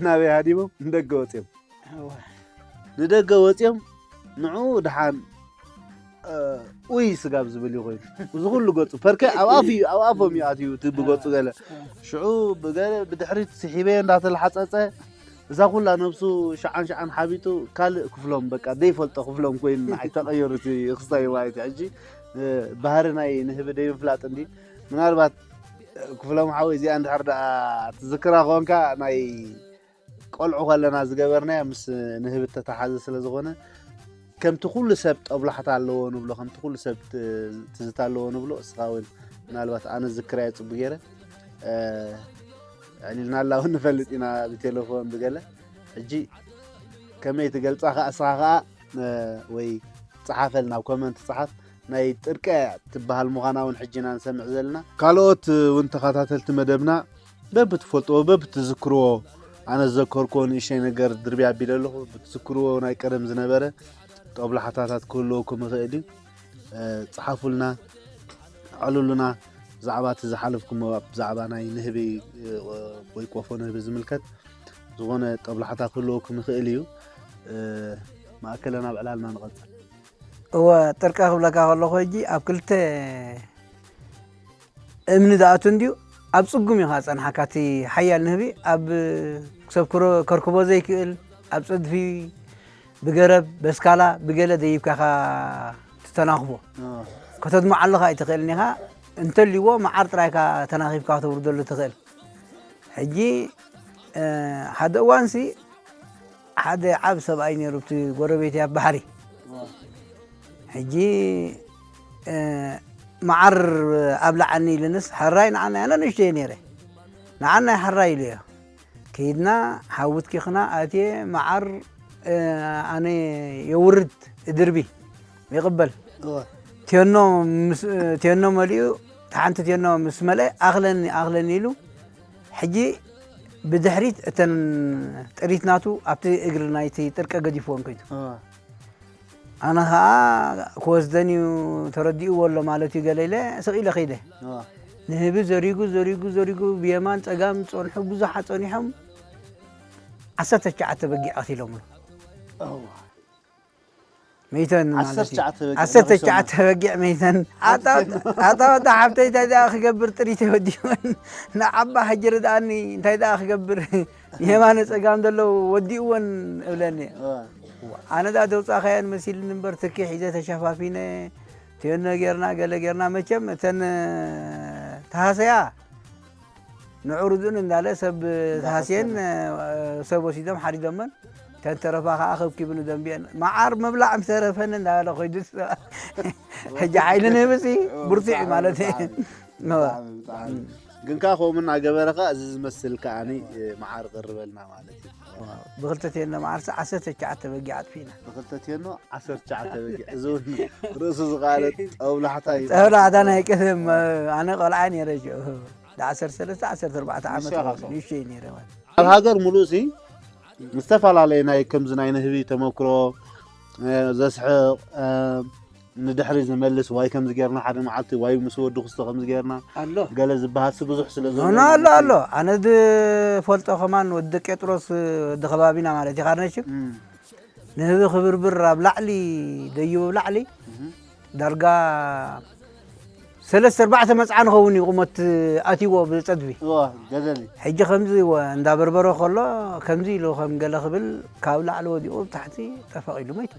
ናበይ ሃዲሞም ንደገ ወጺኦም። እዋ። ንደገ ወጺኦም ንዕኡ ደሓን፣ እ፣ ኡይ ስጋብ ዝብል እዩ ኮይኑ። እዚ ኩሉ ገጹ ፐርከ ኣብ ኣፍ እዩ፣ ኣብ ኣፎም እዩ ኣትዩ እቲ ብገጹ ገለ። ሽዑ ብገለ ብድሕሪት ስሒበዮ እንዳተላሓጸጸ እዛ ኩላ ነብሱ ሸዓን ሸዓን ሓቢጡ ካልእ ክፍሎም በቃ ዘይፈልጦ ክፍሎም ኮይኑ ንዓይ ተቐየሩ እቲ ክስታይ ማለት እዩ። ሕጂ፣ እ፣ ባህሪ ናይ ንህቢ ደይምፍላጥ እንዲ ምናልባት፣ እ፣ ክፍሎም ሓወይ እዚኣ እንድሕር ደኣ ትዝክራ ኮንካ ናይ ቆልዑ ከለና ዝገበርናዮ ምስ ንህቢ እተተሓዘ ስለ ዝኾነ፣ ከምቲ ኩሉ ሰብ ጦብላሕታ ኣለዎ ንብሎ፣ ከምቲ ኩሉ ሰብ ት-፣ ትዝታ ኣለዎ ንብሎ፣ እስኻ እውን ምናልባት ኣነ ዝክራዮ ጽቡቅ ገይረ፣ እ፣ ኣዕሊልና ኣላ እውን ንፈልጥ ኢና ብቴሌፎን ብገለ። ሕጂ ከመይ ትገልጻ ከኣ እስኻ ከኣ፣ እ፣ ወይ ጸሓፈልና፣ ኣብ ኮመንት ጸሓፍ። ናይ ጥርቀ ትበሃል ምዃና እውን ሕጂ ኢና ንሰምዕ ዘለና። ካልኦት እውን ተኸታተልቲ መደብና በብትፈልጥዎ፣ በብትዝክርዎ፣ ኣነ ዝዘከርክዎ ንእሽተይ ነገር ድርብያ ኣቢለ ኣለኹ። ብትዝክርዎ ናይ ቀደም ዝነበረ ጦብላሕታታት ክህልወኩም ይኽእል እዩ። እ፣ ጸሓፉልና፣ ኣዕልሉና፣ ብዛዕባ እቲ ዝሓለፍኩሞ፣ ብዛዕባ ናይ ንህቢ፣ እ፣ ወይ ቆፎ ንህቢ ዝምልከት ዝኾነ ጦብላሕታ ክህልወኩም ይኽእል እዩ። እ፣ ማእከለ ናብ ዕላልና ንቐጽል። እወ፣ ጥርቀ ክብለካ ከለኹ፣ ሕጂ ኣብ ክልተ እምኒ ዝኣቱ እንድዩ፣ ኣብ ጽጉም ኢኻ ጸንሓካ። እቲ ሓያል ንህቢ ኣብ ክሰብ ክረ-፣ ከርክቦ ዘይክእል፣ ኣብ ጸድፊ፣ ብገረብ፣ በስካላ፣ ብገለ ደይብካ ኢኻ ትተናኽፎ። እ። ከተድምዖ ኣለኻ ኣይትኽእልን ኢኻ። እንተልይዎ፣ መዓር ጥራይ ኢኻ ተናኺፍካ ከተውርደሉ ትኽእል። ሕጂ፣ እ፣ ሓደ እዋንሲ ሓደ ዓብ ሰብኣይ ነይሩ፣ ኣብቲ ጎረቤት ኣብ ባሕሪ። ሕጂ፣ እ፣ መዓር ኣብልዓኒ ኢሉንስ፣ ሕራይ ንዓናይ፣ ኣነ ንእሽተይ ነይረ። ንዓናይ ሕራይ ኢሉዮ። ከይድና፣ ሓዊ ትኪኽና፣ ኣትየ፣ መዓር፣ እ፣ ኣነ የውርድ፣ እድርቢ፣ ይቕበል። እወ። ቴኖ ምስ፣ ቴኖ መሊኡ፣ ሓንቲ ቴኖ ምስ መልአ፣ ኣኽለኒ፣ ኣኽለኒ ኢሉ፣ ሕጂ ብድሕሪት እተን ጥሪት ናቱ ኣብቲ እግሪ ናይቲ ጥርቀ ገዲፍወን ከይዱ። እወ። ኣነ ኸኣ ክወስደን እዩ ተረዲእዎ ኣሎ ማለት እዩ ገለ ኢለ ስቕ ኢለ ከይደ። እወ። ንህቢ ዘሪጉ፣ ዘሪጉ፣ ዘሪጉ ብየማን ጸጋም ጸንሑ፣ ብዙሓት ጸኒሖም ዓሰርተ ትሽዓተ በጊዕ ቀቲሎምሉ። እወ። መይተን ማለት እዩ። ዓሰርተ ትሽዓተ በጊዕ ዓሰርተ ትሽዓተ ነኺሶማ። በጊዕ መይተን። ኣታ፣ ኣታ ወዲ ሓብተይ እንታይ ደኣ ክገብር ጥሪት ወዲወን። ንዓባ ሕጂ ርድኣኒ እንታይ ደኣ ክገብር። የማነ ጸጋም ዘለዉ ወዲእወን እብለኒ። እዋ። ኣነ ደኣ ዘውጻእካየን መሲልኒ እምበር ትኪ ሒዘ ተሸፋፊነ። ቴኖ ጌርና ገለ ጌርና መቸም እተን ተሃሰያ ንዑ ርዱን እንዳለ ሰብ ተሃስየን፣ እንዳኸሰረ። እ፣ ሰብ ወሲዶም ሓሪዶመን። ተንተረፋ ከዓ ከብኪቡ ንደንቢየን። መዓር ምብላዕ ምተረፈኒ እንዳበለ ኮይዱ። ሕጂ ሓይሊ ንህብሲ እዎ፣ ብርቱዕ እዩ ብጣዕሚ፣ ማለት እዩ። ብጣዕሚ፣ እዎ። ብጣዕሚ፣ ብጣዕሚ። ግን ከዓ ከምኡ እናገበረ ከዓ እዚ ዝመስል ከዓኒ፣ እ፣ መዓር ይቐርበልና ማለት እዩ። ብክልተ ቴኖ መዓርሲ ዓሰርተ ትሽዓተ በጊዕ ኣጥፊእና። ብክልተ ቴኖ ዓሰርተ ትሽዓተ በጊዕ። እዚ እውን ርእሱ ዝኸኣለ ጠብላሕታ እዩ። ጠብላሕታ ናይ ቅድም፣ ኣነ ቆልዓ ነይረ ሽዑ። ዓሰርተ ሰለስተ ዓሰርተ ኣርባዕተ ዓመት ንእሽቶ ኢኻ። ንእሽቶ እየ ነይረ ማለት። ኣብ ሃገር ሙሉእ ሲ ዝተፈላለየ ናይ ከምዚ ናይ ንህቢ ተመክሮ፣ እ፣ ዘስሕቕ፣ እ፣ ንድሕሪ ዝመልስ ዋይ ከምዚ ጌርና ሓደ መዓልቲ ዋይ ምስ ወዲ ክስቶ ከምዚ ጌርና ኣሎ። ገለ ዝበሃል ሲ ብዙሕ ስለ ዘሎ ኖ፣ ኣሎ፣ ኣሎ። ኣነ ዝፈልጦ ከማን ወዲ ቄጥሮስ፣ ወዲ ከባቢና ማለት እዩ፣ ካርነሽም። እም። ንህቢ ክብርብር ኣብ ላዕሊ ደይቡ ኣብ ላዕሊ እህ። ዳርጋ ሰለስተ ኣርባዕተ መጽዓ ንኸውን እዩ ቁመት ኣትይዎ ብጸድፊ። እዋ፣ ገደል እዩ። ሕጂ ከምዚ እወ፣ እንዳበርበሮ ከሎ ከምዚ ኢሉ ከም ገለ ክብል ካብ ላዕሊ ወዲቑ ኣብ ታሕቲ ጠፈቕ ኢሉ መይቱ።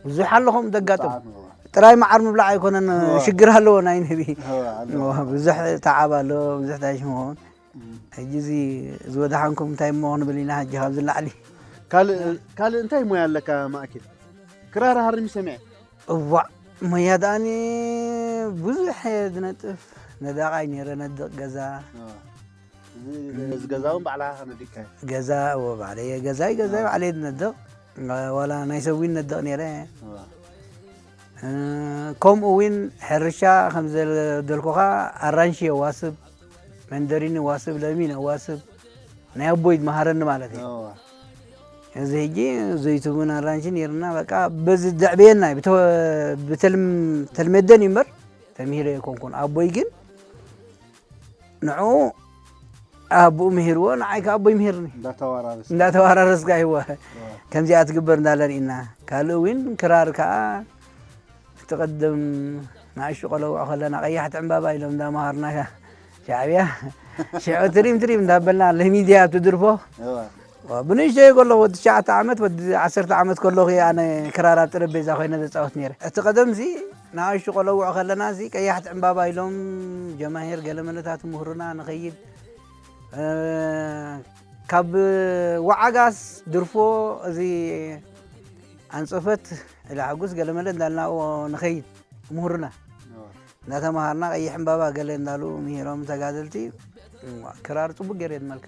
ብዙሕ ኣለኹም ዘጋጥም። ብጣዕሚ እዋ። ጥራይ መዓር ምብላዕ ኣይኮነን እዋ። ሽግር ኣለዎ ናይ ንህቢ። እዋ፣ ኣለዎ። እዋ፣ ብዙሕ ተዓብ ኣለዎ፣ ብዙሕ ታይሽ ምኸውን። እም። ሕጂ እዚ ዝወደሓንኩም እንታይ እሞ ክንብል ኢና ሕጂ ካብዚ ላዕሊ? ካልእ፣ ካልእ እንታይ ሞያ ኣለካ ማእኪል? ክራር ሃርሚ ሰሚዐ። እዋእ፣ ሞያ ደኣኒ ብዙሕ እየ ዝነጥፍ። ነዳቓይ ነይረ፣ ነድቕ ገዛ። እዋ። እዚ፣ እዚ ገዛ እውን ባዕልኻ ከነዲቕካዮ? ገዛ፣ እዎ፣ ባዕለይ እየ። ገዛይ፣ ገዛይ እዋ። ባዕለይ ዝነድቕ። ዋላ ናይ ሰብ እውን ነድቕ ነይረ። እዋ። እ፣ ከምኡ እውን ሕርሻ ከም ዘደልኩኻ ኣራንሺ የዋስብ፣ መንደሪን የዋስብ፣ ለሚን የዋስብ፣ ናይ ኣቦይ ዝመሃረኒ ማለት እዩ። እዋ። እዚ ሕጂ ዘይቱብን ኣራንሽን ነይርና፣ በቃ በዚ ዘዕበየና እዩ። ብተ-፣ ብተልም-፣ ተልመደን እዩ እምበር ተምሂረ ኣይኮንኩን። ኣቦይ ግን ንዕኡ ኣቦኡ ምሂርዎ፣ ንዓይ ከኣ ኣቦይ ምሂርኒ። እንዳተዋራረስካ። እንዳተዋራረስካ ይወ። እዋ። ከምዚኣ ትግበር እንዳለ ርኢና። ካልእ እውን ክራር ከኣ እቲ ቅድም ንኣሽቱ ቆለውዕ ከለና ቀያሕቲ ዕምባባ ኢሎም እንዳመሃርና ሻዕብያ። ሽዑ ትሪም ትሪም እንዳበልና ለሚድያ ትድርፎ። እዋ። ዋ፣ ብንእሽተይ ከለኹ ወዲ ትሽዓተ ዓመት፣ ወዲ ዓሰርተ ዓመት ከለኹ እየ ኣነ ክራር ኣብ ጠረጴዛ ኮይነ ዘጻወት ነይረ። እቲ ቀደምሲ ንኣሽቱ ቆለውዕ ከለናሲ ቀያሕቲ ዕምባባ ኢሎም ጀማሂር ገለ መለታት ምሁርና ንኸይድ። እ፣ ካብ ወዓጋስ ድርፎ እዚ ኣንጸፈት እለ ሓጉስ ገለ መለ እንዳልናዎ ንኸይድ ምሁርና። እዋ። እንዳተምሃርና ቀይሕ ዕምባባ ገለ እንዳሉ ምሂሮም ተጋደልቲ። እዋ፣ ክራር ጽቡቅ ገይረ የድመልካ።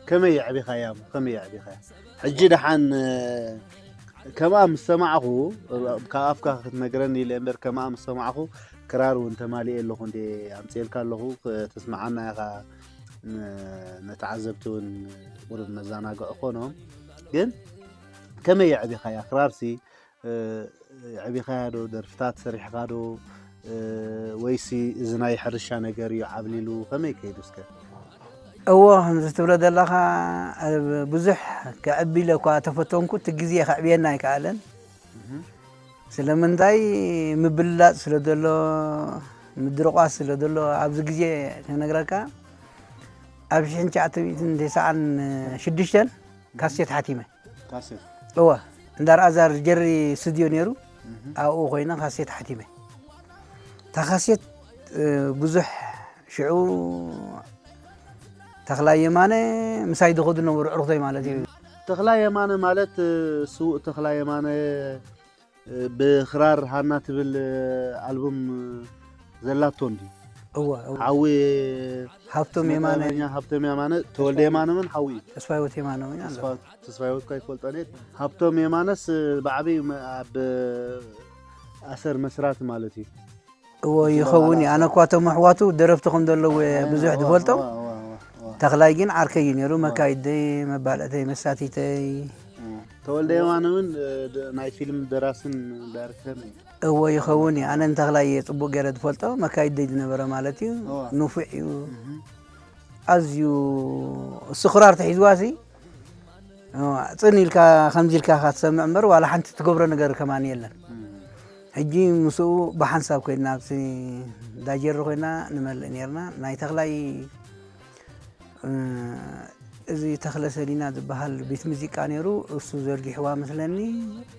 ከመይ የዕቢኻያ እሞ? ከመይ የዕቢኻያ? ሕጂ ደሓን፣ እ፣ ከምኣ ምስ ሰማዕኹ፣ ካብ ኣፍካ ክትነግረኒ ኢለ እምበር፣ ከምኣ ምስ ሰማዕኹ፣ ክራር እውን ተማሊኤ ኣለኹ እንዴ፣ ኣምፅኤልካ ኣለኹ፣ ከተስምዓና ኢኻ፣ ን-፣ ንተዓዘብቲ እውን ቁሩብ መዘናግዒ ኮኖም። ግን ከመይ የዕቢኻያ? ክራርሲ፣ እ፣ የዕቢኻያ ዶ? ደርፍታት ሰሪሕኻ ዶ? እ፣ ወይሲ እዚ ናይ ሕርሻ ነገር እዩ ዓብሊሉ? ከመይ ከይዱ እስከ? እዎ፣ ከምዚ ትብሎ ዘለኻ፣ ኣብ ብዙሕ ከዕቢ ኢለ እኳ ተፈተንኩ፣ እቲ ግዜ ከዕብየና ኣይከኣለን። እህ። ስለምንታይ? ምብልላጽ ስለ ዘሎ፣ ምድርቋስ ስለ ዘሎ፣ ኣብዚ ግዜ ክነግረካ፣ ኣብ ሽሕን ትሽዓተ ሚእትን ተስዓን ሽዱሽተን ካሴት ሓቲመ። ካሴት? እወ፣ እንዳ ረኣዛር ጀሪ ስቱድዮ ነይሩ፣ እህ። ኣብኡ ኮይነ ካሴት ሓቲመ። እታ ካሴት፣ እ፣ ብዙሕ ሽዑ ተኽላይ የማነ ምሳይ ዝኸዱ ነበሩ፣ ዕርኽቶይ ማለት እዩ። ተኽላይ የማነ ማለት፣ እ፣ ስዉእ ተኽላይ የማነ፣ እ፣ ብኽራር ሃና ትብል፣ እ፣ ኣልቡም፣ እ፣ ዘላቶ እንድዩ። እወ፣ እወ። ሓዊ ሃብቶም ስነ የማነ። ጥበበኛ ሃብቶም የማነ፣ ተወልደ የማነ እውን ሓዊ እዩ። ተስፋ ህይወት የማነ እውን ኣሎ። ተስፋ፣ ተስፋ ህይወት እኳ ይፈልጦ እየ። ሃብቶም የማነስ፣ እ፣ ብዓብዩ መ-፣ ኣብ ኣሰር መስራት ማለት እዩ። እዎ፣ ይኸውን እዩ። ኣነ እኳ እቶም ኣሕዋቱ ደረፍቲ ከም ዘለዉ እየ ብዙሕ ዝፈልጦም። እዋ፣ እዋ፣ እዋ፣ እዋ። ተኽላይ ግን ዓርከይ እዩ ነይሩ፣ እዋ። መካይደይ፣ መባልዕተይ፣ መሳቲተይ። እዋ። ተወልደ የማነ እውን፣ እ፣ ደ-፣ ናይ ፊልም ደራስን ዳይሬክተርን እዩ። እዎ፣ ይኸውን እዩ። ኣነ ንተኽላይ እየ ጽቡቕ ገይረ ዝፈልጦ፣ መካይደይ ዝነበረ ማለት እዩ። እዋ። ንፉዕ እዩ። እህ። ኣዝዩ እሱ ክራር ተሒዝዋሲ፣ ጽን ኢልካ ከምዚ ኢልካ ኢኻ ትሰምዕ እምበር፣ ዋላ ሓንቲ ትገብሮ ነገር ከማን የለን። እም። ሕጂ ምስኡ ብሓንሳብ ኮይና፣ ኣብቲ ዳጀሪ ኮይና ንመልእ ነይርና። ናይ ተኽላይ፣ እ፣ እዚ ተኽለ ሰሊና ዝበሃል ቤት ሙዚቃ ነይሩ፣ እሱ ዘርጊሕዋ መስለኒ።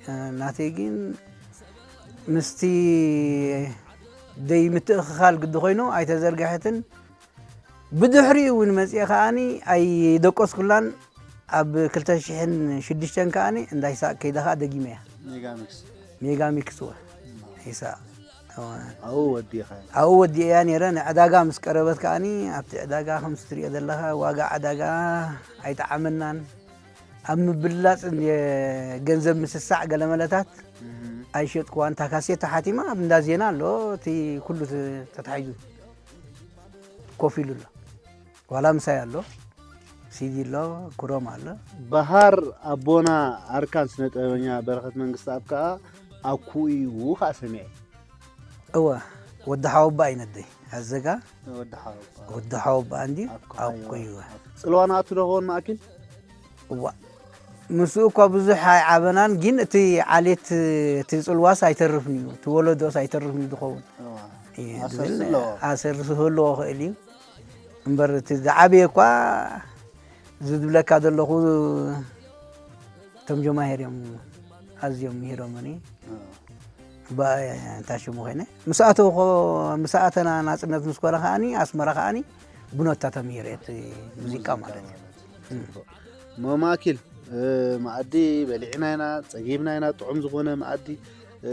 እ፣ ናተይ ግን ምስቲ ደይ ምትእኽኻል ግዲ ኮይኑ ኣይተዘርግሐትን። ብድሕሪኡ እውን መፂአ ከዓኒ ኣይደቆስኩላን። ኣብ ክልተ ሽሕን ሽዱሽተን ከዓኒ እንዳ ይስሐቅ ከይደ ከዓ ደጊመያ። ሜጋ ሚክስ። ሜጋ ሚክስ ወ ይስሐቅ። እወ። ኣብኡ ወዲእኻ። ኣብኡ ወዲእያ ነይረ። ንዕዳጋ ምስ ቀረበት ከዓኒ ኣብቲ ዕዳጋ ከምዚ ትሪኦ ዘለኻ ዋጋ ዕዳጋ ኣይጠዓመናን። ኣብ ምብላፅ ገንዘብ ምስሳዕ ገለመለታት እህ። ኣይሸጥኩዋን። እታ ካሴት ተሓቲማ ኣብ እንዳ ዜና ኣሎ። እቲ ኩሉ ተ-፣ ተታሒዙ ኮፍ ኢሉ ኣሎ። ዋላ ምሳይ ኣሎ፣ ሲዲ ኣሎ፣ ክሮም ኣሎ። በሃር ኣቦና ኣርካን ስነ ጥበበኛ በረኸት መንግስተኣብ ከኣ ኣኩኡ እዩ ከኣ ሰሚዐ። እወ፣ ወዲ ሓወባ እዩ ነደይ። ኣዘጋ ወዲ ሓወባ። ወዲ ሓወባ እንዲ ኣኩ ኣኩ እዩ። እዩ። ጽልዋ ንኣቱ ዶ ኸውን ማእኪል? እዋ፣ ምስኡ እኳ ብዙሕ ኣይዓበናን፣ ግን እቲ ዓሌት፣ እቲ ጽልዋስ ኣይተርፍን እዩ፣ እቲ ወለዶስ ኣይተርፍን እዩ ዝኸውን። እዋ። እየ ኣሰር ዝብል ኣለዎ። ኣሰር ክህልዎ ክእል እዩ። እምበር እቲ ዝዓበየ እኳ እዚ ዝብለካ ዘለኹ እቶም ጀማሂር እዮም ኣዝዮም ምሂሮምኒ። እዋ። ባ-፣ እንታይ ሽሙ ኮይነ? ምስ ኣተውኹ፣ ምስ ኣተና ናጽነት ምስ ኮነ ከኣኒ፣ ኣስመራ ከኣኒ ብኖታ ተምሂረ እቲ ሙዚቃ ሙዚቃ ማለት እዩ። ማለት እዩ። እም። ጽቡቕ። እሞ ማእኪል፣ እ፣ መኣዲ በሊዕና ኢና፣ ጸጊብና ኢና፣ ጥዑም ዝኾነ መኣዲ፣ እ፣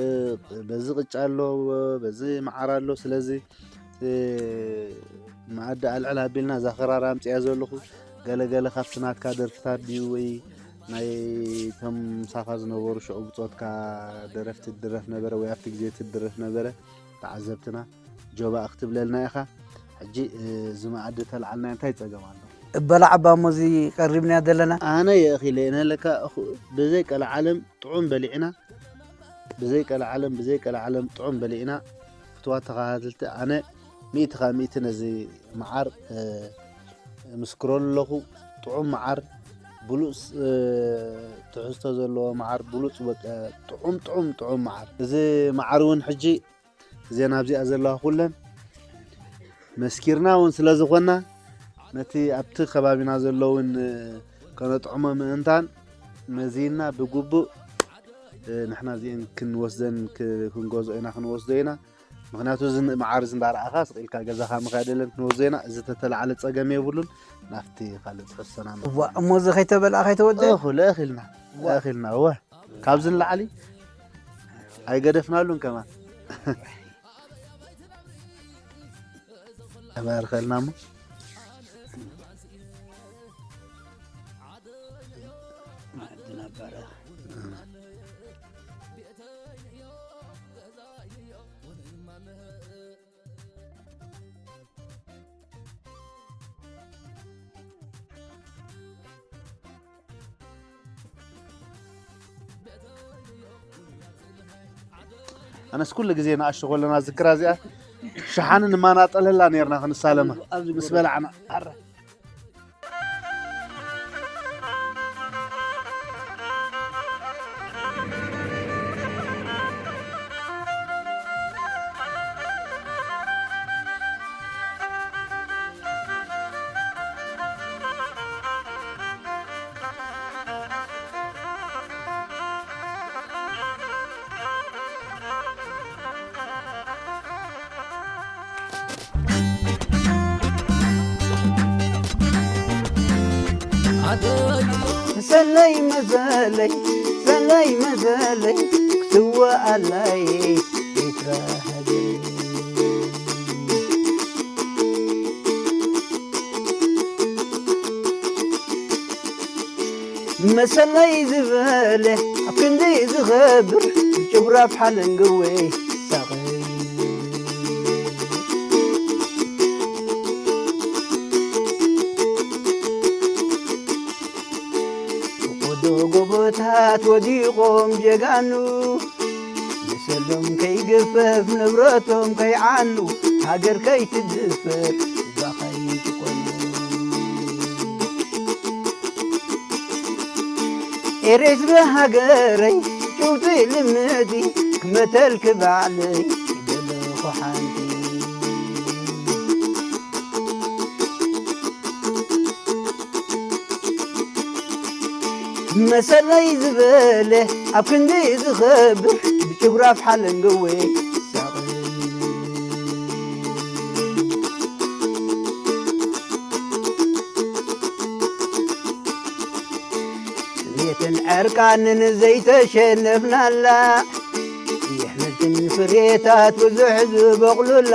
በዚ ቅጫ ኣሎ፣ በዚ መዓር ኣሎ። ስለዚ፣ እ፣ መኣዲ ኣልዕል ኣቢልና እዛ ክራር ኣምጽያ ዘለኹ፣ ገለ ገለ ካብቲ ናትካ ደርፍታት ድዩ ወይ ናይ እቶም ምሳኻ ዝነበሩ ሽዑ ብጾትካ ደረፍቲ ትድረፍ ነበረ ወይ ኣብቲ ግዜ ትድረፍ ነበረ? ተዓዘብትና ጆባእ ክትብለልና ኢኻ። ሕጂ፣ እ፣ እዚ መኣዲ ተልዓልና እንታይ ጸገም ኣሎ? እበላዕ እባ እሞ እዚ ቀሪብናዮ ዘለና። ኣነ የእኺለ እየ፣ ንለካ እኹ-፣ ብዘይ ቀልዓለም ጥዑም በሊዕና፣ ብዘይ ቀልዓለም፣ ብዘይ ቀልዓለም ጥዑም በሊዕና። ፍትዋት ተኸታተልቲ፣ ኣነ ሚእቲ ካብ ሚእቲ ነዚ መዓር፣ እ፣ ምስክሮ ኣለኹ። ጥዑም መዓር፣ ብሉጽ፣ እ፣ ትሕዝቶ ዘለዎ መዓር፣ ብሉጽ በቃ ጥዑም፣ ጥዑም፣ ጥዑም መዓር። እዚ መዓር እውን ሕጂ እዘን ኣብዚኣ ዘለዋ ኩለን መስኪርና እውን ስለ ዝኾና፣ ነቲ ኣብቲ ከባቢና ዘለውን ከነጥዕሞ ምእንታን መዚንና ብግቡእ፣ እ፣ ንሕና እዚአን ክንወስደን ክ-፣ ክንገዝኦ ኢና፣ ክንወስዶ ኢና። ምኽንያቱ እዚ መዓር እዚ እንዳረኣኻ ስቕ ኢልካ ገዛኻ ምኻድ የለን፣ ክንወስዶ ኢና። እዚ ተተላዕለ ጸገም የብሉን። ናብቲ ካልእ ትሕዝቶና እዋ፣ እሞ እዚ ከይተበልኣ ከይተወድአ? እኹ፣ ልእኽ ኢልና፣ እዋ። ልእኽ ኢልና፣ እወ። ካብዚ ንላዕሊ ኣይገደፍናሉን ከማን። ተባርከልና እሞ። መኣዲ ነበረ። ኣነስ ኩሉ ግዜ ንኣሽቱ ከለና ዝክራ እዚኣ ሸሓኒ ንማናጠለላ ነርና ክንሳለማ ምስ በላዕና። ኣረ። ሰለይ መዘለይ ሰለይ መዘለይ ክትወኣለይ ኤርትራ ሃገረይ። መሰለይ ዝበለ ኣብ ክንዲ ዝኸብር ጭጉራፍ ሓለንግወይ ሳቐይ። ወዶ ጎቦታት ወዲቖም ጀጋኑ መሰሎም ከይግፈፍ ንብረቶም ከይዓኑ ሃገር ከይትድፈር ባኸይ ትኮኑ። ኤሬትረ ሃገረይ ጭውቲ ልምዲ ክመተልክ ባዕለይ ደለኹ ሓንቲ። መሰለይ ዝበለ ኣብ ክንዲ ዝኸብር ብጭጉራፍ ሓለንገወይ ሳቕል። ስሜትን ዕርቃንን ዘይተሸነፍናላ የሕምልትን ፍሬታት ብዙሕ ዝበቑሉላ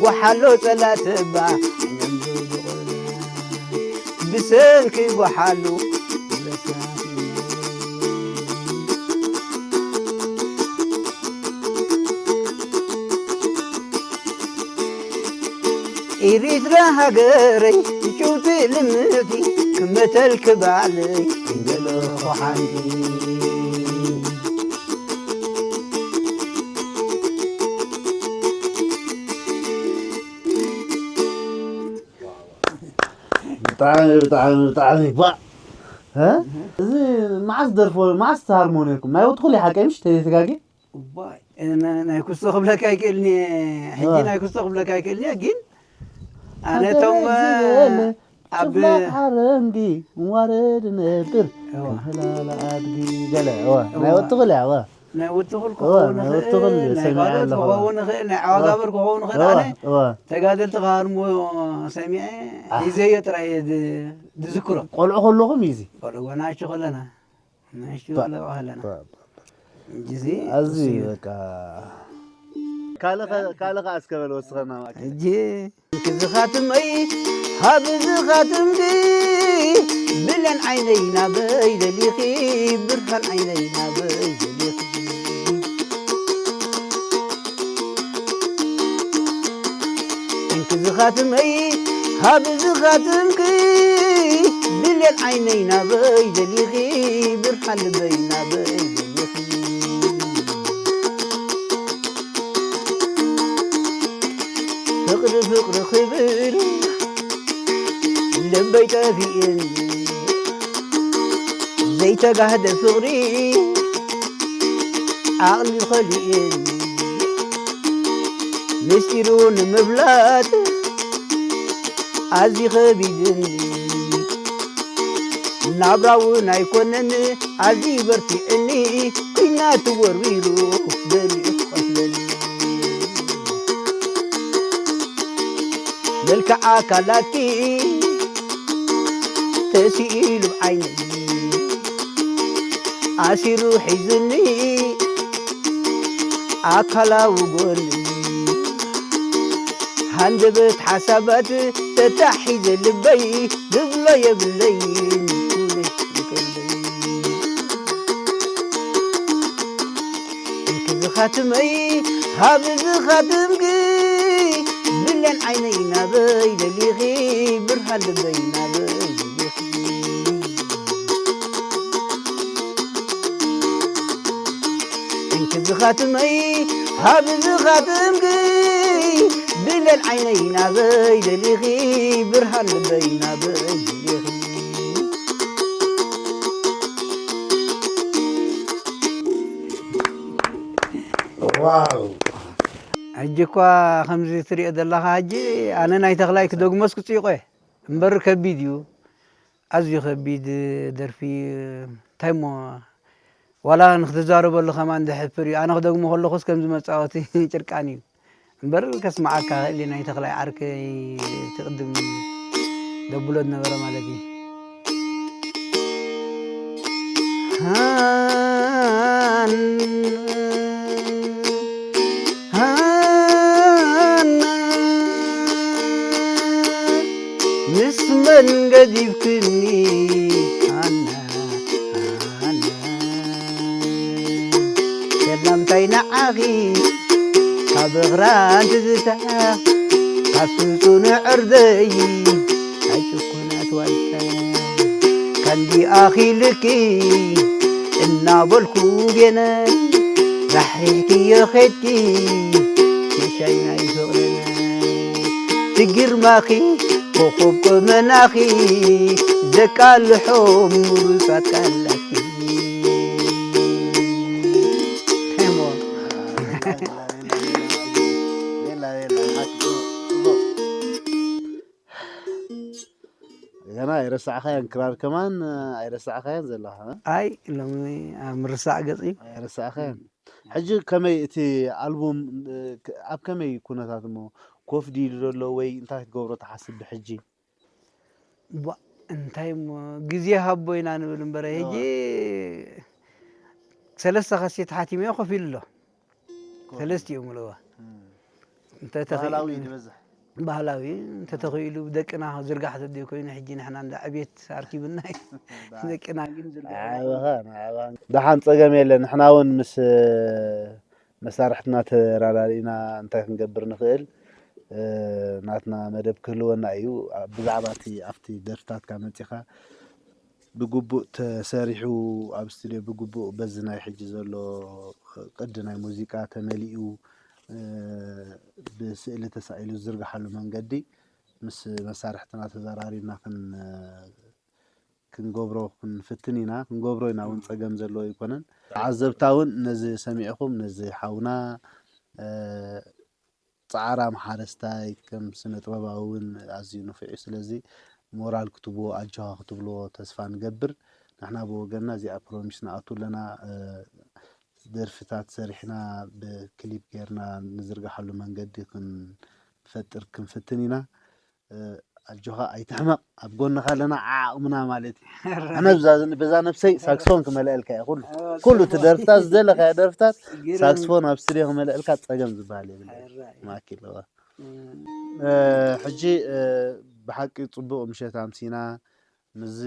ጓሓሎ ጸላተባ ዓይኖም ዝብቑላ ብሰንኪ ጓሓሉ ኤሪትራ ሃገረይ ጭውቲ ልምቲ ክመተልክ ባዕለይ እንደለኹ ሓንቲ። ብጣዕሚ ብጣዕሚ ብጣዕሚ ባ እ? እዚ መዓስ ደርፎ መዓስ ሃርሞኒ ኢልኩም ናይ ወትኹል ሓቀይ ምሽ ተዘጋጊ እዋይ፣ እ፣ ና-፣ ናይ ኩስቶ ክብለካ ኣይክእልን እየ። ሕጂ እ። ናይ ኩስቶ ክብለካ ኣይክእልን እየ፣ ግን ኣነ ኣንተ እቶም፣ እዚ በል፣ ኣብ ጭፍላቕ ሓረንጊ ዋረድ ነብር፣ እዋ። ክህላለ ኣድጊ ገለ፣ እዋ። እዋ። ናይ ወትኹል እያ፣ እዋ። ናይ ወትኹል እዋ፣ ክኸውን ናይ ይኽእል፣ ወትኹል ናይ ሰሚዐ ጋብር ኣለኹ። ክኸውን ይኽእል፣ ናይ ዓዋጋብር ክኸውን ይኽእል። እዋ፣ ኣነ እዋ። ተጋደልቲ ክሃርምዎ ሰሚዐ፣ ኣህ። ሒዘዮ ጥራይ እየ ዝ-፣ ዝዝክሮ። ቆልዑ ከለኹም እዩ እዚ? ቆልዑ ወናእሽቱ ከለና። ንእሽቱ ባ-፣ ኣለዋ ኣለና። ባ-፣ ባ-፣ ባ-፣ እዚ ኣዚ እሱ እዩ። በቃ ካልኸ-፣ ካልኸ ኣስከበል ወስኸና ማኪ። ሕጂ ክዝኻትመይ ሃብ ዝኻትምኪ ብሌን ዓይነይ ናበይ ደሊኺ ብርሃን ዓይነይ ናበይ ደሊኺ እንኪ ዝኻትመይ ሃብ ዝኻትምኪ ብሌን ዓይነይ ናበይ ደሊኺ ብርሃን ልበይ ናበይ ደሊኺ ፍቕሪ ፍቕሪ ክብል ልበይ ጠፊእን ዘይተጋህደ ፍቕሪ ዓቕሊ ኸሊእን ምስጢሩ ንምፍላጥ ኣዝዩ ኸቢድን ናብራ እውን ኣይኮነን ኣዝዩ በርቲዕኒ ኲናት ተወርዊሩ በሊዑ ክቐትለኒ መልክዕ ኣካላትኪ ተስኢሉ ዓይነይ ኣሲሩ ሒዝኒ ኣካላዊ ጎኒ ሃንደበት ሓሳባት ተታሒዘ ልበይ ዝብሎ የብለይን ኩነሽ ይቀልበይ እንኪ ዝኻትመይ ሃብ ዝኻትምኪ ብሌን ዓይነይ ናበይ ደሊኺ ብርሃን ልበይ ናበይ ደሊኺ እንኪ ዝኻትመይ ካብ ዝኻትምኪ ብሌን ዓይነይ ናበይ ደሊኺ፣ ብርሃን ልበይ ናበይ ደሊኺ። ዋው ሕጂ እኳ ከምዚ ትሪኦ ዘለኻ ሕጂ ኣነ ናይ ተኽላይ ክደግሞስ ክፅይቆ እየ እምበር ከቢድ እዩ። ኣዝዩ ከቢድ ደርፊ እንታይ እሞ ዋላ ንክትዛረበሉ ከማን ዘሕፍር እዩ። ኣነ ክደግሞ ከለኹስ ከምዚ መፃወቲ ጭርቃን እዩ እምበር ከስማዓካ ክእል ናይ ተኽላይ ዓርከይ ትቕድም ደብሎ ዝነበረ ማለት እዩ። ሃና ሃና ምስ መን ገዲፍክኒ ሃና ሃና ሰላምታይ ንዓኺ ካብ እኽራን ትዝታ ካብቲ ጽኑዕ ዕርደይ ኣይጭኩናት ዋይታ ከንዲ ኣኺልኪ እናበልኩ ቤነ ራሕሪሕክዮ ኸድኪ ሽሻይ ናይ ፍቕርና ትግርማኺ ኮኾብ ቆመናኺ ዘቃልሖም ምሩጻት ቃላትኪ ሄሞ ገና ኣይረሳዕኻያን ክራር ከማን ኣይረሳዕኻያን ዘለኻ ኣይ ሎሚ ኣብ ምርሳዕ ገጽ እዩ ኣይረሳዕኻያን ሕጂ ከመይ እቲ ኣልቡም ኣብ ከመይ ኩነታት እሞ ኮፍ ዲሉ ዘሎ ወይ እንታይ ክትገብሮ ትሓስብ ብሕጂ ቧ እንታይ እሞ ግዜ ሃቦ ኢና ንብል እምበረ ሕጂ ሰለስተ ካሴት ሓቲመዮ ኮፍ ኢሉ ኣሎ ሰለስቲኡ ምልዋ እንተተኺ- ባህላዊ እዩ ዝበዝሕ ባህላዊ እንተተኽኢሉ ደቅና ዝርጋሕ ዘድልዮ ኮይኑ ሕጂ ንሕና እንዳ ዕቤት ኣርኪብና እዩ ደቅና ግን ዝርጋሕ ኣይኮነን። ንዓኻ ንዓኻ ደሓን ጸገም የለን ንሕና እውን ምስ መሳርሕትና ተራዳዲእና እንታይ ክንገብር ንኽእል ናትና መደብ ክህልወና እዩ ብዛዕባ እቲ ኣብቲ ደርፍታትካ መፂኻ ብግቡእ ተሰሪሑ ኣብ ስቱድዮ ብግቡእ በዚ ናይ ሕጂ ዘሎ ቅዲ ናይ ሙዚቃ ተመሊኡ ብስእሊ ተሳኢሉ ዝዝርግሓሉ መንገዲ ምስ መሳርሕትና ተዘራሪብና ክንገብሮ ክንፍትን ኢና ክንገብሮ ኢና እውን ፀገም ዘለዎ ኣይኮነን ተዓዘብታ እውን ነዚ ሰሚዕኹም ነዚ ሓውና ፃዕራም ሓረስታይ ከም ስነ ጥበባዊ እውን ኣዝዩ ንፉዕ እዩ ስለዚ ሞራል ክትብዎ ኣጆኻ ክትብልዎ ተስፋ ንገብር ንሕና ብወገንና እዚኣ ፕሮሚስ ንኣቱ ኣለና ደርፍታት ሰሪሕና ብክሊፕ ጌርና ንዝርግሓሉ መንገዲ ክንፈጥር ክንፍትን ኢና ኣጆኻ ኣይትሕመቕ ኣብ ጎንኻ ኣለና ዓዓቕምና ማለት እዩ ኣነ በዛ ነብሰይ ሳክስፎን ክመልአልካ እየ ኩሉ ኩሉ እቲ ደርፍታት ዝደለኻዮ ደርፍታት ሳክስፎን ኣብ ስቱድዮ ክመልአልካ ፀገም ዝበሃል የብለ ማኪ ኣለዋ ሕጂ ብሓቂ ፅቡቕ ምሸት ኣምሲና ምስዚ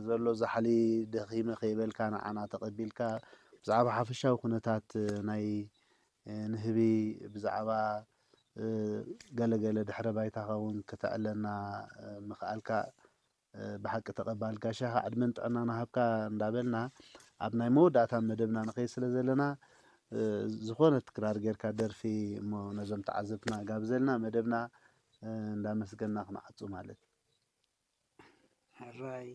ዘሎ ዛሕሊ ደኺመ ከይበልካ ንዓና ተቐቢልካ ብዛዕባ ሓፈሻዊ ኩነታት ናይ ንህቢ ብዛዕባ ገለገለ ድሕረ ባይታኻ እውን ከተዕለና ምኽኣልካ ብሓቂ ተቐባል ጋሻኻ ዕድመን ጥዕናን ሃብካ እንዳበልና ኣብ ናይ መወዳእታ መደብና ንኸይድ ስለ ዘለና ዝኾነት ክራር ጌርካ ደርፊ እሞ ነዞም ተዓዘብትና ጋብዘልና መደብና እንዳመስገንና ክንዓጹ ማለት እዩ። ሕራይ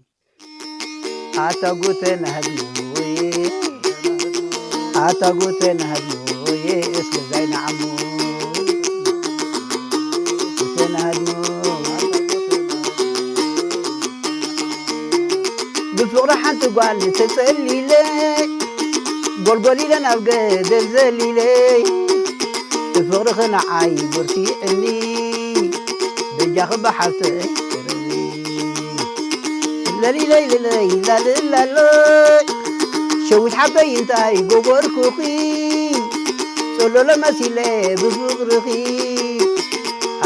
ኣታ ጉተ ናህድሞዬ ኣታ ጉተ ናህድሞዬ እስከ ዛይ ንዓሞ ጉተ ናህድሞ ብፍቕሪ ሓንቲ ጓል ተጸሊለ ጎልጎል ኢለ ናብ ገደል ዘሊለ ብፍቕርኺ ንዓይ በርቲዕኒ በጃኺ ብሓፍተይ ቅረቢ ለሊለይ ልለይ ላልላሎይ ሸዊት ሓበይ እንታይ ገበርኩኺ ጸሎሎ መሲለ ብፍቕርኺ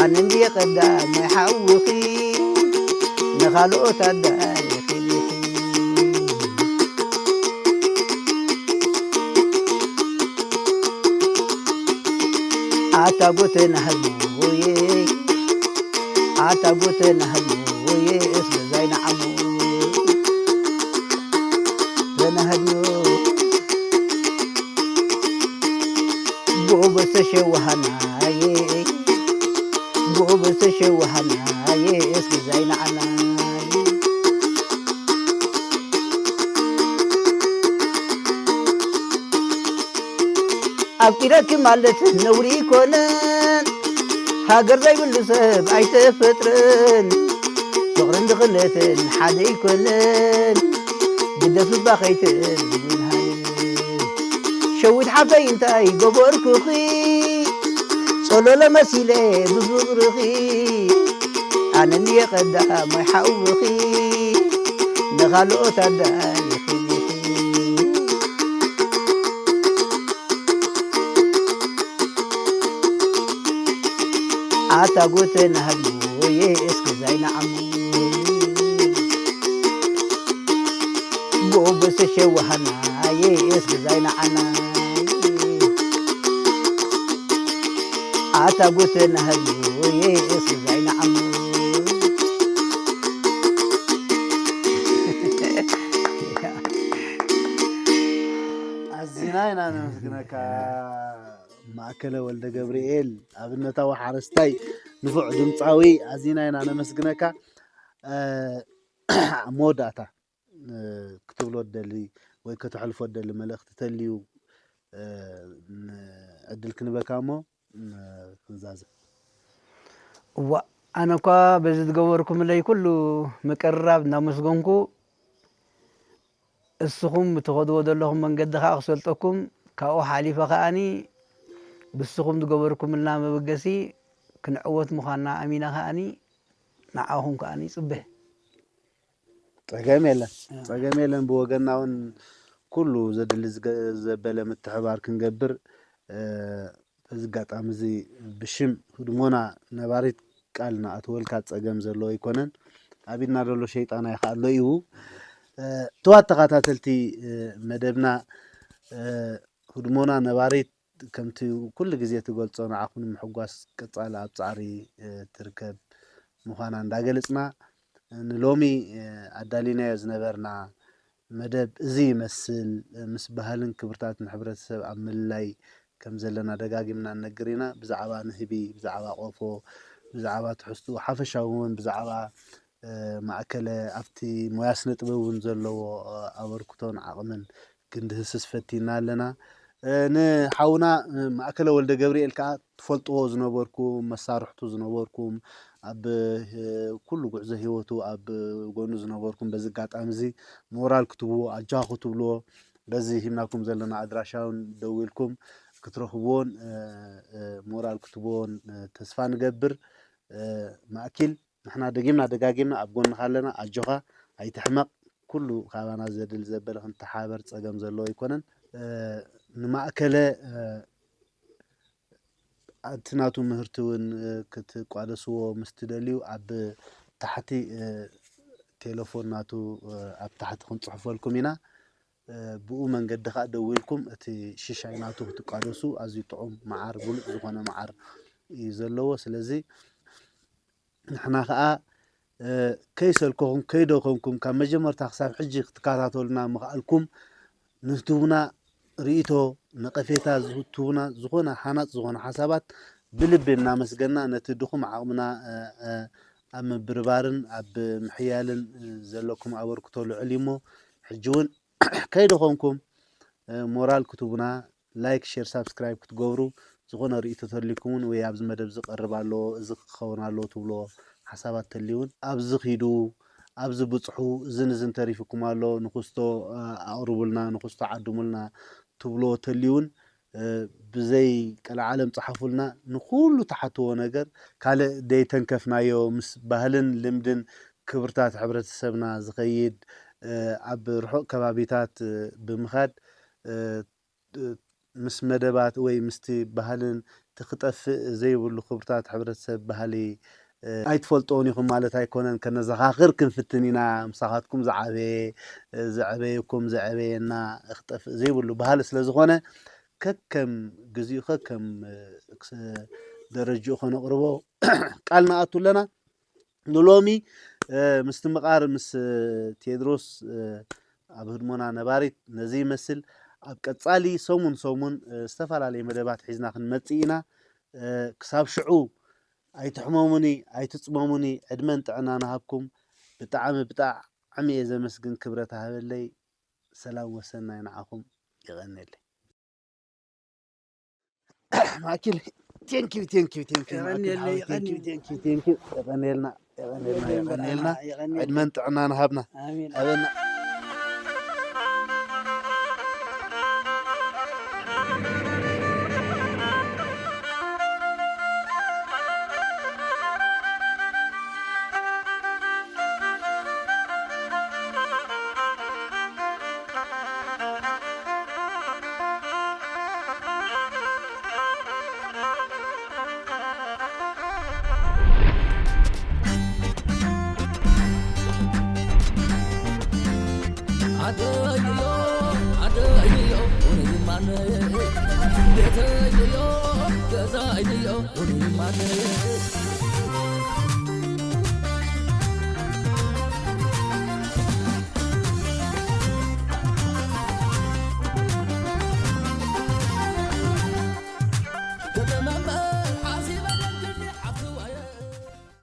ኣነ እንድየ ቀዳማይ ሓውኺ ንኻልኦት ኣዳሊኺ ኣታ ጎተና ህዝቦዬ ኣታ ጎተና ህዝቦዬ እስከ ዛይ ንዓሞ ዘና ህዝቦ ጎበዝ ሸውሃናየ፣ ጎበዝ ሸውሃናየ፣ እስኪ ዛይ ንዓናየ። ኣፍቂረኪ ማለት ነውሪ ይኮነን፣ ሃገር ዘይብሉ ሰብ ኣይተፈጥረን። ፍቕርን ድኽነትን ሓደ ይኮነን፣ ግደፍ እባ ከይትብል። ሸዊት ሓፍተይ እንታይ ገበርኩኺ? ጸሎሎ መሲለ ብፍቕርኺ፣ ኣነ እንድየ ቀዳማይ ሓውኺ፣ ንኻልኦት ኣዳሊኺ ዲኺ። ኣታ ጎተና ህልሞየ እስከ ዛይ ንዓሞ፣ ጎበዝ ሸዋሃናየ እስከ ዛይ ንዓናይ። ኣታ ጎተና ህልሞየ እስከ ዛይ ንዓሞ። ኣዚና ኢና ነመስግነካ። ማእከለ ወልደ ገብርኤል፣ ኣብነታዊ ሓረስታይ፣ ንፉዕ ድምጻዊ፣ ኣዚና ኢና ነመስግነካ። እ፣ ኣብ መወዳእታ፣ እ፣ ክትብሎ ትደሊ ወይ ከተሕልፎ ትደሊ መልእኽቲ ተልዩ፣ እ፣ ን-፣ ዕድል ክንበካ እሞ፣ እ፣ ክንዛዘም። እዋእ፣ ኣነ እኳ በዚ ዝገበርኩምለይ ኩሉ ምቅርራብ እናመስገንኩ፣ እስኹም ብትኸድዎ ዘለኹም መንገዲ ኸኣ ክሰልጠኩም፣ ካብኡ ሓሊፈ ኸኣኒ ብስኹም ዝገበርኩምልና መበገሲ ክንዕወት ምዃንና ኣሚነ ኸኣኒ ንዓኹም ከኣኒ ይጽበ። ጸገም የለን፣ ጸገም የለን። ብወገንና እውን ኩሉ ዘድሊ ዝገ-፣ ዘበለ ምትሕባር ክንገብር፣ እ፣ በዚ ኣጋጣሚ እዚ ብሽም ህድሞና ነባሪት ቃል ንኣትወልካ ጸገም ዘለዎ ኣይኮነን። ኣብ ኢድና ዘሎ ሸይጣን ኣይከኣሎ እዩ። እ፣ ትዋት ተኸታተልቲ፣ እ፣ መደብና፣ እ፣ ህድሞና ነባሪት ከምቲ ኩሉ ግዜ ትገልጾ ንዓኹም ንምሕጓስ ቀጻሊ ኣብ ጻዕሪ፣ እ፣ ትርከብ ምዃና እንዳገለጽና፣ ንሎሚ፣ እ፣ ኣዳሊናዮ ዝነበርና መደብ እዚ ይመስል። ምስ ባህልን ክብርታትን ሕብረተሰብ ኣብ ምልላይ ከም ዘለና ደጋጊምና ንነግር ኢና። ብዛዕባ ንህቢ፣ ብዛዕባ ቆፎ፣ ብዛዕባ ትሕዝትኡ ሓፈሻዊ እውን ብዛዕባ፣ እ፣ ማእከለ ኣብቲ ሞያ ስነ ጥበብ እውን ዘለዎ፣ እ፣ ኣበርክቶን ዓቕምን ክንድህስስ ፈቲና ኣለና። እ፣ ንሓውና፣ እ፣ ማእከለ ወልደ ገብርኤል ከኣ ትፈልጥዎ ዝነበርኩም፣ መሳርሕቱ ዝነበርኩም፣ ኣብ፣ እ፣ ኩሉ ጉዕዞ ህይወቱ ኣብ ጎኑ ዝነበርኩም፣ በዚ ኣጋጣሚ እዚ ሞራል ክትህብዎ፣ ኣጆኻ ክትብልዎ፣ በዚ ሂብናኩም ዘለና ኣድራሻ እውን ደዊልኩም ክትረኽብዎን፣ እ፣ እ፣ ሞራል ክትህብዎን፣ እ፣ ተስፋ ንገብር። እ፣ ማእኪል፣ ንሕና ደጊምና ደጋጊምና ኣብ ጎንኻ ኣለና። ኣጆኻ፣ ኣይትሕመቕ። ኩሉ ካባና ዘድሊ ዘበለ ክንተሓባበር ጸገም ዘለዎ ኣይኮነን። እ፣ ንማእከለ፣ እ፣ እቲ ናቱ ምህርቲ እውን፣ እ፣ ክትቋደስዎ ምስ ትደልዩ፣ ኣብ ታሕቲ፣ እ፣ ቴሌፎን ናቱ፣ እ፣ ኣብ ታሕቲ ክንጽሕፈልኩም ኢና። እ፣ ብኡ መንገዲ ከኣ ደዊልኩም እቲ ሽሻይ ናቱ ክትቋደሱ፣ ኣዝዩ ጥዑም መዓር፣ ብሉጽ ዝኾነ መዓር እዩ ዘለዎ። ስለዚ ንሕና ከኣ፣ እ፣ ከይሰልከኹም፣ ከይደኸምኩም፣ ካብ መጀመርታ ክሳብ ሕጂ ክትከታተሉና ምኽኣልኩም፣ ንትህቡና ርእይቶ፣ ነቐፌታ ዝትህቡና ዝኾነ ሃናጽ ዝኾነ ሓሳባት ብልቢ እናመስገና፣ ነቲ ድኹም ዓቕምና፣ እ፣ እ፣ ኣብ ምብርባርን ኣብ ምሕያልን፣ እ፣ ዘለኩም ኣበርክቶ ልዑል እዩ እሞ፣ ሕጂ እውን ከይደኸምኩም፣ እ፣ ሞራል ክትህቡና፣ ላይክ፣ ሼር፣ ሳብስክራይብ ክትገብሩ፣ ዝኾነ ርእይቶ ተልዩኩም እውን ወይ ኣብዚ መደብ ዝቀርብ ኣሎ፣ እዚ ክኸውን ኣለዎ ትብሎ ሓሳባት ተልዩ እውን ኣብዚ ኺዱ፣ ኣብዚ ብጽሑ፣ እዝን እዝን ተሪፉኩም ኣሎ፣ ንኽስቶ፣ እ፣ ኣቕርቡልና፣ ንኽስቶ ዓድሙልና ትብሎ ተልዩ እውን፣ እ፣ ብዘይ ቀልዓለም ጸሓፉልና። ንኹሉ ትሓትዎ ነገር ካልእ ደይተንከፍናዮ፣ ምስ ባህልን ልምድን ክብርታት ሕብረተሰብና ዝኸይድ፣ እ፣ ኣብ ርሑቕ ከባቢታት፣ እ፣ ብምኻድ፣ እ፣ እ፣ ምስ መደባት ወይ ምስቲ ባህልን እቲ ክጠፍእ ዘይብሉ ክብርታት ሕብረተሰብ ባህሊ፣ እ፣ ኣይትፈልጥዎን ኢኹም ማለት ኣይኮነን። ከነዘኻኽር ክንፍትን ኢና። ምሳኻትኩም ዝዓበየ፣ እ፣ ዘዕበየኩም፣ ዘዕበየና፣ ክጠፍእ ዘይብሉ ባህሊ ስለ ዝኾነ፣ ከከም ግዚኡ፣ ከከም፣ እ፣ ክስ-፣ ደረጅኡ ከነቕርቦ ቃል ንኣቱ ኣለና። ንሎሚ፣ እ፣ ምስትምቓር ምስ፣ እ፣ ቴድሮስ፣ እ፣ ኣብ ህድሞና ነባሪት ነዚ ይመስል። ኣብ ቀጻሊ ሰሙን ሰሙን፣ እ፣ ዝተፈላለየ መደባት ሒዝና ክንመጽእ ኢና። እ፣ ክሳብ ሽዑ ኣይትሕመሙኒ፣ ኣይትጽመሙኒ፣ ዕድመን ጥዕናን ይሃብኩም። ብጣዕሚ፣ ብጣዕሚ እየ ዘመስግን፣ ክብረት ይሃበለይ። ሰላም ወሰናይ ንዓኹም። የቐንየለይ። ማኪል፣ thank you፣ thank you፣ thank you፣ ማኪል የቐንየለይ፣ ሓወይ፣ thank you፣ የቐንየለይ። Thank you፣ የቐንየልና፣ የቐንየልና፣ የቐንየልና፣ የቐንየልና። የቐንየልና። የቐንየልና። ዕድመን ጥዕናን ሃብና። ኣሜን። ሃበና። ዓደይዮ፣ ዓደይዮ፣ ኡንማነ። ቤተይዮ፣ ገዛይዮ፣ ኡንማነ።